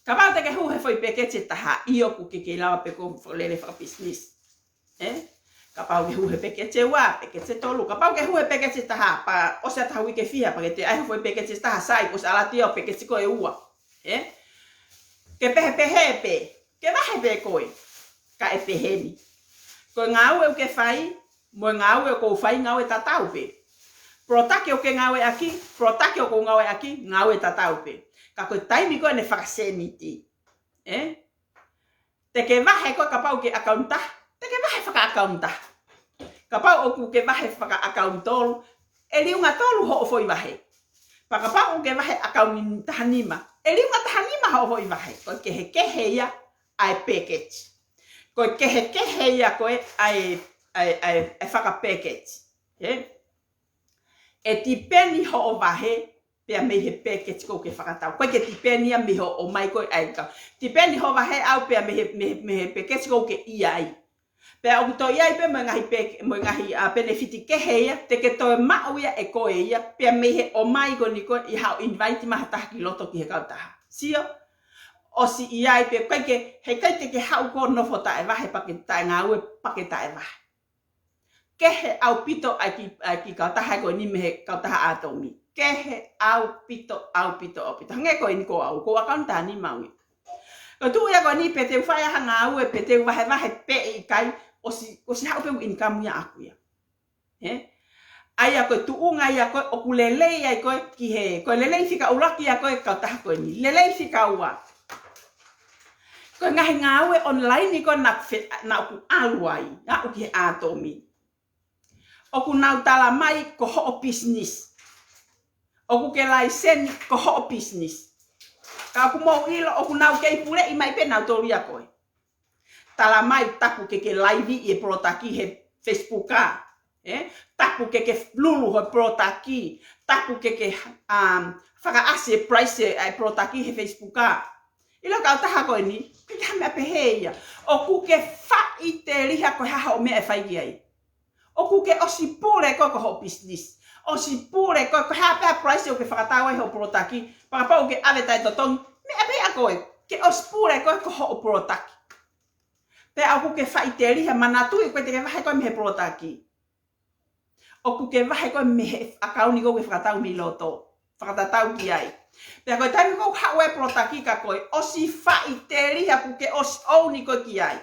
Kapau te ke hū he foʻi package ʻe taha, ʻio ʻoku ke kei lava pē koe ʻo lele fakapisinisi. Ē? Kapau ke hū he package ʻe ua, package ʻe tolu. Kapau ke hū he package ʻe taha, pea ʻosi ʻa e taha uike ʻe fiha, pea ke toe ʻai ha foʻi package ʻe taha, sai, kuo ʻosi ʻalu atu ia ʻo package ko ē ʻe ua. Ē? Ke pehē pehē pē, ke vahe pē koe. Ka ʻe pehē ni. Ko e ngāue ʻoku ke fai, mo e ngāue ʻoku ou fai, ngāue tatau pē. Product ʻoku ke ngāueʻaki, product ʻoku ou ngāueʻaki, ngāue tatau pē. Ka ko e taimi ko ē ʻene fakaseniti, ē? Te ke vahe koe kapau ʻoku ke ʻakauni taha, te ke vahe fakaʻakauni taha. Kapau ʻoku ke vahe fakaʻakauni tolu, ʻe liunga tolu hoʻo foʻi vahe. Pea kapau ʻoku ke vahe ʻakauni taha nima, ʻe liunga taha nima hoʻo foʻi vahe. Ko e kehekehe ia ʻa e package. Ko e kehekehe ia ko ē ʻa e, ʻa e, ʻa e, ʻa e fakapackage. Ē? ʻE tipeni hoʻo vahe, pea mei he package ʻoku ke fakatau. ʻOku ʻikai ke tipeni ia mei hoʻo ʻomai koe ʻa e kau. Tipeni hoʻo vahe ʻau pea mei he, mei he, mei he package ʻoku ke ʻi ai. Pea ʻoku toe ʻi ai pē mo e ngaahi pek-, mo e ngaahi, ā, penefiti kehe ia, te ke toe maʻu ia ʻe koe ia, pea mei he ʻomai ko eni ko ē ʻi haʻo invite mai ha taha ki loto ki he kautaha. Sio? ʻOsi ʻi ai pē, ʻikai ke, heʻikai te ke haʻu koe ʻo nofo taʻevahe pea ke taʻengāue pea ke taʻevahe. Kehe ʻaupito ʻa e kiʻi, ʻa e kiʻi kautaha ko eni mei he kautaha ʻAtomi. Kehe ʻaupito, ʻaupito, ʻaupito. Hangē ko eni ko au, ko au ʻakauni taha nima au ia. Ko e tuʻu ia ko eni pe te u fai ha ngāue, pe te u vahevahe pe ʻikai, ʻosi, ʻosi haʻu pē ʻeku ʻinikamu ia ʻaʻaku ia. Ē? ʻA ia ko e tuʻunga ia ko ē ʻoku lelei ai ko ē ki he, ko e lelei fika ʻuluaki ia ko ē kautaha ko eni. Lelei fika ua. Ko e ngaahi ngāue online ko ē naʻa ku fe-, naʻa ku ʻalu ai, aʻu ki he ʻAtomi. ʻOku nau tala mai ko hoʻo business. ʻOku ke laiseni ko hoʻo business. Ka ʻoku mou ʻilo, ʻoku nau kei puleʻi mai pē nautolu ia ko ē. Tala mai tapu ke ke live ʻi he product he Facebook ā. Ē? Tapu ke ke lulu ho product. Tapu ke ke, um, fakaʻasi e price ʻa e product he Facebook ā. ʻIlo kautaha ko eni, ʻikai ke ha meʻa pehē ia. ʻOku ke faʻiteliha ko e hā hoʻo meʻa ʻe fai ki ai. ʻOku ke ʻosi pule koe ko hoʻo business. ʻOsi pule koe ko e hā pē ha price ʻoku ke fakatau ai hoʻo product. Pea kapau ʻoku ke ʻave taʻetotongi, meʻa pē ia ko ē, ke ʻosi pule koe ko hoʻo product. Pea ʻoku ke faʻiteliha, manatuʻi ʻoku ʻikai te ke vahe koe mei he product. ʻOku ke vahe koe mei he ʻakauni ʻoku ke fakatau mei loto. Fakatatau ki ai. Pea ko e taimi ʻoku haʻu e product kia koe, ʻosi faʻiteliha ʻoku ke ʻosi ʻouni koe ki ai.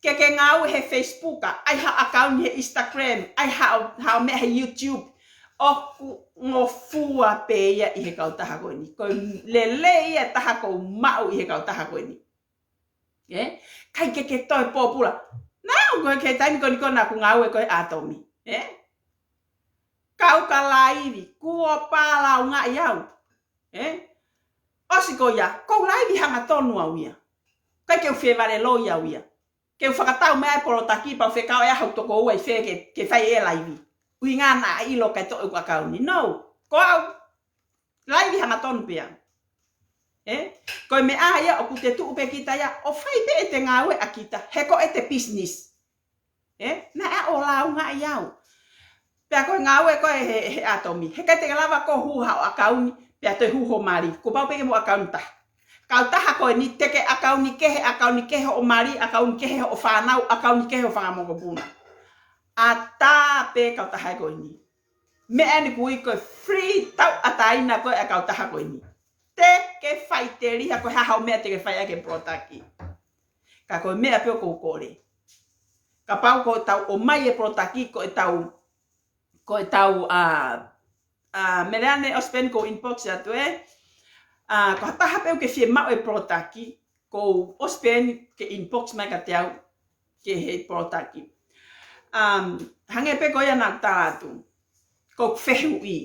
Ke ke ngāue he Facebook, ʻai haʻo ʻakauni he Instagram, ʻai haʻo, haʻo meʻa he YouTube. ʻOku ngofua pē ia ʻi he kautaha ko eni. Ko e lelei ia taha ʻoku ou maʻu ʻi he kautaha ko eni. Ē? ʻIkai ke ke toe pōpula. Naʻa ku ko e taimi ko eni ko ē naʻa ku ngāue ko ē he ʻAtomi. Ē? Kau ka laivi, kuo pālaungaʻi au. Ē? ʻOsi ko ia, ʻoku ou laivi hangatonu au ia. ʻIkai ke u fie vale loi au ia. Ke u fakatau mai e product pea u fekau ʻe au haʻaku tokoua ʻi fē ke, ke fai e laivi. ʻUhinga naʻa ʻilo ʻikai toʻo ʻeku ʻakauni. No, ko au, laivi hangatonu pē au. Ē? Ko e meʻa ia ʻoku te tuʻu pē kita ia, ʻo fai pē ʻete ngāue ʻa kita, he ko ʻete business. Ē? Naʻe ʻalu ʻo laungaʻi au. Pea ko e ngāue ko ē he, he ʻAtomi. Heʻikai te ke lava koe ʻo hū haʻo ʻakauni, pea toe hū hoʻo mali. Kuo pau pē ke mo ʻakauni taha. Kautaha ko eni te ke ʻakauni kehe, ʻakauni kehe hoʻo mali, ʻakauni kehe hoʻo fānau, ʻakauni kehe hoʻo fanga mokopuna. ʻAtā pē kautaha ko eni. Meʻa eni ʻoku ui ko e free tauʻatāina ko ē ʻa e kautaha ko eni. Te ke faʻiteliha ko e hā hoʻo meʻa te ke fai ʻaki e product. Ka ko e meʻa pē ʻoku ou kole. Kapau ko ʻetau ʻomai e product ko ʻetau, ko ʻetau, ā, ā, Meleane ʻosi pē eni ʻoku ou inbox atu ē. Ā, ko ha taha pē ʻoku ke fiemaʻu e product, ʻoku ou ʻosi pē eni ke inbox mai kiate au ki he product. Um, hangē pē ko ia naʻa ku tala atu. ʻOku ou fehuʻi.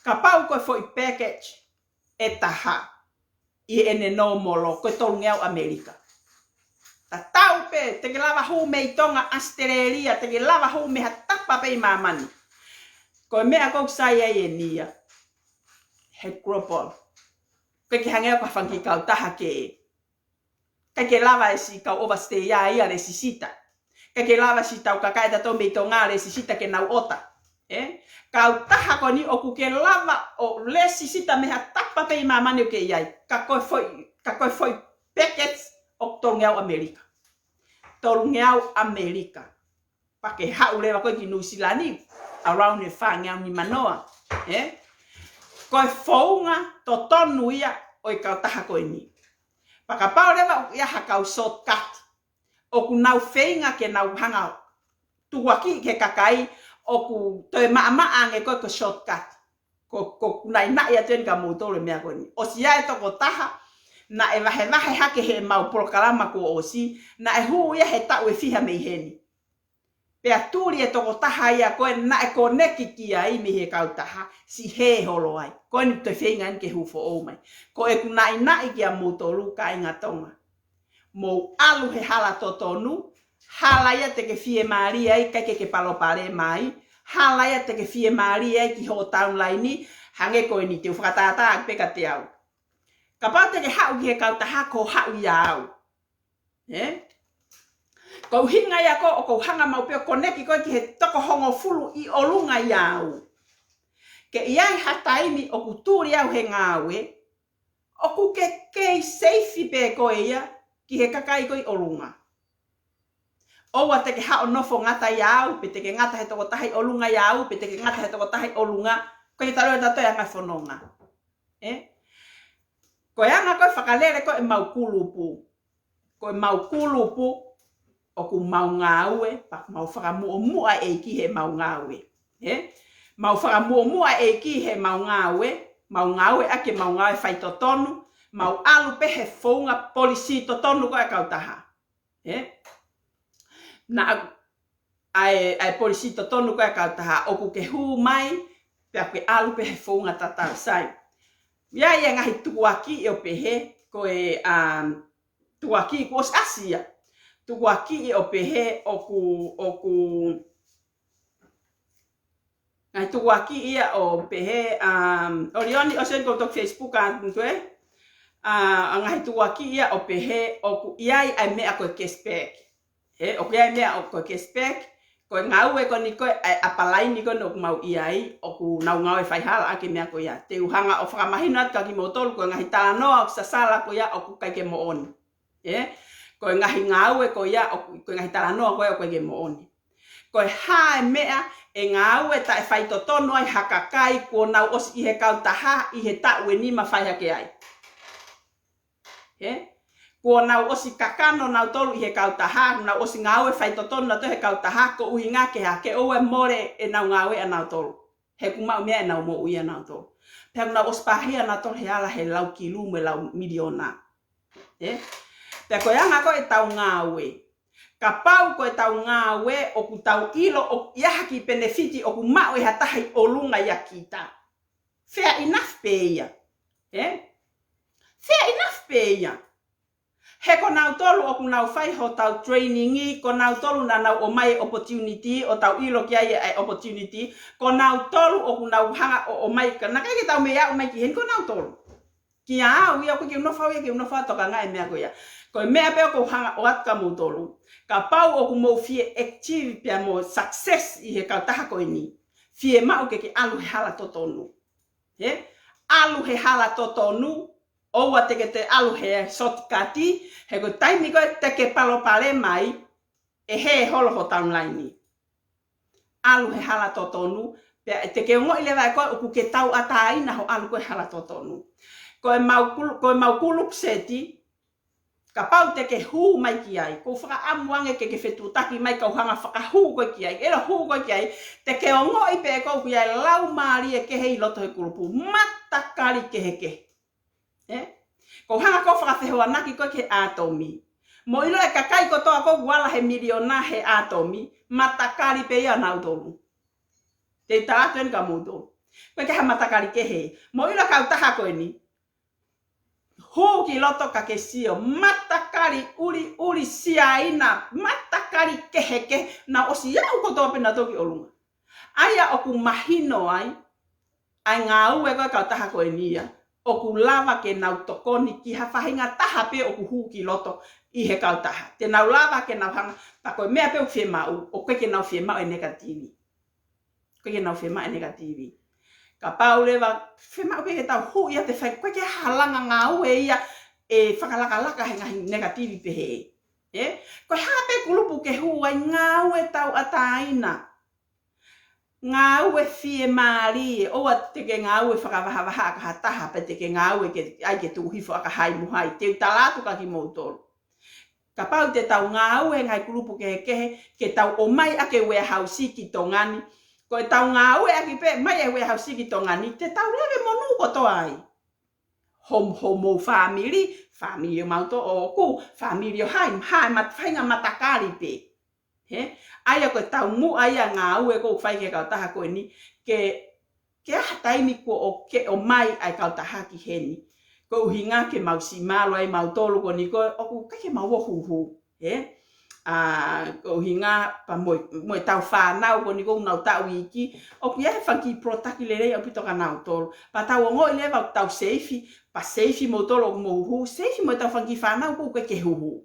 Kapau ko e foʻi package ʻe taha ʻi heʻene nōmolo, ko e tolungeau ʻAmelika. Tatau pē, te ke lava hū mei Tonga, ʻAositelēlia, te ke lava hū mei ha tapa pē ʻi māmani. Ko e meʻa ʻoku ou sai ai eni ia. He global. ʻIkai ke hangē ia ko ha fanga kiʻi kautaha kehe. ʻIkai ke lava e siʻi kau overstay ia ʻo lēsisita. ʻIkai ke lava siʻi tau kakai ʻatautolu mei Tonga ʻo lēsisita ke nau ʻota. Ē? Kautaha ko eni ʻoku ke lava ʻo lēsisita mei ha tapa pē ʻi māmani ʻoku ke ʻi ai. Ka ko e foʻi, ka ko e foʻi package ʻoku tolungeau ʻAmelika. Tolungeau ʻAmelika. Pea ke haʻu leva koe ki Nuʻusila ni, around e fāngeau nimanoa, ē? Ko e founga totonu ia ʻo e kautaha ko eni. Pea kapau leva ʻoku ʻi ai ha kau shortcut, ʻoku nau feinga ke nau hanga tukuakiʻi ki he kakai ʻoku toe maʻamaʻa ange ko e ko e shortcut. Ko, ko e naʻinaʻi atu eni kia moutolu e meʻa ko eni. ʻOsi ʻi ai e tokotaha naʻe vahevahe hake heʻemau polokalama kuo ʻosi, naʻe hū ia he taʻu ʻe fiha mei heni. Pea tuli e tokotaha ia ko ē naʻe konekiki ai mei he kautaha, siʻi hē holo ai. Ko eni toe feinga eni ke hū foʻou mai. Ko ʻeku naʻinaʻi kia moutolu kāinga Tonga. Mou ʻalu he hala totonu, hala ia te ke fiemālie ai, ʻikai ke ke palopalema ai, hala ia te ke fiemālie ai ki hoʻo taulaini, hangē ko eni te u fakatātā pē kiate au. Kapau te ke haʻu ki he kautaha ko e haʻu ia au. Ē? Ko e ʻuhinga ia ko ē ʻoku ou hanga maʻu pē ʻo konekiki koe ki he toko hongofulu ʻi ʻolunga ia au. Ke ʻi ai ha taimi ʻoku tuli au he ngāue, ʻoku ke kei seifi pē koe ia ki he kakai ko ē ʻi ʻolunga. ʻOua te ke haʻu ʻo nofo ngata ia au, pe te ke ngata he tokotaha ʻi ʻolunga ia au, pe te ke ngata he tokotaha ʻi ʻolunga, ko e talo e tato e anga fononga. Ē? Ko e anga ko ē fakalele ko ē ʻemau kulupu. Ko ʻemau kulupu, ʻoku mau ngāue, pea ʻoku mau fakamuʻomuʻa ʻEiki heʻemau ngāue. Ē? Mau fakamuʻomuʻa ʻEiki heʻemau ngāue, mau ngāue ʻaki ʻemau ngāue faitotonu, mau ʻalu pē he founga polisī totonu ko ē ʻa e kautaha. Ē? Naʻa, ʻa e, ʻa e polisī totonu ko ē ʻa e kautaha ʻoku ke hū mai, pea ke ʻalu pē he founga tatau sai. ʻI ai e ngaahi tukuakiʻi ʻo pehē, ko e, um, tukuakiʻi kuo ʻosi ʻasi ia. Tukuakiʻi ʻo pehē ʻoku, ʻoku, ngaahi tukuakiʻi ia ʻo pehē, um, ʻOlioni ʻosi eni ko e toki Facebook atu ē. Uh, ngaahi tukuakiʻi ia ʻo pehē ʻoku ʻi ai ʻa e meʻa ko e cashback. Ē, ʻoku ʻi ai e meʻa ʻoku ko e cashback, ko e ngāue ko eni ko ē, ʻa e apalaini ko eni ʻoku mau ʻi ai, ʻoku nau ngāue faihala ʻaki e meʻa ko ia. Te u hanga ʻo fakamahino atu kia kimoutolu, ko e ngaahi talanoa ʻoku sasala ko ia ʻoku ʻikai ke moʻoni. Ē, ko e ngaahi ngāue ko ia, ʻoku, ko e ngaahi talanoa ko ia ʻoku ʻikai ke moʻoni. Ko e hā e meʻa ʻe ngāue taʻe faitotonu ai ha kakai kuo nau ʻosi ʻi he kautaha ʻi he taʻu ʻe nima fai hake ai. Ē? Kuo nau ʻosi kakano nautolu ʻi he kautaha, nau ʻosi ngāue faitotonu nautolu he kautaha, ko e ʻuhinga ke hā, ke ʻoua ʻe mole ʻenau ngāue ʻanautolu. He ʻoku maʻu meʻa ʻenau moʻui ʻanautolu. Pea nau ʻosi pāhia nautolu he ala he lau kilu mo e lau miliona. Ē? Pea ko e anga ko ē ʻetau ngāue. Kapau ko ʻetau ngāue ʻoku tau ʻilo ʻoku ʻi ai ha kiʻi penefiti ʻoku maʻu ʻe ha taha ʻi ʻolunga ʻia kita. Fair enough pē ia. Ē? Fair enough pē ia. He ko nautolu ʻoku nau fai hotau training, ko nautolu naʻa nau ʻomai e opportunity, ʻo tau ʻilo ki ai e opportunity, ko nautolu ʻoku nau hanga ʻo ʻomai, ka naʻe ʻikai ke tau mei aʻu mai ki heni, ko nautolu. Kia au ia, ʻoku ʻikai ke u nofo au ia, ke u nofo au ʻo tokanga e meʻa ko ia. Ko e meʻa pē ʻoku ou hanga ʻo ʻoatu kia moutolu. Kapau ʻoku mou fie active pea mo success ʻi he kautaha ko eni, fiemaʻu ke ke ʻalu he hala totonu. Ē? ʻAlu he hala totonu, ʻoua te ke toe ʻalu he shortcut, he ko e taimi ko ē te ke palopalema ai, ʻe hē holo ho taulaini. ʻAlu he hala totonu, pea te ke ongoʻi leva ʻe koe ʻoku ke tauʻatāina hoʻo ʻalu ko ē he hala totonu. Ko ʻemau kulu-, ko ʻemau kulupu seti, kapau te ke hū mai ki ai, ʻoku ou fakaʻamu ange ke ke fetuʻutaki mai kau hanga fakahū koe ki ai, ʻe ʻilo hū koe ki ai, te ke ongoʻi pē ʻe koe ʻoku ʻi ai e laumālie kehe ʻi loto he kulupu, matakali kehekehe. Ē? ʻOku ou hanga ʻo fakafehoanaki koe ki he ʻātomi. Mou ʻilo e kakai kotoa ʻoku ala he miliona he ʻātomi, matakali pē ia ʻanautolu. Te u tala atu eni kia moutolu. ʻOku ʻikai ke ʻi ai ha matakali kehe. Mou ʻilo e kautaha ko eni. Hū ki loto ka ke sio. Matakali ʻuliʻuli Siaina. Matakali kehekehe. Nau ʻosi aʻu kotoa pē nautolu ki ʻolunga. ʻA ia ʻoku mahino ai, ʻa e ngāue ko ē ʻa e kautaha ko eni ia, ʻoku lava ke nau tokoni ki ha faʻahinga taha pē ʻoku hū ki loto ʻi he kautaha. Te nau lava ke nau hanga, pea ko e meʻa pē ʻoku fiemaʻu, ʻoku ʻikai ke nau fiemaʻu e negative. ʻOku ʻikai ke nau fiemaʻu e negative. Kapau leva, fiemaʻu pē ke tau hū ia te fai, ʻoku ʻikai ke halanga ngāue ia ʻe fakalakalaka he ngaahi negative pehē. Ē? Ko e hā pē kulupu ke hū ai, ngāue tauʻatāina. Ngāue fiemālie, ʻoua te ke ngāue fakavahavaha ʻaki ha taha, pe te ke ngāue ke, ʻai ke tuʻu hifo ʻaki hai mo hai, te u tala atu kia kimoutolu. Kapau te tau ngāue he ngaahi kulupu kehekehe, ke tau ʻomai ʻa e warehouse ki Tonga ni. Ko e tau ngāue ʻaki pē mai e warehouse ki Tonga ni, te tau lave monū kotoa ai. Ho, homou fāmili, fāmili ʻo mautolu ʻoku, fāmili ʻo hai, hai mat, faʻahinga matakali pē. He? ʻA ia ko e taumuʻa ia ngāue ʻoku fai ki he kautaha ko eni, ke, ke ʻi ai ha taimi kuo ʻo, ke ʻomai ʻa e kautaha ki heni. Ko e ʻuhinga ke mau siʻi mālō ai mautolu ko eni ko ē, ʻoku ʻikai ke mau ō huhu. He? ʻA, ko e ʻuhinga pea mo e, mo e tau fānau ko eni ʻoku nau taʻu iiki, ʻoku ʻi ai e fanga kiʻi product lelei ʻaupito kia nautolu. Pea tau ongoʻi leva ʻoku tau seifi, pea seifi mautolu ʻoku mou huhu, seifi mo e tau fanga kiʻi fānau ʻoku ʻikai ke huhu.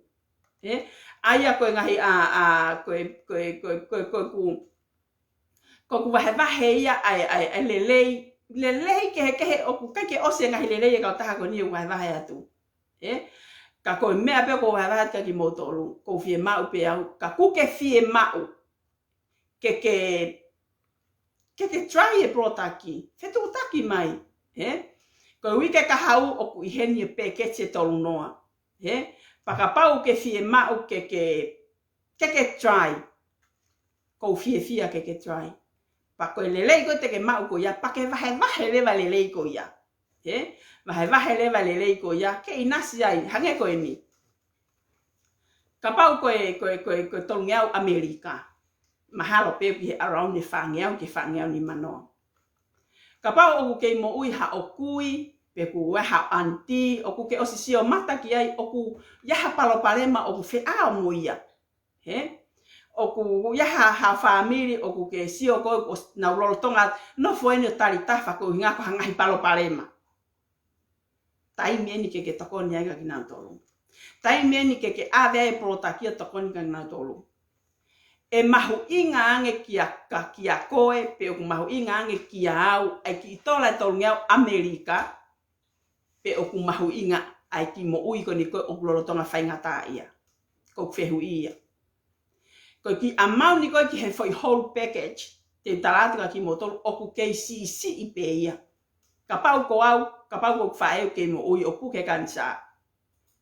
He? ʻA ia ko e ngaahi ʻa, ʻa, ko e, ko e, ko e, ko e, ko e, ko e, ko ʻeku vahevahe ia ʻa e, ʻa e, ʻa e lelei, lelei kehekehe ʻoku ʻikai ke ʻosi e ngaahi lelei e kautaha ko eni ʻoku vahevahe atu. He? Ka ko e meʻa pē ʻoku ou vahevahe atu kia kimoutolu, ʻoku ou fiemaʻu pē au, kapau ʻoku ke fiemaʻu ke ke, ke ke try e product, fetuʻutaki mai. He? Ko e uike kahaʻu ʻoku ʻi heni e peketi ʻe tolu noa. He? Pea kapau ʻoku ke fiemaʻu ke ke, ke ke try. ʻOku ou fiefia ke ke try. Pea ko e lelei ko ē te ke maʻu ko ia, pea ke vahevahe leva lelei ko ia. He? Vahevahe leva lelei ko ia, ke ʻinasi ai, hangē ko eni. Kapau ko e, ko e, ko e, ko e tolungeau ʻAmelika. Mahalo pē ʻoku ʻi he around e fāngeau ki he fāngeau nimanoa. Kapau ʻoku kei moʻui haʻo kui, pe ʻoku ʻi ai haʻo aunty, ʻoku ke ʻosi sio mata ki ai, ʻoku ʻi ai ha palopalema ʻoku feʻao mo ia. He? ʻOku ʻi ai ha, ha fāmili, ʻoku ke sio ko ē, ʻoku nau lolotonga nofo eni ʻo tali tafa ko e ʻuhinga ko ha ngaahi palopalema. Taimi eni ke ke tokoni ai kia kinautolu. Taimi eni ke ke ʻave ai e product ʻo tokoni kia kinautolu. ʻE mahuʻinga ange kia, ka, kia koe, pe ʻoku mahuʻinga ange kia au, ʻa e kiʻi tola ʻe tolungeau ʻAmelika, pe ʻoku mahuʻinga ʻa e kiʻi moʻui ko eni ko ē ʻoku lolotonga faingataʻaʻia. Ko ʻeku fehuʻi ia. Ko e kiʻi amount ko ē ki he foʻi whole package, te u tala atu kia kimoutolu ʻoku kei siʻisiʻi pē ia. Kapau ko au, kapau ko ʻeku faʻē ʻoku kei moʻui ʻoku ke kanisā.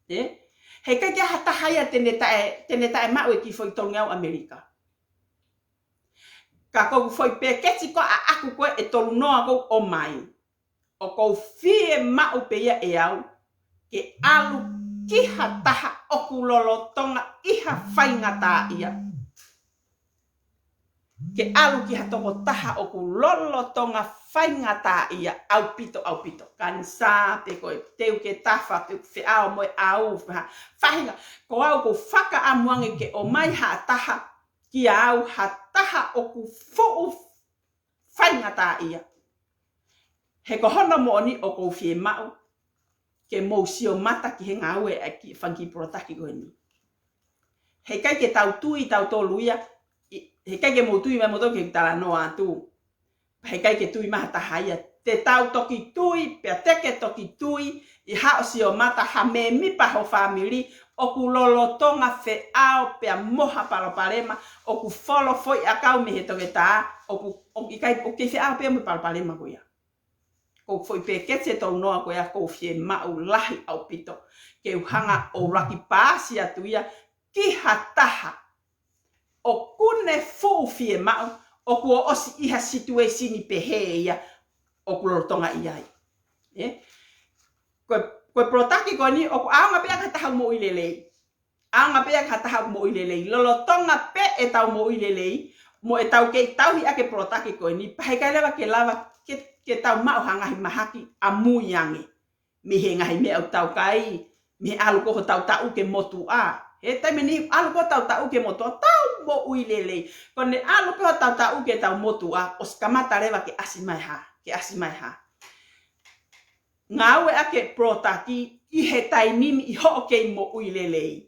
He? Heʻikai ke ʻi ai ha taha ia te ne taʻe, te ne taʻemaʻu e kiʻi foʻi tolungeau ʻAmelika. Ka ko ʻeku foʻi peketi ko ē ʻaʻaku ko ē ʻe tolu noa ʻoku ou ʻomai. ʻOku ou fiemaʻu pē ia ʻe au, ke ʻalu ki ha taha ʻoku lolotonga ʻi ha faingataʻaʻia. Ke ʻalu ki ha tokotaha ʻoku lolotonga faingataʻaʻia ʻaupito, ʻaupito. Kanisā pe ko e teu ke tafa, pe feʻao mo e ʻau, fa-, faʻahinga. Ko au ʻoku ou fakaʻamu ange ke ʻomai ha taha kia au, ha taha ʻoku fuʻu faingataʻaʻia. He ko hono moʻoni ʻoku ou fiemaʻu ke mou sio mata ki he ngāue ʻa e kiʻi fanga kiʻi product ko eni. Heʻikai ke tau tui tautolu ia, ʻi-, heʻikai ke mou tui mai moutolu ki heʻeku talanoa atu. Heʻikai ke tui mai ha taha ia. Te tau toki tui, pea te ke toki tui, ʻi haʻo sio mata ha mēmipa ho fāmili, ʻoku lolotonga feʻao pea mo ha palopalema, ʻoku folo foʻi ʻakau mei he toketā, ʻoku, ʻoku ʻikai, ʻoku kei feʻao pē mo e palopalema ko ia. Ko e foʻi peketi ʻe tolu noa ko ia ʻoku ou fiemaʻu lahi ʻaupito. Ke u hanga ʻo ʻuluaki paasi atu ia ki ha taha ʻoku ne fuʻu fiemaʻu, ʻoku ʻosi ʻi ha situation pehē ia, ʻoku lolotonga ʻi ai. Ē? Ko e, ko e product ko eni, ʻoku ʻaonga pē ia ki ha taha moʻui lelei. ʻAonga pē ia ki ha taha moʻui lelei. Lolotonga pē ʻetau moʻui lelei, mo ʻetau kei tauhi ʻaki e product ko eni, pea heʻikai leva ke lava ke, ke tau maʻu ha ngaahi mahaki ʻamui ange mei he ngaahi meʻa ʻoku tau kai, mei he ʻalu ko ē hotau taʻu ki he motuʻa. He taimi ni ʻalu ko ē hotau taʻu ki he motuʻa, tau moʻui lelei. Ko ʻene ʻalu ko ē hotau taʻu ki heʻetau motuʻa, ʻosi kamata leva ke ʻasi mai hā, ke ʻasi mai hā. Ngāueʻaki e product ʻi he taimi ni ʻi hoʻo kei moʻui lelei.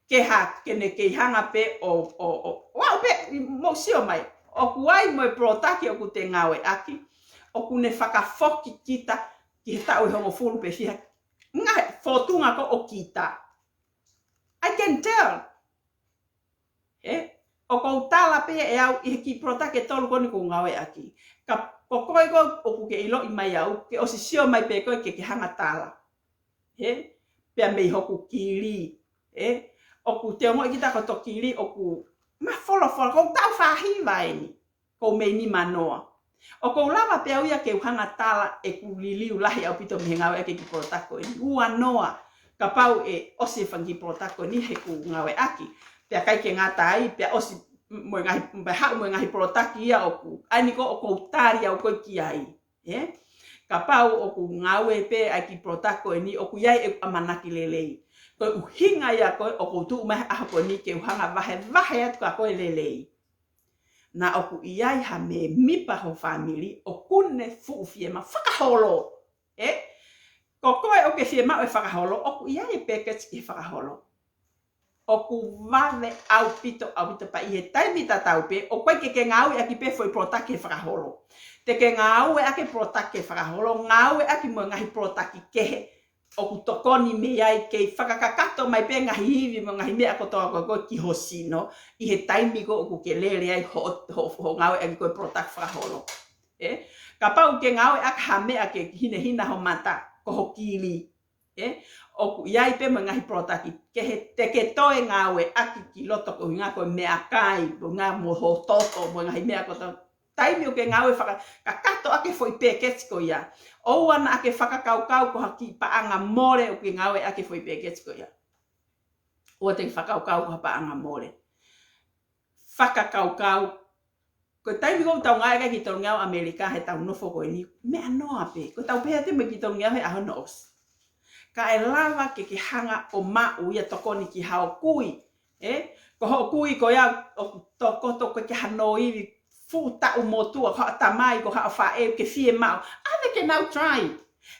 Ke hā, ke ne kei hanga pē ʻo, ʻo, ʻo, ʻo aʻu pē, mou sio mai. ʻOku ʻi ai mo e product ʻoku te ngāueʻaki, ʻoku ne fakafoki kita ki he taʻu ʻe hongofulu pe fiha. Ngaahi fōtunga ko ē ʻo kita. I can tell. Ē? ʻOku ou tala pē ʻe au ʻi he kiʻi product ʻe tolu ko eni ʻoku ou ngāueʻaki. Ka ko koe ko ē ʻoku ke ʻiloʻi mai au, ke ʻosi sio mai pē koe ke ke hanga tala. Ē? Pea mei hoku kili. ʻE, ʻoku te ongoʻi kita ko e tokili ʻoku mafolofola, ʻoku ou taʻu fāhiva eni, ʻoku ou mei nimanoa. ʻOku ou lava pē au ia ke u hanga ʻo tala ʻeku liliu lahi ʻaupito mei he ngāueʻaki e kiʻi polotaki ko eni. Uanoa, kapau ʻe ʻosi e fanga kiʻi polotaki ko eni heʻeku ngāueʻaki, pea ʻikai ke ngata ai, pea ʻosi mo e ngaahi, pea haʻu mo e ngaahi polotaki ia ʻoku, ʻa eni ko ē ʻoku ou tali au ko ē ki ai. ʻE? Kapau ʻoku ngāue pē ʻa e kiʻi polotaki ko eni, ʻoku ʻi ai ʻeku ʻamanaki lelei. Ko e ʻuhinga ia ko ē ʻoku ou tuʻu mai he ʻaho ko eni ke u hanga ʻo vahevahe atu kia koe lelei. Naʻa ʻoku ʻi ai ha mēmipa ho fāmili ʻoku ne fuʻu fiemaʻu fakaholo. ʻE? Ko koe ʻoku ke fiemaʻu e fakaholo, ʻoku ʻi ai e package ki he fakaholo. ʻOku vave ʻaupito, ʻaupito pea ʻi he taimi tatau pē, ʻoku ʻikai ke ke ngāueʻaki pē foʻi polotaki he fakaholo. Te ke ngāueʻaki e polotaki he fakaholo, ngāueʻaki mo e ngaahi polotaki kehe ʻoku tokoni mei ai, kei fakakakato mai pē ngaahi ivi mo e ngaahi meʻa kotoa ko ē ko ē ki ho sino, ʻi he taimi ko ē ʻoku ke lele ai hoʻo, hoʻo, hoʻo ngāueʻaki ko ē polotaki fakaholo. ʻE? Kapau ke ngāueʻaki ha meʻa ke hinehina ho mata, ko ho kili. ʻE? ʻOku ʻi ai pē mo e ngaahi polotaki kehe te ke toe ngāueʻaki ki loto ko e ʻuhinga ko e meʻakai, ko e ʻuhinga mo ho toto, mo e ngaahi meʻa kotoa. Taimi ʻoku ke ngāue fakakakato ʻaki e foʻi package ko ia. ʻOua naʻa ke fakakaukau ko ha kiʻi paʻanga mole ʻoku ke ngāueʻaki e foʻi package ko ia. ʻOua te ke fakakaukau ko ha paʻanga mole. Fakakaukau, ko e taimi ko ē ʻoku tau ngāueʻaki e kiʻi tolongeau ʻAmelika heʻetau nofo ko eni, meʻa noa pē. Ko ʻetau pehē atu mo e kiʻi tolongeau he ʻaho ni ʻosi. Ka ʻe lava ke ke hanga ʻo maʻu ia tokoni ki haʻo kui. ʻE? Ko hoʻo kui ko ia ʻoku tokoto ko ē ke hano ivi fuʻu taʻu motuʻa, ko haʻo tamai, ko haʻo faʻē, ke fiemaʻu. ʻAve ke nau try.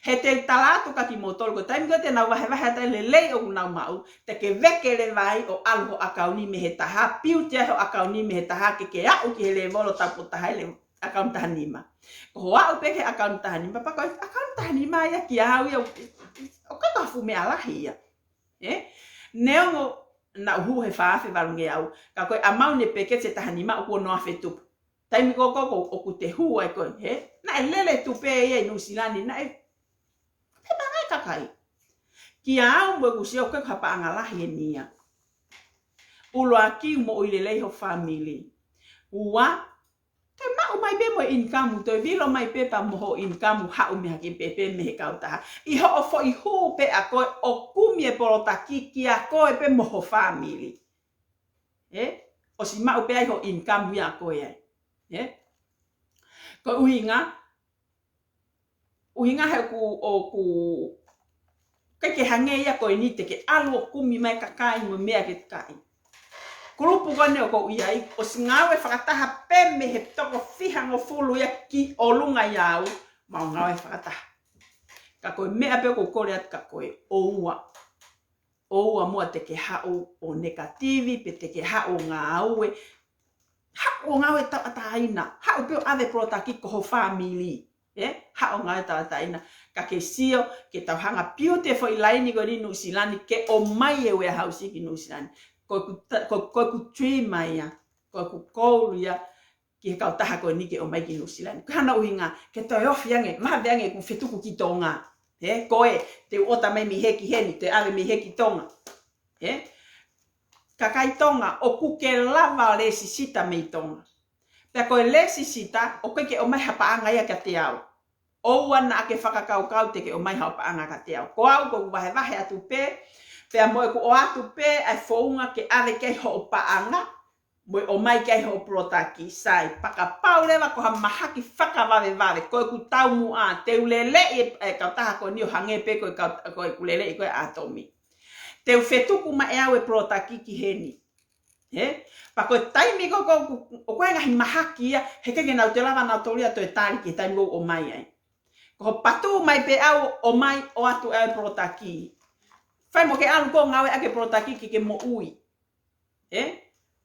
He te u tala atu kia kimoutolu, ko e taimi ko ē te nau vahevahe atu e lelei ʻoku nau maʻu, te ke veke leva ai ʻo ʻalu ho ʻakauni mei he taha, piuti ai ho ʻakauni mei he taha, ke ke aʻu ki he lēvolo taupotu taha ʻi he lēvolo ʻakauni taha nima. Ko hoʻo aʻu pē ki he ʻakauni taha nima, pea ko e ʻakauni taha nima ia kiate au ia, ʻoku ʻikai ko ha fuʻu meʻa lahi ia. ʻE? Neongo naʻa ku hū he fā afe valungeau, ka ko e ʻamau ne peketi e taha nima ʻoku ono afe tupu. Taimi ko ē ko ē ʻoku te hū ai ko ē, he? Naʻe lele tupe ia ʻi Nuʻusila ni, naʻe, he paʻanga e kakai. Kiate au mo ʻeku sio ʻoku ʻikai ko ha paʻanga lahi eni ia. ʻUluaki, moʻui lelei ho fāmili. Ua, toe maʻu mai pē mo e income, toe vilo mai pē pea mo ho income haʻu mei hake pē pē mei he kautaha. ʻI hoʻo foʻi hū pē ʻa koe ʻo kumi e polotaki kiate koe pē mo ho fāmili. ʻE? ʻOsi maʻu pē ai ho income ia ʻa koe ai. ʻE? Ko e ʻuhinga, ʻuhinga he ʻoku, ʻoku ʻikai ke hangē ia ko eni te ke ʻalu ʻo kumi mai kakai mo e meʻa ke kai. Kulupu ko eni ʻoku ou ʻi ai, ʻosi ngāue fakataha pē mei he toko fihangofulu ia ki ʻolunga ia au, mau ngāue fakataha. Ka ko e meʻa pē ʻoku ou kole atu kia koe, ʻoua. ʻOua muʻa te ke haʻu ʻo nekativi, pe te ke haʻu ʻo ngāue. Haʻu ʻo ngāue tauʻatāina. Haʻu pē ʻo ʻave polotaki ki ho fāmili. ʻE? Haʻu ʻo ngāue tauʻatāina. Ka ke sio, ke tau hanga ʻo piuti e foʻi laini ko eni Nuʻusila ni ke ʻomai e warehouse ki Nuʻusila ni. Ko ʻeku ta-, ko, ko ʻeku dream ia. Ko ʻeku goal ia. Ki he kautaha ko eni ke ʻomai ki Nuʻusila ni. Ko hono ʻuhinga, ke toe ofi ange, vave ange ʻeku fetuku ki Tonga. ʻE? Ko e, te u ʻota mai mei he ki heni, te u ʻave mei he ki Tonga. ʻE? Kakai Tonga, ʻoku ke lava ʻo lēsisita mei Tonga. Pea ko e lēsisita, ʻoku ʻikai ke ʻomai ha paʻanga ia kiate au. ʻOua naʻa ke fakakaukau te ke ʻomai haʻo paʻanga kiate au. Ko au, ʻoku ou vahevahe atu pē, pea mo ʻeku ʻoatu pē ʻa e founga ke ʻave ki ai hoʻo paʻanga, mo e ʻomai ki ai hoʻo polotaki, sai, pea kapau leva ko ha mahaki fakavavevave, ko ʻeku taumuʻa, te u leleʻi e, e kautaha ko eni ʻo hangē pē ko e kau-, ko ʻeku leleʻi ko ē ʻa Tomi. Te u fetuku mai ʻe au e polotaki ki heni. ʻE? Pea ko e taimi ko ē ʻoku, ʻoku ʻi ai e ngaahi mahaki ia, he ʻikai ke nau toe lava nautolu ia ʻo toe tali ki he taimi ʻoku ou ʻomai ai. Ko hoʻo patu mai pē au ʻo ʻomai ʻo ʻoatu e polotaki. Fai mo ke ʻalu koe ʻo ngāueʻaki e polotaki ke ke moʻui. ʻE?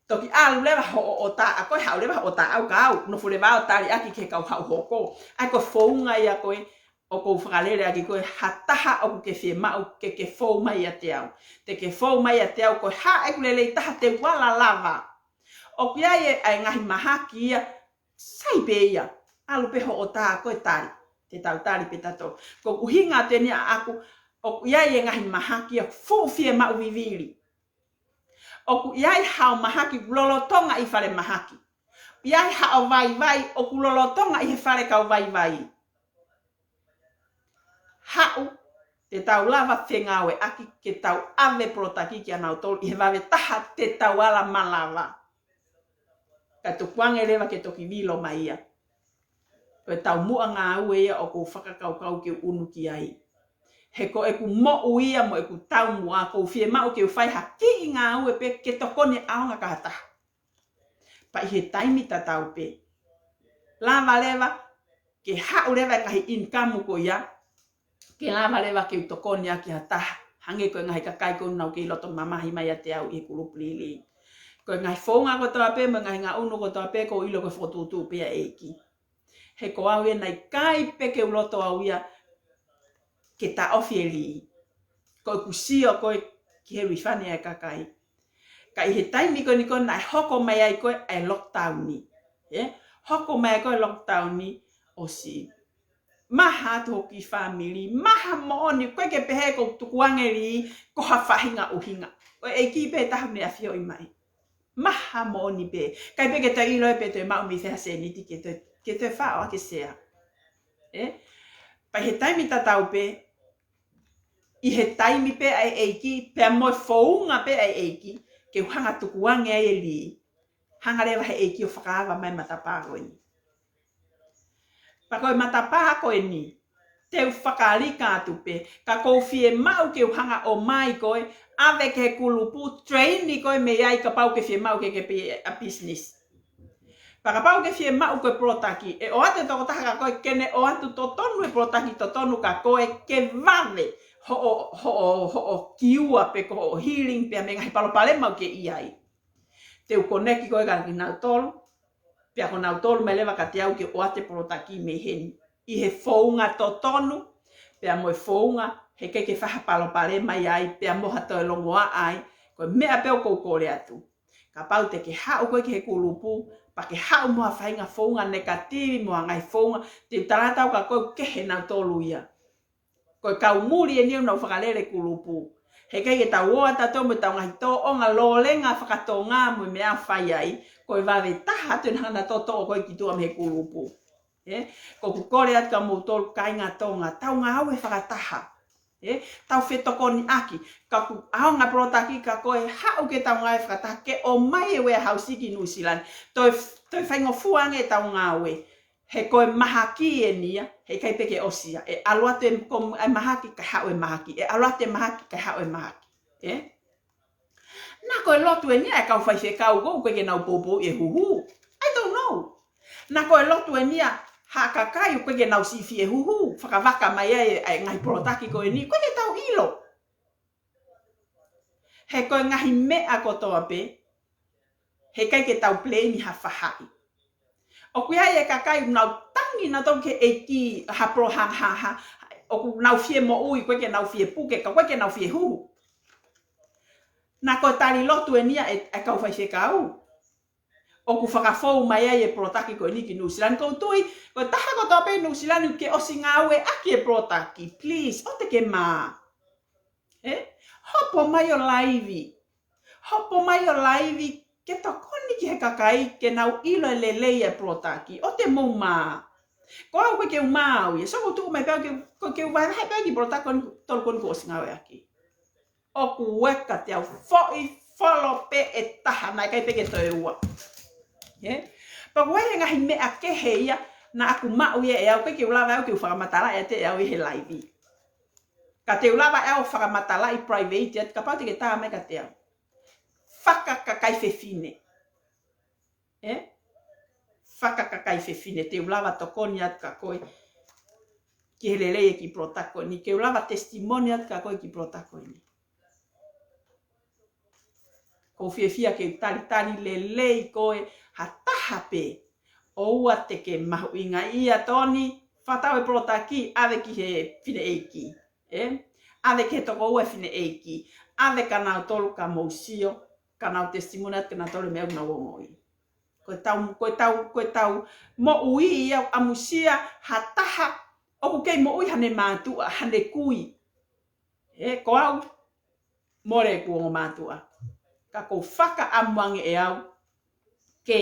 Toki ʻalu leva hoʻo ʻota ʻa koe, haʻu leva hoʻo ʻota ʻau kia au, nofo leva au ʻo tali ʻaki ki he kau haʻu hoko. ʻA ia ko e founga ia ko ē, ʻoku ou fakalele ʻaki koe, ha taha ʻoku ke fiemaʻu ke ke fou mai ʻiate au. Te ke fou mai ʻiate au, ko e hā ʻeku lelei taha te u ala lava. ʻOku ʻi ai e, ʻa e ngaahi mahaki ia, sai pē ia, ʻalu pē hoʻo ʻota ʻa koe ʻo tali. Te tau tali pē tautolu. Ko e ʻuhinga atu eni ʻaʻaku, ʻoku ʻi ai e ngaahi mahaki ia fuʻu fiemaʻu vivili. ʻOku ʻi ai haʻo mahaki ʻoku lolotonga ʻi fale mahaki. ʻI ai haʻo vaivai ʻoku lolotonga ʻi he fale kau vaivai. Haʻu, te tau lava fengāueʻaki ke tau ʻave polotaki kia nautolu ʻi he vave taha te tau ala malava. Ka tukuange leva ke toki vilo mai ia. Ko e taumuʻa ngāue ia ʻoku ou fakakaukau ke u ʻunu ki ai. He ko ʻeku moʻui ia mo ʻeku taumuʻa, ʻoku ou fiemaʻu ke u fai ha kiʻi ngāue pē ke tokoni ʻaonga ki ha taha. Pea ʻi he taimi tatau pē, lava leva ke haʻu leva e ngaahi income ko ia, ke lava leva ke u tokoni ʻaki ha taha, hangē ko e ngaahi kakai ʻoku nau kei loto mamahi mai ʻiate au ʻi he kulupu lili. Ko e ngaahi founga kotoa pē, mo e ngaahi ngaʻunu kotoa pē, ʻoku ou ʻilo ko e fokotuʻutuʻu pē ia ʻa e ʻEiki. He ko au ia naʻe ʻikai pē ke u loto au ia ke taʻofi e lī. Ko ʻeku sio ko ē ki he refund ʻa e kakai. Ka ʻi he taimi ko eni ko ē naʻe hoko mai ai ko ē ʻa e lockdown ni. ʻE? Hoko mai ai ko ē lockdown ni, ʻosi maha atu hoku fāmili, maha moʻoni, ʻoku ʻikai ke pehē ʻoku ou tukuange lī, ko ha faʻahinga ʻuhinga. Ko e ʻEiki pē taha naʻe ʻafioʻi mai. Maha moʻoni pē. ʻIkai pē ke toe ʻilo pē toe maʻu mei fē ha sēniti ke toe, ke toe faʻo ʻaki e sea. ʻE? Pea ʻi he taimi tatau pē, ʻi he taimi pē ʻa e ʻEiki, pea mo e founga pē ʻa e ʻEiki, ke u hanga tukuange ai e lī. Hanga leva he ʻEiki ʻo fakaava mai e matapā ko eni. Pea ko e matapā ko eni, te u fakalika atu pē, ka ʻoku ou fiemaʻu ke u hanga ʻo ʻomai koe, ʻave ki he kulupu, train koe mei ai kapau ʻoku ke fiemaʻu ke ke pē ʻa business. Pea kapau ʻoku ke fiemaʻu ko e polotaki, ʻe ʻoatu e tokotaha kia koe ke ne ʻoatu totonu e polotaki totonu kia koe ke vave hoʻo, hoʻo, hoʻo kiua pe ko hoʻo healing pea mei he ngaahi palopalema ʻoku ke ʻi ai. Te u koneki koe kia kinautolu, pea ko nautolu mai leva kiate au ke ʻoatu e polotaki mei heni. ʻI he founga totonu, pea mo e founga, heʻikai ke fai ha palopalema ai, pea mo ha toe longoaʻa ai, ko e meʻa pē ʻoku ou kole atu. Kapau te ke haʻu koe ki he kulupu, pea ke haʻu mo ha faʻahinga founga negative, mo ha ngaahi founga, te u tala atu kia koe ʻoku kehe nautolu ia. Ko e kau muli eni ʻoku nau fakalele kulupu. Heʻikai ke tau ō atu mo ʻetau ngaahi tōʻonga lōlenga fakatonga mo e meʻa ʻoku fai ai, ko e vave taha atu ʻenau hanga ʻo toʻo koe ki tuʻa mei he kulupu. ʻE? ʻOku ou kole atu kia moutolu kāinga Tonga, tau ngāue fakataha. ʻE? Tau fetokoniʻaki, ka ʻoku ʻaonga e polotaki kia koe, haʻu ke tau ngāue fakataha, ke ʻomai e warehouse ki Nuʻusila ni. Toe, toe faingofua ange ʻetau ngāue. He ko e mahaki eni ia, heʻikai pē ke ʻosi ia. ʻE ʻalu atu e ko e mahaki kae haʻu e mahaki. ʻE ʻalu atu e mahaki kae haʻu e mahaki. ʻE? Naʻa ko e lotu eni ia ʻa e kau faifekau ko ē ʻoku ʻikai ke nau poupou e huhu. I don't know. Naʻa ko e lotu eni ia ʻa ha kakai ʻoku ʻikai ke nau sifi e huhu. Fakavaka mai ai e, e ngaahi polotaki ko eni. ʻOku ʻikai ke tau ʻilo. He ko e ngaahi meʻa kotoa pē, heʻikai ke tau blame ha faʻahi. ʻOku ʻi ai e kakai ʻoku nau tangi nautolu ki he ʻEiki ha polo ha, ha, ha, ʻoku nau fie moʻui, ʻoku ʻikai ke nau fie puke, ka ʻoku ʻikai ke nau fie huhu. Naʻa ko e tali lotu eni ia ʻa e, ʻa e kau faifekau. ʻOku fakafou mai ai e polotaki ko eni ki Nuʻusila ni. ʻOku ou tui, ko e taha kotoa pē ʻi Nuʻusila ni ʻoku ke ʻosi ngāueʻaki e polotaki, please, ʻoua te ke mā. ʻE? Hopo mai ʻo laivi. Hopo mai ʻo laivi ke tokoni ki he kakai ke nau ʻilo e lelei e polotaki. ʻOua te mou mā. Ko au ʻoku ʻikai ke u mā au ia. So ʻoku ou tuʻu mai pē au ke, ko e ke u vahevahe pē au ki he polotaki ko eni, tolu ko eni ʻoku ou ʻosi ngāueʻaki. ʻOku ʻikai ke tau foʻi folo pē ʻe taha, naʻe ʻikai pē ke toe ua. ʻE? Pea ʻoku ʻi ai e ngaahi meʻa kehe ia naʻa ku maʻu ia ʻe au, ʻikai ke u lava au ke u fakamatalaʻi ʻiate au ʻi he laivi. Ka te u lava ʻe au ʻo fakamatalaʻi private atu, kapau te ke tā mai kiate au. Fakakakai fefine. ʻE? Fakakakai fefine, te u lava tokoni atu kia koe ki he lelei e kiʻi polotaki ko eni, ke u lava testimony atu kia koe ki he polotaki ko eni. ʻOku ou fiefia ke talitali lelei koe ha taha pē. ʻOua te ke mahuʻingaʻia, Toni, fakatau e polotaki, ʻave ki he fineʻeiki. ʻE? ʻAve ki he tokoua e fineʻeiki. ʻAve kia nautolu ka mou sio, ka nau testimony atu kia nautolu e meʻa ʻoku nau ongoʻi. Ko ʻetau, ko ʻetau, ko ʻetau moʻui ia ʻoku ʻamusia ha taha ʻoku kei moʻui haʻane mātuʻa, haʻane kui. ʻE, ko au, mole ʻeku ongo mātuʻa. Ka ʻoku ou fakaʻamu ange ʻe au ke,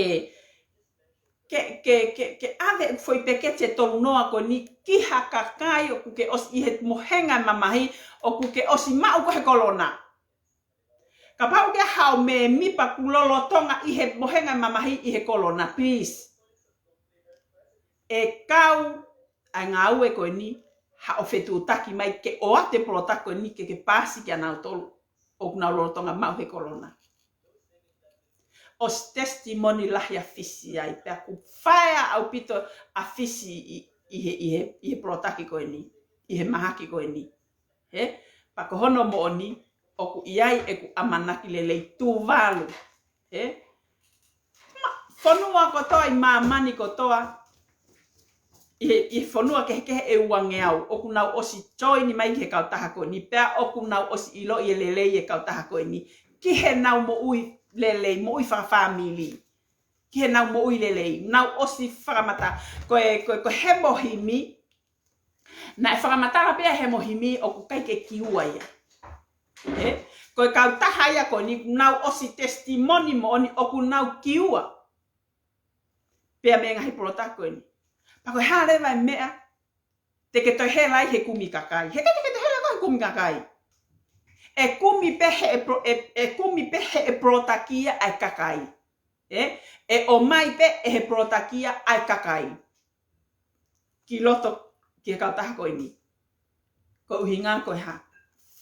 ke, ke, ke, ke ʻave e foʻi peketi ʻe tolu noa ko eni ki ha kakai ʻoku ke ʻosi ʻi he mohenga e mamahi, ʻoku ke ʻosi maʻu koe he kolona. Kapau ʻoku ke haʻu mēmipa kuo lolotonga ʻi he mohenga e mamahi ʻi he kolona, please. ʻE kau ʻa e ngāue ko eni, haʻo fetuʻutaki mai ke ʻoatu e polotaki ko eni ke ke paasi kia nautolu ʻoku nau lolotonga maʻu he kolona. ʻOsi testimony lahi ʻa Fisi ai, pea ʻoku fai ʻaupito ʻa Fisi ʻi, ʻi he, ʻi he, ʻi he polotaki ko eni, ʻi he mahaki ko eni. He? Pea ko hono moʻoni, ʻoku ʻi ai ʻeku ʻamanaki lelei Tuvalu. He? Ma-, fonua kotoa ʻi māmani kotoa, ʻi he, ʻi he fonua kehekehe ʻe uangeau, ʻoku nau ʻosi join mai ki he kautaha ko eni, pea ʻoku nau ʻosi ʻiloʻi e lelei e kautaha ko eni. Ki heʻenau moʻui lelei, moʻui fakafāmili. Ki heʻenau moʻui lelei, nau ʻosi fakamatala. Ko e, ko e, ko e Hemohimi, naʻe fakamatala pē ʻa e Hemohimi ʻoku ʻikai ke kiua ia. He? Ko e kautaha ia ko eni, nau ʻosi testimony moʻoni ʻoku nau kiua. Pea mei he ngaahi polotaki ko eni. Pea ko e hā leva e meʻa te ke toe hela ai he kumi kakai. He ʻikai te ke toe hela koe he kumi kakai. ʻE kumi pē he, ʻe pro-, ʻe, ʻe kumi pē he, ʻe polotaki ia ʻa e kakai. Ē? ʻE ʻomai pē ʻe he polotaki ia ʻa e kakai ki loto ki he kautaha ko eni. Ko e ʻuhinga ko e hā?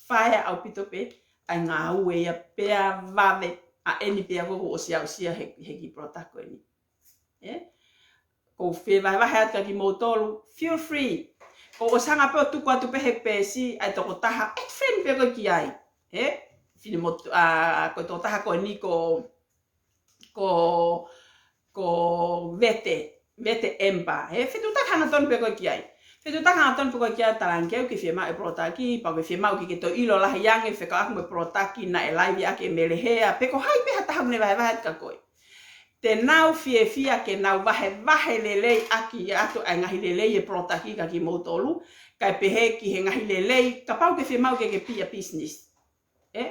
Fai ʻaupito pē ʻa e ngāue ia pea vave ʻa eni pea ʻoku ʻosi aʻusia he, he kiʻi polotaki ko eni. Ē? ʻOku ou fie vahevahe atu kia kimoutolu, feel free. ʻOku ou ʻosi hanga pē ʻo tuku atu pē he peesi ʻa e tokotaha, add friend pē koe ki ai. Ē? Finemotu-, ʻa, ko e tokotaha ko eni ko, ko, ko Vete, Vete Empa. Ē? Fetuʻutaki hangatonu pē koe ki ai. Fetuʻutaki hangatonu pē koe ki ai, talaange ke ke fiemaʻu e polotaki, pea ke fiemaʻu ke ke toe ʻilo lahi ange, fekauʻaki mo e polotaki naʻe laivi ʻaki ʻe Melehea, pe ko hai pē ha taha ʻoku ne vahevahe atu kia koe. Te nau fiefia ke nau vahevahe lelei ʻaki atu ʻa e ngaahi lelei e polotaki kia kimoutolu, kae pehē ki he ngaahi lelei, kapau ke fiemaʻu ke ke piʻi ʻa e business. Ē?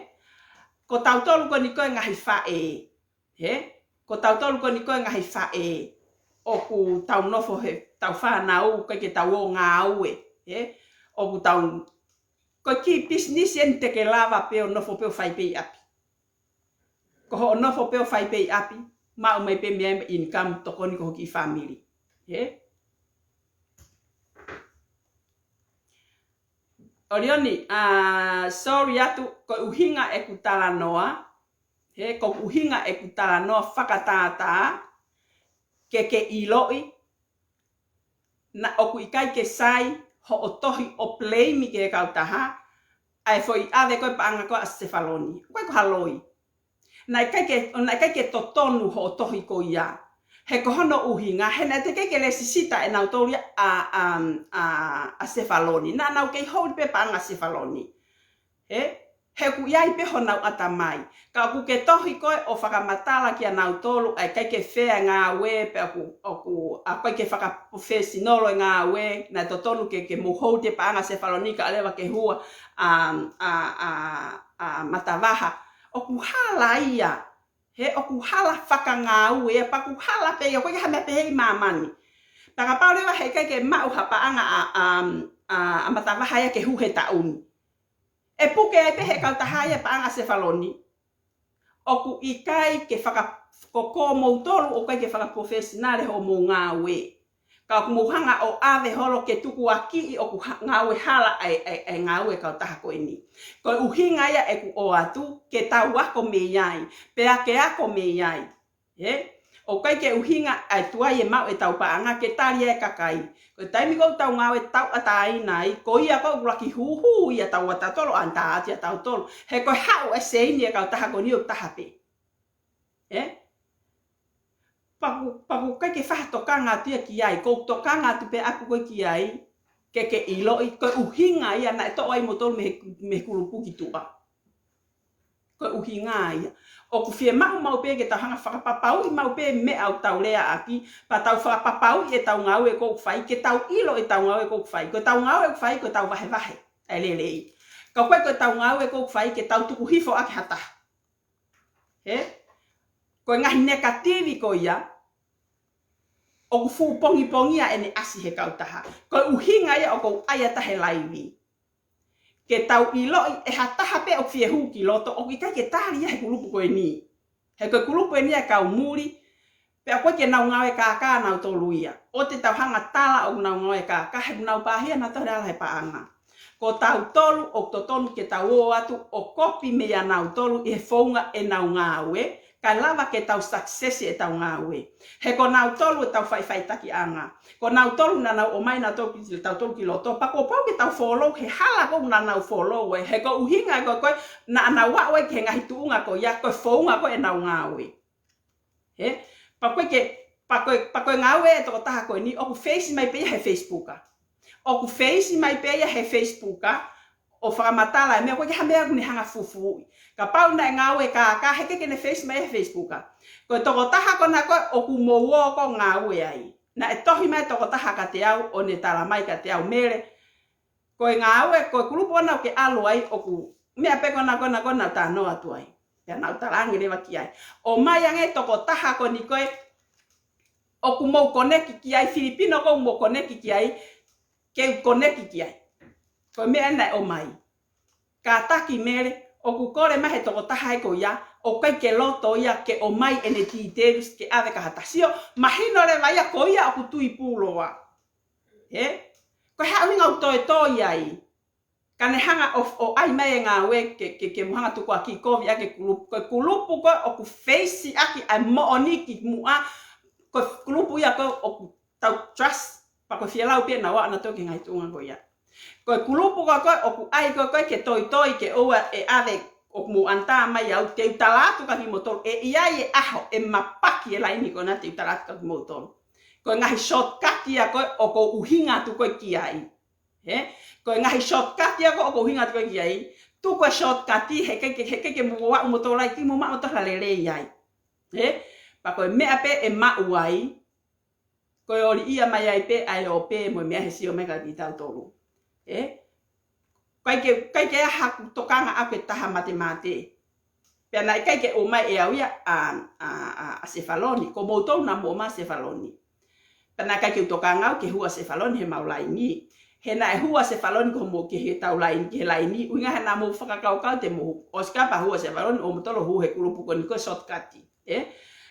Ko tautolu ko eni ko e ngaahi faʻē. Ē? Ko tautolu ko eni ko e ngaahi faʻē. ʻOku tau nofo he, tau fānau, ʻikai ke tau ō ngāue. Ē? ʻOku tau, ko e kiʻi business eni te ke lava pē ʻo nofo pē ʻo fai pē ʻi ʻapi. Ko hoʻo nofo pē ʻo fai pē ʻi ʻapi, maʻu mai pē mei ai e income tokoni ki ho kiʻi family. Ē? ʻOlioni, ʻa, sorry atu, ko e ʻuhinga ʻeku talanoa, ē, ko e ʻuhinga ʻeku talanoa fakatātā, ke ke ʻiloʻi, naʻa ʻoku ʻikai ke sai hoʻo tohi ʻo blame ki he kautaha, ʻa e foʻi ʻave ko e paʻanga ko ē ʻa Sefaloni. ʻOku ʻikai ko ha loi. Naʻe ʻikai ke, naʻe ʻikai ke totonu hoʻo tohi ko ia. He ko hono ʻuhinga, he naʻe teʻeki ke lēsisita ʻe nautolu ia ʻa, ʻa, ʻa, ʻa Sefaloni. Naʻa nau kei hold pē paʻanga Sefaloni. Ē? He ʻoku ʻi ai pē honau ʻatamai. Ka ʻoku ke tohi koe ʻo fakamatala kia nautolu, ʻa e ʻikai ke fair e ngāue, pea ʻoku, ʻoku, ʻa e ʻikai ke fakaprofesinolo e ngāue, naʻe totonu ke, ke mou hold e paʻanga Sefaloni kae ʻoua leva ke hua ʻa, ʻa, ʻa, ʻa Matavaha. ʻOku hala ia. He ʻoku hala fakangāue ia, pea ʻoku hala pē ia, ʻoku ʻikai ha meʻa pehē ʻi māmani. Pea kapau leva he ʻikai ke maʻu ha paʻanga ʻa, ʻa, ʻa, ʻa Matavaha ia ke hū he taʻu ni. ʻE puke ai pē he kautaha ia e paʻanga Sefaloni. ʻOku ʻikai ke faka-, ko, ko moutolu ʻoku ʻikai ke fakaprofesinale hoʻomou ngāue. Ka ʻoku mou hanga ʻo ʻave holo ke tukuakiʻi ʻoku ha-, ngāue hala ʻa e, ʻa e, ʻa e ngāue e kautaha ko eni. Ko e ʻuhinga ia ʻeku ʻoatu, ke tau ako mei ai, pea ke ako mei ai. Ē? ʻOku ʻikai ke ʻuhinga ʻa e tuai e maʻu ʻetau paʻanga ke tali e kakai. Ko e taimi ko ē ʻoku tau ngāue tauʻatāina ai, ko ia ko ē ʻoku laki huhu ia taua tautolu, ʻa e tā atu ia tautolu. He ko e haʻu e seini e kautaha ko eni ʻoku taha pē. Ē? Pea ʻoku, pea ʻoku ʻikai ke faʻa tokanga atu ia ki ai, ʻoku ou tokanga atu pē ʻaku ko ē ki ai, ke ke ʻiloʻi, ko e ʻuhinga ia naʻe toʻo ai moutolu mei he, mei he kulupu ki tuʻa. Ko e ʻuhinga ia. ʻOku fiemaʻu maʻu pē ke tau hanga fakapapauʻi maʻu pē meʻa ʻoku tau leaʻaki, pea tau fakapapauʻi ʻetau ngāue ʻoku fai, ke tau ʻilo ʻetau ngāue ʻoku fai. Ko ʻetau ngāue ʻoku fai, ko ʻetau vahevahe ʻa e lelei. Ka ʻoku ʻikai ko ʻetau ngāue ʻoku fai, ke tau tuku hifo ʻaki ha taha. He? Ko e ngaahi negative ko ia, ʻoku fuʻu pongipongia ʻene ʻasi he kautaha. Ko e ʻuhinga ia ʻoku ou ʻai atu he laivi. Ke tau ʻiloʻi ʻe ha taha pē ʻoku fie hū ki loto, ʻoku ʻikai ke tali ia he kulupu ko eni. He ko e kulupu eni ʻa e kau muli, pea ʻoku ʻikai ke nau ngāue kākā nautolu ia. ʻOua te tau hanga tala ʻoku nau ngāue kākā, he ʻoku nau pāhia nautolu he ala he paʻanga. Ko tautolu ʻoku totonu ke tau ō atu ʻo kopi meia nautolu ʻi he founga ʻenau ngāue, kae lava ke tau success ʻetau ngāue. He ko nautolu ʻetau faʻifaʻitakiʻanga. Ko nautolu naʻa nau ʻomai nautolu ki, tautolu ki loto. Pea kuo pau ke tau follow he hala ko ē naʻa nau follow ē. He ko e ʻuhinga ko ē naʻa nau aʻu ai ki he ngaahi tuʻunga ko ia, ko e founga ko ē ʻenau ngāue. He? Pea ko e ke, pea ko e, pea ko e ngāue ʻa e tokotaha ko eni, ʻoku face mai pē ia he Facebook. ʻOku face mai pē ia he Facebook, ʻo fakamatala e meʻa, ʻoku ʻikai ke ha meʻa ʻoku ne hanga fufuuʻi. Kapau naʻe ngāue kākā, he ʻikai ke ne face mai he Facebook. Ko e tokotaha ko ena ko ē ʻoku mou ō ʻo ngāue ai. Naʻe tohi mai e tokotaha kiate au, ʻo ne tala mai kiate au, Mele, ko e ngāue, ko e kulupu ʻoku ke ʻalu ai, ʻoku meʻa pē ko ena ko ena ko ena talanoa atu ai. Pea naʻa ku talaange leva ki ai, ʻomai ange e tokotaha ko eni ko ē ʻoku mou connect ki ai, Filipino ʻoku mou connect ki ai, ke u connect ki ai. Ko e meʻa naʻe ʻomai. Kātaki Mele, ʻoku kole mai he tokotaha ē ko ia, ʻoku ʻikai ke loto ia ke ʻomai ʻene details ke ʻave kia ha taha. Sio, mahino leva ia ko ia ʻoku tui pūloa. He? Ko e hā e ʻuhinga ʻoku toe tō ia ai? Ka ne hanga ʻo, ʻo ʻai mai e ngāue ke, ke, ke mou hanga tukuakiʻi kovi ʻaki e kulupu. Ko e kulupu ko ē ʻoku face ʻaki ʻa e moʻoni ki muʻa, ko e kulupu ia ko ē ʻoku tau trust, pea ko e fielau pē naʻa nau ō ʻo nau tō ki he ngaahi tuʻunga ko ia. Ko e kulupu ko ē ko ē ʻoku ʻai ko ē ko ē ke toitoi ke ʻoua ʻe ʻave, ʻoku mou ʻanata mai au, te u tala atu kia kimoutolu, ʻe ʻi ai e ʻaho, ʻe mapaki e laini ko ena te u tala atu kia kimoutolu. Ko e ngaahi shortcut ia ko ē ʻoku ou ʻuhinga atu ko ē ki ai. He? Ko e ngaahi shortcut ia ko ē ʻoku ou ʻuhinga atu ko ē ki ai. Tuku e shortcut, he ʻikai ke, he ʻikai ke mou aʻu moutolu ai, ʻikai ke mou maʻu moutolu ha lelei ai. He? Pea ko e meʻa pē ʻe maʻu ai, ko e ʻoliʻia mai ai pē ʻa e ope mo e meʻa he sio mai kiate kitautolu. He? ʻIkai ke, ʻikai ke ʻi ai haku tokanga ʻaku ki he taha matemate. Pea naʻe ʻikai ke ʻomai ʻe au ia ʻa, ʻa, ʻa, ʻa Sefaloni, ko moutolu naʻa mou ʻomai ʻa Sefaloni. Pea naʻe ʻikai ke u tokanga au ke hū ʻa Sefaloni he ʻemau laini. He naʻe hū ʻa Sefaloni ko mo ke he tau laini, ki he laini, ʻuhinga he naʻa mou fakakaukau te mou ʻosi kapa hū ʻa Sefaloni, ʻo moutolu hū he kulupu ko eni ko e shortcut. He?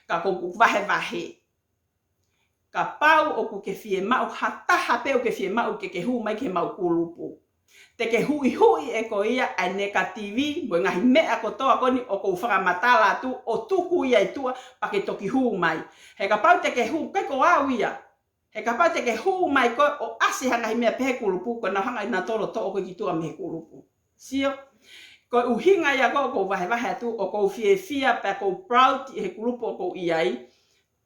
Ka ko ʻeku vahevahe. Kapau ʻoku ke fiemaʻu ha taha pē ʻoku ke fiemaʻu ke ke hū mai ki heʻemau kulupu, te ke huʻihuʻi ʻe koe ia ʻa e negative mo e ngaahi meʻa kotoa ko eni ʻoku ou fakamatala atu ʻo tuku ia ʻi tuʻa pea ke toki hū mai. He kapau te ke hū, ʻikai ko au ia. He kapau te ke hū mai koe ʻo ʻasi ha ngaahi meʻa pehē he kulupu, ko ʻenau hanga ʻe nautolu ʻo toʻo koe ki tuʻa mei he kulupu. Sio? Ko e ʻuhinga ia ko ē ʻoku ou vahevahe atu, ʻoku ou fiefia pea ʻoku ou proud ʻi he kulupu ʻoku ou ʻi ai,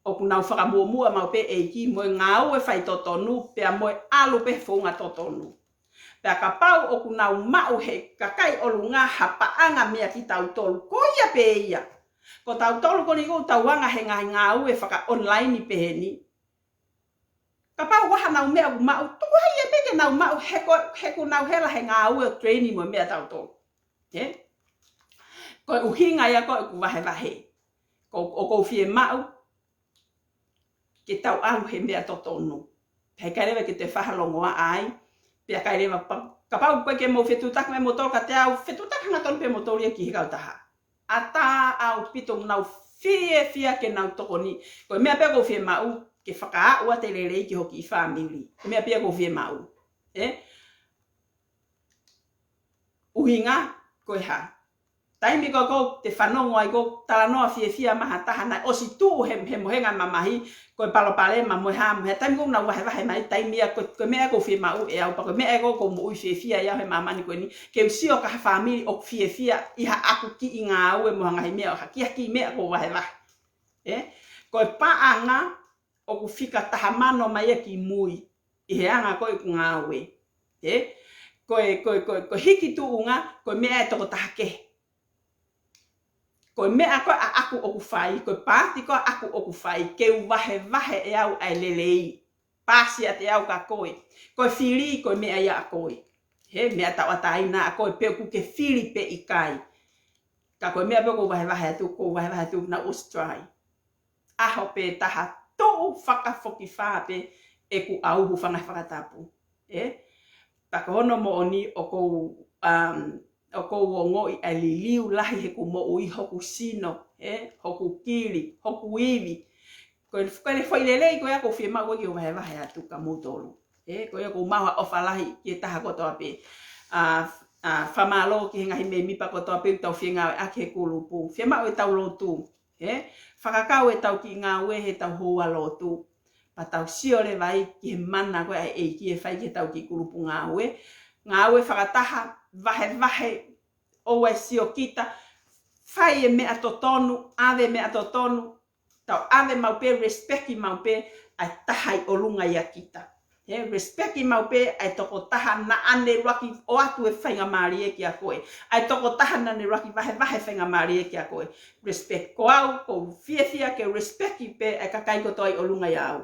ʻoku nau fakamuʻomuʻa maʻu pē ʻEiki mo e ngāue faitotonu, pea mo e ʻalu pē he founga totonu. Pea kapau ʻoku nau maʻu he kakai ʻolunga ha paʻanga meia kitautolu, ko ia pē ia. Ko tautolu ko eni ʻoku tau anga he ngaahi ngāue faka-online pehē ni. Kapau ʻoku ʻi ai haʻanau meʻa ʻoku maʻu, tuku ai ia pē ke nau maʻu, he ko, he ʻoku nau hela he ngāue ʻo train mo e meʻa tautolu. He? Ko e ʻuhinga ia ko ē ʻoku ou vahevahe. Ko, ʻoku ou fiemaʻu ke tau ʻalu he meʻa totonu. He ʻikai leva ke te fakalongoaʻa ai, pea ʻikai leva pa-, kapau ʻoku ʻikai ke mou fetuʻutaki mai moutolu kiate au, fetuʻutaki hangatonu pē moutolu ia ki he kautaha. ʻAtā ʻaupito, nau fiefia ke nau tokoni. Ko e meʻa pē ʻoku ou fiemaʻu, ke fakaaʻu atu e lelei ki hoku kiʻi fāmili. Ko e meʻa pē ia ʻoku ou fiemaʻu. He? ʻUhinga, ko e hā? Taimi ko ē ʻoku te fanongo ai ʻoku talanoa fiefia mai ha taha naʻe ʻosi tuʻu he, he mohenga mamahi, ko e palopalema mo e hā, mo e hā, taimi ʻoku nau vahevahe mai, taimi ia ko, ko e meʻa ʻoku ou fiemaʻu ʻe au, pea ko e meʻa ʻoku ou moʻui fiefia ai au he māmani ko eni, ke u sio ki ha fāmili ʻoku fiefia ʻi haʻaku kiʻi ngāue mo ha ngaahi meʻa, ha kiʻi, ha kiʻi meʻa ʻoku ou vahevahe. He? Ko e paʻanga ʻoku fika taha mano mai ia ki mui, ʻi he anga ko ē ʻeku ngāue. He? Ko e, ko e, ko e, ko e hiki tuʻunga, ko e meʻa ʻa e tokotaha kehe. Ko e meʻa ko ē ʻaʻaku ʻoku fai, ko e paati ko ē ʻaʻaku ʻoku fai, ke u vahevahe ʻe au ʻa e lelei. Paasi atu ʻe au kia koe. Ko e fili, ko e meʻa ia ʻa koe. He, meʻa tauʻatāina ʻa koe, pe ʻoku ke fili pe ʻikai. Ka ko e meʻa pē ʻoku ou vahevahe atu, ʻoku ou vahevahe atu naʻa ku ʻosi try. ʻAho pē taha, tuʻu fakafokifā pē ʻeku ʻauhu fanga fakatapu. Ē? Pea ko hono moʻoni ʻoku ou, um, ʻoku ou ongoʻi ʻa e liliu lahi heʻeku moʻui, hoku sino, ē? Hoku kili, hoku ivi. Ko e, ko e foʻi lelei ko ia ʻoku ou fiemaʻu ke u vahevahe atu kia moutolu. Ē, ko ia ʻoku ou maʻu ha ʻofa lahi ki he taha kotoa pē. ʻA, ʻa, fakamālō ki he ngaahi mēmipa kotoa pē ʻoku tau fengāueʻaki he kulupu. Fiemaʻu ʻetau lotu. Ē, fakakau ʻetau kiʻi ngāue heʻetau houa lotu. Pea tau sio leva ai ki he mana ko ē ʻa e ʻEiki ʻe fai ki heʻetau kiʻi kulupu ngāue. Ngāue fakataha, vahevahe, ʻoua ʻe sio kita, fai e meʻa totonu, ʻave e meʻa totonu, tau ʻave maʻu pē, respect maʻu pē ʻa e taha ʻi ʻolunga ʻia kita. Ē, respect maʻu pē ʻa e tokotaha naʻa ne ʻuluaki ʻoatu e faingamālie kia koe. ʻA e tokotaha naʻa ne ʻuluaki vahevahe faingamālie kia koe. Respect. Ko au, ʻoku ou fiefia ke respect pē ʻa e kakai kotoa ʻi ʻolunga ʻia au.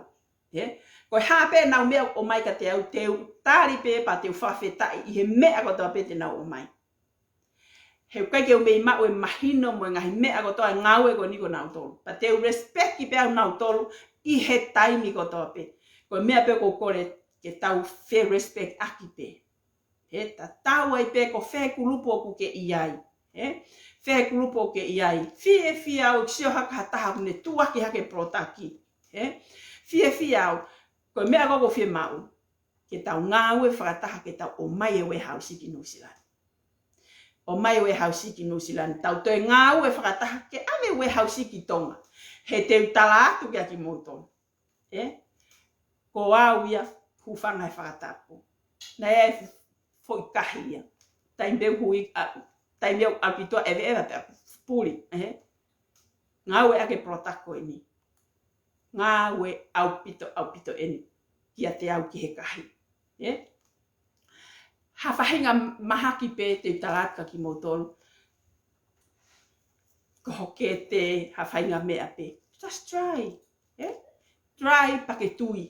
Ē, ko e hā pē ʻenau meʻa ʻoku ʻomai kiate au, te u tali pē pea te u fakafetaʻi ʻi he meʻa kotoa pē te nau ʻomai. He ʻoku ʻikai ke u mei maʻu e mahino mo e ngaahi meʻa kotoa e ngāue ko eni ko nautolu. Pea te u respect pē au nautolu ʻi he taimi kotoa pē. Ko e meʻa pē ʻoku ou kole ke tau fe respect ʻaki pē. Ē, tatau ai pē ko fē kulupu ʻoku ke ʻi ai. Ē, fē kulupu ʻoku ke ʻi ai. Fiefia au ʻeku sio hake ha taha ʻoku ne tuʻu hake hake e product. Ē, fiefia au. Ko e meʻa ko ē ʻoku ou fiemaʻu ke tau ngāue fakataha ke tau ʻomai e warehouse ki Nuʻusila ni. ʻOmai e warehouse ki Nuʻusila ni. Tau toe ngāue fakataha ke ʻave e warehouse ki Tonga. He te u tala atu kia kimoutolu. Ē? Ko au ia, hūfanga he fakatapu. Naʻe ʻi ai e foʻi kahi ia. Taimi pē ʻoku hui, ʻa, taimi ʻoku ʻaupito ʻeveʻeva pē ʻaku puli. Ē? Ngāueʻaki e product ko eni. Ngāue ʻaupito, ʻaupito eni kiate au ki he kahi. Ē? Ha faʻahinga mahaki pē te u tala atu kia kimoutolu. Ko hoku kete, ha faʻahinga meʻa pē. Just try. Ē? Try pea ke tui.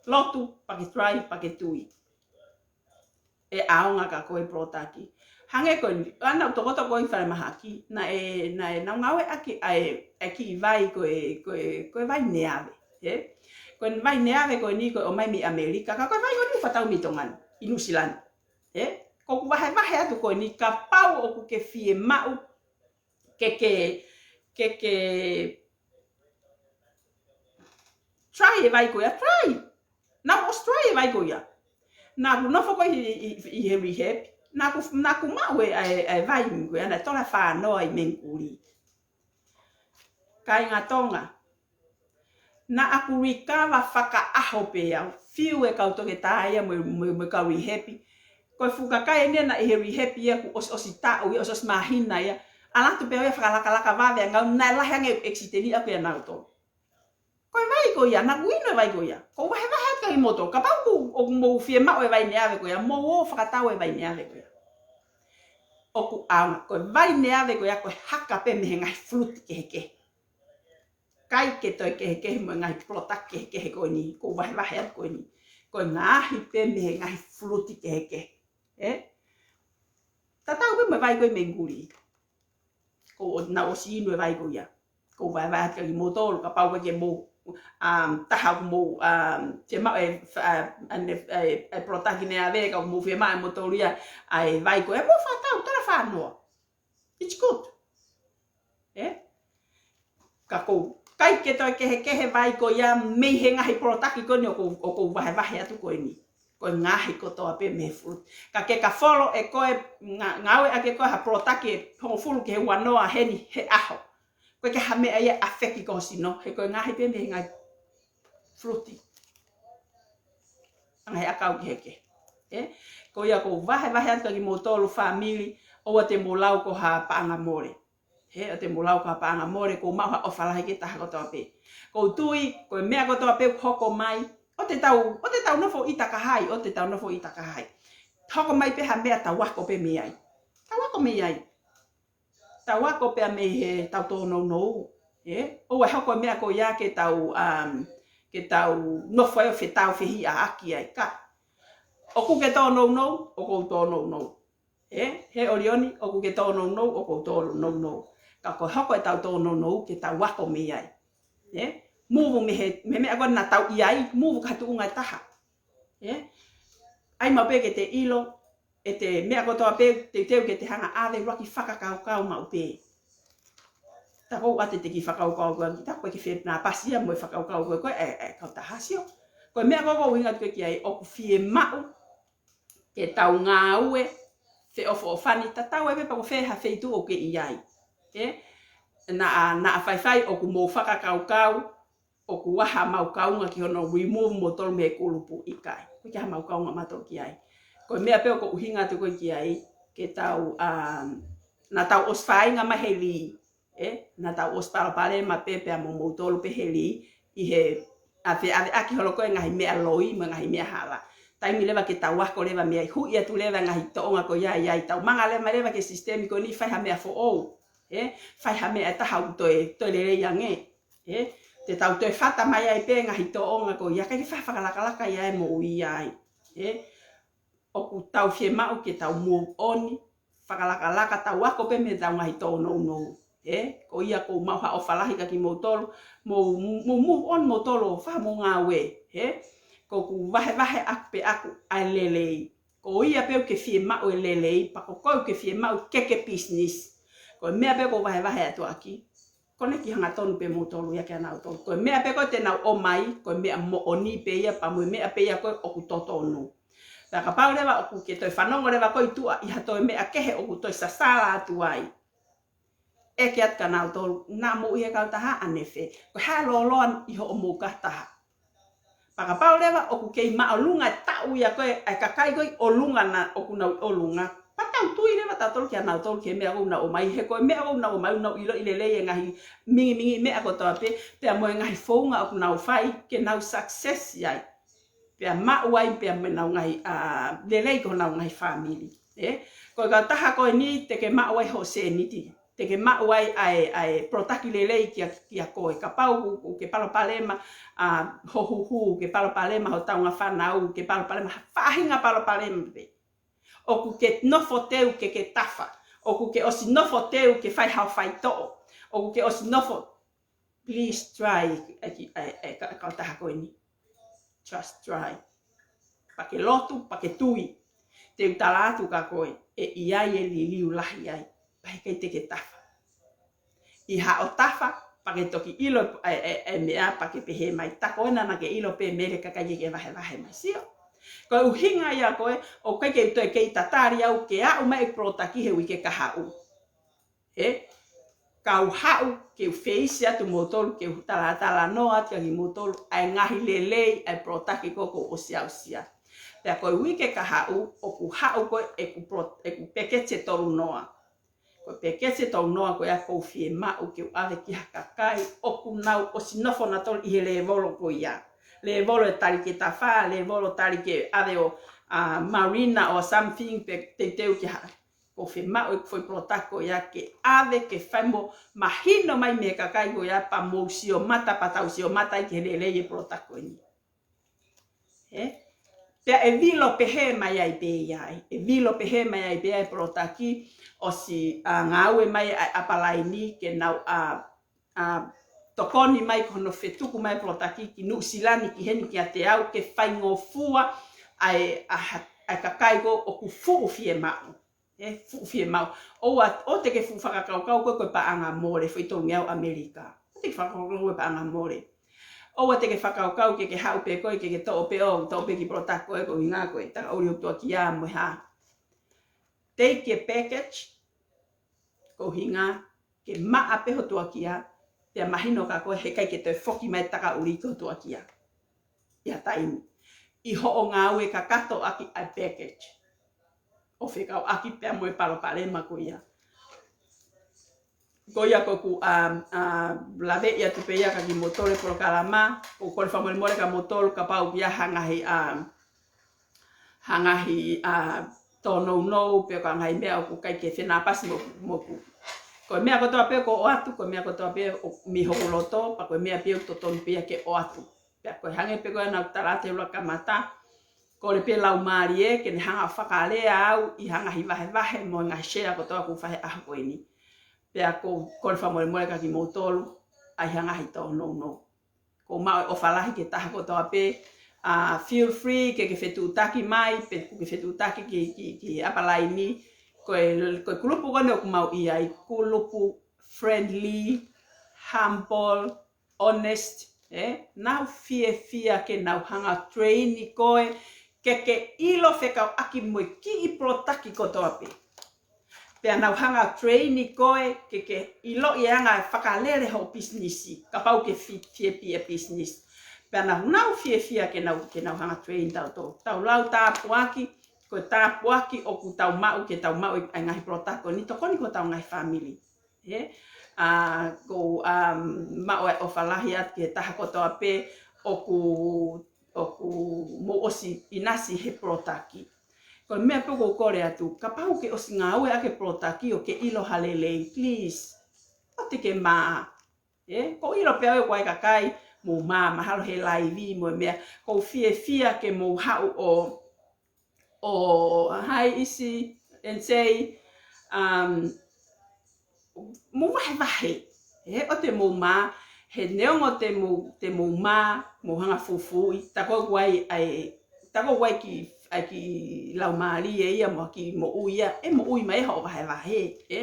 Lotu pea ke try pea ke tui. ʻE ʻaonga kia koe e product. Hangē ko eni, ʻa ʻeku tokoto ko ē ʻi falemahaki, naʻe, naʻe, naʻa ku ngāueʻaki ʻa e, ʻa e kiʻi vai ko e, ko e, ko e vai neave, ē? Ko e vai neave ko eni ko e ʻomai mei ʻAmelika, ka ko e vai ko eni ʻoku fakatau mei Tonga ni, ʻi Nuʻusila ni, ē? Ko ʻeku vahevahe atu ko eni, kapau ʻoku ke fiemaʻu ke ke, ke ke try e vai ko ia, try. Naʻa ku ʻosi try e vai ko ia. Naʻa ku nofo ko ē ʻi, ʻi, ʻi he rehab. Naʻa ku, naʻa ku maʻu e, e, e vai ko ia, naʻe tola fānoa ʻi Mengikuli. Kāinga Tonga. Naʻa ku recover fakaʻaho pē au. Fiu e kau toketā ia mo, mo, mo e kau rehab. Ko e fuʻu kakai eni naʻe ʻi he rehab ia kuo ʻosi, ʻosi taʻu ia, ʻosi, ʻosi māhina ia. ʻAlu atu pē au ia fakalakalaka vave ange au, naʻe lahi ange e ʻekisiteni ʻaʻaku ʻia nautolu. Ko e vai ko ia, naʻa ku inu e vai ko ia. ʻOku ou vahevahe atu kia kimoutolu. Kapau ʻoku, ʻoku mou fiemaʻu e vai neave ko ia, mou ō fakatau e vai neave ko ia. ʻOku ʻaonga, ko e vai neave ko ia, ko e haka pē mei he ngaahi fuluti kehekehe. ʻIkai ke toe kehekehe mo e ngaahi product kehekehe ko eni, ʻoku ou vahevahe atu ko eni. Ko e ngaohi pē mei he ngaahi fuluti kehekehe. Ē? Tatau pē mo e vai ko ē ʻi Mengikuli. Ko ʻo, naʻa ku ʻosi inu e vai ko ia. ʻOku ou vahevahe atu kia kimoutolu, kapau ʻoku ʻikai ke mou, um, taha ʻoku mou, um, fiemaʻu e, uh, ʻa e, ʻa e, ʻa e product neave, ka ʻoku mou fiemaʻu ʻe moutolu ia ʻa e vai ko ia, mou fakatau, tola fānoa. It's good. Ē? Ka ʻoku ʻikai ke toe kehekehe e vai ko ia mei he ngaahi product ko eni ʻoku ou, ʻoku ou vahevahe atu ko eni. Ko e ngaohi kotoa pē mei he fuluti. Ka ke ka follow ʻe koe, nga-, ngāueʻaki ʻe koe ha product ʻe hongofulu ki he uanoa heni he ʻaho. ʻOku ʻikai ke ha meʻa ia ʻe ʻafeki ki ho sino, he ko e ngaohi pē mei he ngaahi fuluti. Ngaahi ʻakau kehekehe. Ē? Ko ia ʻoku ou vahevahe atu kia kimoutolu fāmili, ʻoua te mou lau ko ha paʻanga mole. Ē, ʻoua te mou lau ko ha paʻanga mole, ʻoku ou maʻu ha ʻofa lahi ki he taha kotoa pē. ʻOku ou tui, ko e meʻa kotoa pē ʻoku hoko mai, ʻoua te tau, ʻoua te tau nofo ʻita ki ai, ʻoua te tau nofo ʻita ki ai. Hoko mai pē ha meʻa, tau ako pē mei ai. Tau ako mei ai. Tau ako pē mei heʻetau tōnounou. Ē? ʻOua ʻe hoko e meʻa ko ia ke tau, um, ke tau nofo ai ʻo fetāufehiʻaʻaki ai ka. ʻOku ke tōnounou, ʻoku ou tōnounou. ʻE, he ʻolioni, ʻoku ke tōnounou, ʻoku ou tōnounou. Ka ko e hoko ʻetau tōnounou, ke tau ako mei ai. ʻE, move mei he, mei he meʻa ko ē naʻa tau ʻi ai, move ki ha tuʻunga ʻe taha. ʻE, ʻai maʻu pē ke te ʻilo, ʻete meʻa kotoa pē, teuteu ke te hanga ʻave ʻuluaki fakakaukau maʻu pē. Tā ko ʻete kiʻi fakakaukau ko ē, tā ko ē ke fenāpasi ia mo e fakakaukau ko ē, ko e, ʻe, ʻe, kautaha sio. Ko e meʻa ko ē ʻoku ou ʻuhinga atu ki ai, ʻoku fiemaʻu ke tau ngāue feʻofoʻofani, tatau ai pē pe ko fē ha feituʻu ʻoku ke ʻi ai. ʻE, naʻa, naʻa faifai ʻoku mou fakakaukau, ʻoku ʻi ai hamau kaunga ki hono remove moutolu mei he kulupu, ʻikai. ʻOku ʻikai hamau kaunga mautolu ki ai. Ko e meʻa pē ʻoku ou ʻuhinga atu ko ē ki ai, ke tau, um, naʻa tau ʻosi fāinga mai he lī. ʻE, naʻa tau ʻosi palopalema pē pea mo moutolu pē he lī, ʻi he ʻave, ʻaveʻaki holo ko ē ngaahi meʻa loi, mo e ngaahi meʻa hala. Taimi leva ke tau ako leva mei ai, huʻi atu leva ngaahi tōʻonga ko ia, ʻi ai, tau manga leva, leva ki he sisitemi ko eni fai ha meʻa foʻou. ʻE, fai ha meʻa ʻe taha ʻoku toe, toe lelei ange. ʻE, te tau toe fata mai ai pē ngaahi tōʻonga ko ia, ʻikai ke fai ha fakalakalaka ia ʻe moʻui ai. ʻE, ʻoku tau fiemaʻu ke tau move on, fakalakalaka, tau ako pē mei heʻetau ngaahi tōnounou. ʻE, ko ia ʻoku ou maʻu ha ʻofa lahi kia kimoutolu, mou, mou move on moutolu ʻo fai hamou ngāue. ʻE, ʻoku vahevahe ʻaku pē ʻaku ʻa e lelei. Ko ia pē ʻoku ke fiemaʻu e lelei, pea ko koe ʻoku ke fiemaʻu ke ke business. Ko e meʻa pē ʻoku ou vahevahe atu ʻaki, ko ʻene kiʻi hangatonu pē moutolu ia kia nautolu. Ko e meʻa pē ko ē te nau ʻomai, ko e meʻa moʻoni pē ia, pea mo e meʻa pē ia ko ē ʻoku totonu. Pea kapau leva ʻoku ke toe fanongo leva koe ʻi tuʻa ʻi ha toe meʻa kehe ʻoku toe sasala atu ai, ʻeke atu kia nautolu, naʻa mou ʻi he kautaha ʻanefē, ko e hā e lōloa ʻi hoʻomou kautaha. Pea kapau leva ʻoku kei māʻolunga e taʻu ia ko ē ʻa e kakai ko ē ʻi ʻolunga, naʻa ʻoku nau ʻi ʻolunga, pea tau tui leva tautolu kia nautolu ki he meʻa ʻoku nau ʻomai, he ko e meʻa ʻoku nau ʻomai, ʻoku nau ʻiloʻi lelei e ngaahi mingimingi meʻa kotoa pē, pea mo e ngaahi founga ʻoku nau fai ke nau success ai. Pea maʻu ai, pea mo ʻenau ngaahi, ʻa, lelei ki honau ngaahi fāmili. ʻE, ko e kautaha ko eni te ke maʻu ai hoʻo sēniti. Te ke maʻu ai ʻa e, ʻa e product lelei kia, kia koe. Kapau ʻoku, ʻoku ke palopalema, ʻa, ho huhu, ke palopalema ho taunga fānau, ke palopalema ha faʻahinga palopalema pē. ʻOku ke nofo teu ke ke tafa. ʻOku ke ʻosi nofo teu ke fai hao faitoʻo. ʻOku ke ʻosi nofo, please try, ʻa e, ʻa e, ʻa e, ka, kautaha ko eni. Just try. Pea ke lotu, pea ke tui. Te u tala atu kia koe, ʻe ʻi ai e liliu lahi ai. Pea heʻikai te ke tafa. ʻI haʻo tafa, pea ke toki ʻilo e, e, e meʻa, pea ke pehē mai, tā ko ena naʻa ke ʻilo pē Mele, kae ʻikai ke ke vahevahe mai, sio. Ko e ʻuhinga ia ko ē ʻoku ʻikai ke u toe kei tatali au ke aʻu mai e product he uike kahaʻu. ʻE, kau haʻu ke u feisi atu moutolu, ke u talatalanoa atu kia kimoutolu ʻa e ngaahi lelei ʻa e product ko ē ʻoku ou ʻosi aʻusia. Pea ko e uike kahaʻu ʻoku haʻu ko ē ʻeku pro-, ʻeku peketi ʻe tolu noa. Ko e peketi ʻe tolu noa ko ia ʻoku ou fiemaʻu ke u ʻave ki ha kakai ʻoku nau ʻosi nofo nautolu ʻi he lēvolo ko ia. Lēvolo ʻe tali ke tafa, lēvolo tali ke ʻave ʻo, ʻa, marina or something, pe teuteu ki ha, ʻoku ou fiemaʻu ʻeku foʻi product ko ia ke ʻave ke fai mo mahino mai mei he kakai ko ia pea mou sio mata, pea tau sio mata ai ki he lelei e product ko eni. ʻE? Pea ʻe vilo pehē mai ai pē ia, ʻe vilo pehē mai ai pē ia e product ʻosi, ʻa, ngāue mai ʻa e apalaini ke nau, ʻa, ʻa, tokoni mai ki hono fetuku mai e product ki Nuʻusila ni, ki heni kiate au ke faingofua ai ʻa ha, ʻa e kakai ko ē ʻoku fuʻu fiemaʻu. ʻE, fuʻu fiemaʻu. ʻOua, ʻoua te ke fuʻu fakakaukau ko ē ko e paʻanga mole, foʻi tolungeau ʻAmelika. ʻOua te ke fakakaukau ko e paʻanga mole. ʻOua te ke fakakaukau ke ke haʻu pē koe, ke ke toʻo pē ʻo, toʻo pē kiʻi product ko ē, ko e ʻuhinga ko e takaʻuli ho tuʻakia mo e hā. Take your package, ko e ʻuhinga ke maʻa pē ho tuʻakia, pea mahino kia koe heʻikai ke toe foki mai e takaʻuli ki ho tuʻakia ʻi ha taimi. ʻI hoʻo ngāue kakato ʻaki ʻa e package ʻo fekauʻaki pea mo e palopalema ko ia. Ko ia ʻoku ou, ʻa, ʻa, laveʻi atu pē ia kia kimoutolu e polokalama, ʻoku ou kole fakamolemole kia moutolu kapau ʻoku ʻi ai ha ngaahi, ʻa, ha ngaahi, ʻa, tōnounou pe ko ha ngaahi meʻa ʻoku ʻikai ke fenāpasi mo, moʻoku. Ko e meʻa kotoa pē ʻoku ʻoatu, ko e meʻa kotoa pē ʻoku mei hoku loto, pea ko e meʻa pē ʻoku totonu pē ia ke ʻoatu. Pea ko e hangē pē ko ia naʻa ku tala atu he ʻuluaki kamata, kole pē laumālie ke ne hanga ʻo fakalea au ʻi he ngaahi vahevahe mo e ngaahi share kotoa ʻoku fai he ʻaho ko eni. Pea ʻoku ou kole fakamolemole kia kimoutolu ʻi he ngaahi tōnounou. ʻOku ou maʻu e ʻofa lahi ki he taha kotoa pē, ʻa, feel free ke ke fetuʻutaki mai, pe ʻoku ke fetuʻutaki ki, ki, ki he ʻapalaini. Ko e, ko e kulupu ko eni ʻoku mau ʻi ai, kulupu friendly, humble, honest, ē? Nau fiefia ke nau hanga ʻo train koe, ke ke ʻilo fekauʻaki mo e kiʻi product kotoa pē. Pea nau hanga ʻo train koe, ke ke ʻiloʻi e anga e fakalele hoʻo pisinisi, kapau ʻoku ke fi-, fiefia e pisinisi. Pea nau, nau fiefia ke nau, ke nau hanga ʻo train tautolu. Tau lau tāpuaki, ko e tāpuaki ʻoku tau maʻu, ke tau maʻu e ngaahi product ko eni, tokoni ki hotau ngaahi family. Ē? ʻA, ʻoku ou, um, maʻu e ʻofa lahi atu ki he taha kotoa pē ʻoku, ʻoku mou ʻosi ʻinasi he product. Ko e meʻa pē ʻoku ou kole atu, kapau ʻoku ke ʻosi ngāueʻaki e product ʻo ke ʻilo ha lelei, please, ʻoua te ke mā. Ē? ʻOku ou ʻilo pē au ʻoku ʻi ai e kakai mou mā, mahalo he live mo e meʻa. ʻOku ou fiefia ke mou haʻu ʻo, ʻo, hi Isi, and say, um, mou vahevahe. Ē, ʻoua te mou mā, he neongo te mou, te mou mā, mou hanga ʻo fufuuʻi, tā ko ē ʻoku ʻi ai, ʻa e, tā ko ē ʻoku ʻi ai e kiʻi, ʻa e kiʻi laumālie ia mo e kiʻi moʻui ia, ʻe moʻui mai hoʻo vahevahe, ē?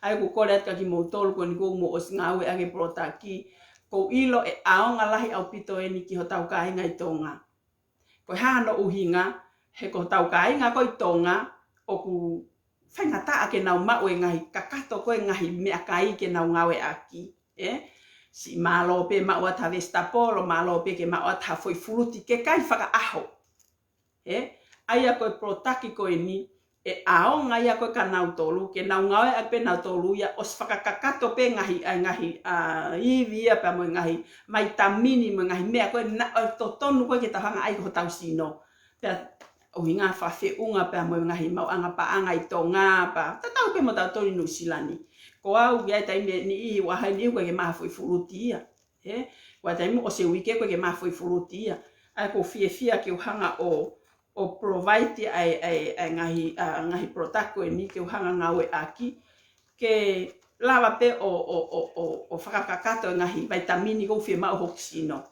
ʻA ia ʻoku ou kole atu kia kimoutolu ko eni ʻoku mou ʻosi ngāueʻaki e product, ʻoku ou ʻilo ʻe ʻaonga lahi ʻaupito eni ki hotau kāinga ʻi Tonga. Ko e hā hono ʻuhinga, he ko hotau kāinga ko ē ʻi Tonga, ʻoku faingataʻa ke nau maʻu e ngaahi kakato ko ē ngaahi meʻakai ke nau ngāueʻaki, ē? Siʻi mālō pē maʻu atu ha vesitapolo, mālō pē ke maʻu atu ha foʻi fuluti ke kai fakaʻaho. Ē? ʻA ia ko e product ko eni, ʻe ʻaonga ia ko ē kia nautolu, ke nau ngāueʻaki pē nautolu ia, ʻosi fakakakato pē ngaahi, ʻa e ngaahi, ʻa, ivi ia pea mo e ngaahi vaitamini mo e ngaahi meʻa ko ē naʻe totonu ko ē ke tau hanga ʻai ki hotau sino. Pea ʻuhinga fakafeʻunga pea mo e ngaahi maʻuʻanga paʻanga ʻi Tonga pea, tatau pē mo tautolu ʻi Nuʻu Sila ni. Ko au ʻi he taimi ʻe niʻihi ʻoku ʻi ai ha niʻihi ʻoku ʻikai ke maʻu ha foʻi fuluti ia. Ē? ʻOku ʻi ai e taimi ʻoku ʻosi e uike ʻoku ʻikai ke maʻu ha foʻi fuluti ia. ʻA ia ʻoku ou fiefia ke u hanga ʻo, ʻo provide ʻa e, ʻa e, ʻa e ngaahi, ʻa, ngaahi product ko eni ke u hanga ʻo ngāueʻaki, ke lava pē ʻo, ʻo, ʻo, ʻo, ʻo fakakakato e ngaahi vaitamini ʻoku ou fiemaʻu hoku sino.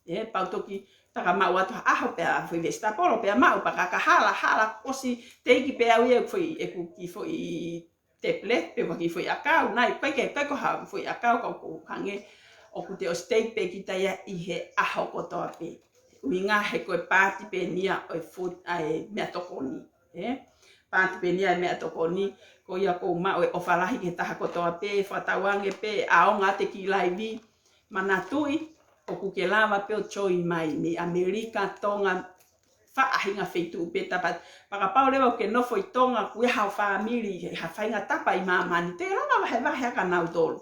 Ē, pea u toki taka maʻu atu ha ʻaho pea foʻi vesitapolo pea maʻu pea ka, ka hala, hala, ʻosi teiki pē au ia foʻi, ʻeku kiʻi foʻi tablet pe ʻeku kiʻi foʻi ʻakau, naʻe ʻikai ke, ʻikai ko ha foʻi ʻakau ka ʻoku hangē ʻoku te ʻosi teiki pē kita ia ʻi he ʻaho kotoa pē. ʻUhinga he ko e paati pē eni ia ʻo e food, ʻa e meʻatokoni, ē? Paati pē eni ia e meʻatokoni, ko ia ʻoku ou maʻu e ʻofa lahi ki he taha kotoa pē, fakatauange pē, ʻaonga atu e kiʻi live, manatuʻi, ʻoku ke lava pē ʻo join mai mei ʻAmelika, Tonga, faʻahinga feituʻu pē tapa. Pea kapau leva ʻoku ke nofo ʻi Tonga, ʻoku ʻi ai haʻo fāmili, ha faʻahinga tapa ʻi māmani, te ke lava vahevahe ʻaki kia nautolu.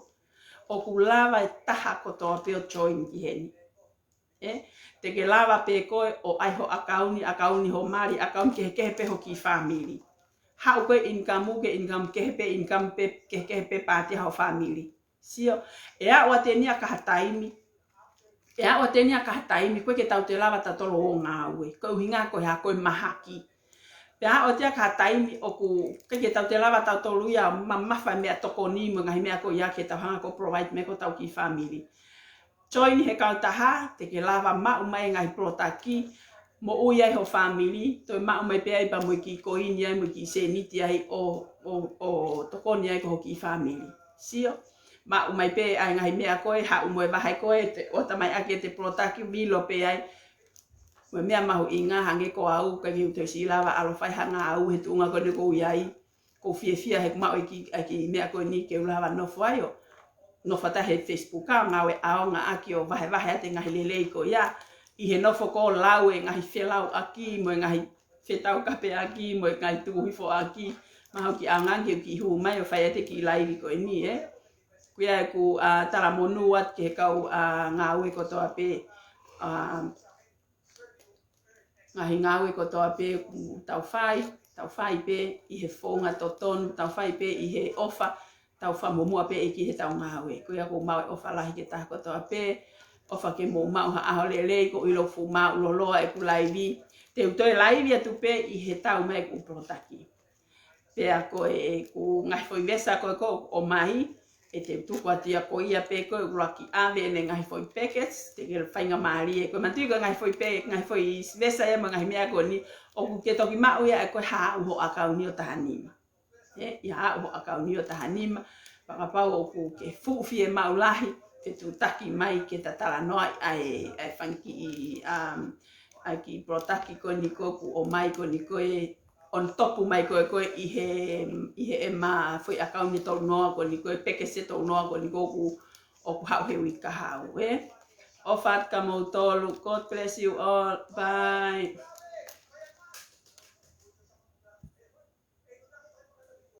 ʻOku lava e taha kotoa pē ʻo join ki heni. Ē? Te ke lava pē koe ʻo ʻai ho ʻakauni, ʻakauni ho mali, ʻakauni kehekehe pē ho kiʻi fāmili. Haʻu ko ē income ke income kehe pē, income pē, kehekehe pē paati ho fāmili. Sio, ʻe aʻu atu eni ia ki ha taimi. ʻE aʻu atu eni ia ki ha taimi, ʻoku ʻikai ke tau toe lava tautolu ʻo ngāue. Ko e ʻuhinga ko e hā, ko e mahaki. Pea aʻu atu ia ki ha taimi ʻoku ʻikai ke tau toe lava tautolu ia ʻo mamafa e meʻatokoni mo e ngaahi meʻa ko ia ke tau hanga ʻo provide mai ki hotau kiʻi fāmili. Join he kautaha, te ke lava maʻu mai e ngaahi product, moʻui ai ho fāmili, toe maʻu mai pē ai pea mo e kiʻi koini ai mo e kiʻi sēniti ai ʻo, ʻo, ʻo tokoni ai ki ho kiʻi fāmili. Sio, maʻu mai pē ʻa e ngaahi meʻa ko ē, haʻu mo e vahe ko ē, te, ʻoatu mai ʻaki e te product, vilo pē ai. Mo e meʻa mahuʻinga, hangē ko au, ʻikai ke u toe siʻi lava ʻalu ʻo fai ha ngāue he tuʻunga ko eni ʻoku ou ʻi ai. ʻOku ou fiefia he ʻoku maʻu e kiʻi, e kiʻi meʻa ko eni ke u lava nofo ai ʻo nofo atu he Facebook ʻo ngāue ʻaonga ʻaki ʻo vahevahe atu e ngaahi lelei ko ia. ʻI he nofo ko ē ʻo lau e ngaahi felauʻaki mo e ngaahi fetaukapeʻaki mo e ngaahi tukuhifoʻaki. Mahalo ʻoku ʻaonga ke u kiʻi hū mai ʻo fai atu e kiʻi live ko eni, ē. Ko ia ʻeku, ʻa, talamonū atu ki he kau, ʻa, ngāue kotoa pē, ʻa, ngaahi ngāue kotoa pē ʻoku tau fai, tau fai pē ʻi he founga totonu, tau fai pē ʻi he ʻofa, tau fakamuʻomuʻa pē ʻEiki he tau ngāue. Ko ia ʻoku ou maʻu e ʻofa lahi ki he taha kotoa pē, ʻofa ke mou maʻu ha ʻaho lelei, ʻoku ou ʻilo ʻoku fuʻu māʻuloloa ʻeku live, te u toe laivi atu pē ʻi he taʻu mai ʻeku product. Pea ko ʻeku ngaahi foʻi vesa ko ē ʻoku ʻomai, ʻe te u tuku atu ia ko ia pē ko ē ʻuluaki ʻave ʻene ngaahi foʻi packets, te ke faingamālie ko ē. Manatuʻi ko e ngaahi foʻi pe-, ngaahi foʻi vesa ia mo e ngaahi meʻa ko eni, ʻoku ke toki maʻu ia ʻe koe haʻu ho ʻakauni ʻo taha nima. ʻE, ia haʻu ho ʻakauni ʻo taha nima, fakapapau ʻoku ke fuʻu fiemaʻu lahi, ke tuʻutaki mai ke ta talanoa ʻa e, ʻa e fanga kiʻi, um, ʻa e kiʻi product ko eni ko ē ʻoku ʻomai ko eni ko ē, on top mai ko ē ko ē ʻi he, ʻi he ʻema foʻi ʻakauni ʻe tolu noa ko eni ko ē, package ʻe tolu noa ko eni ko ē ʻoku, ʻoku haʻu he uike kahaʻu, ē. ʻOfa atu kia moutolu, God bless you all, bye.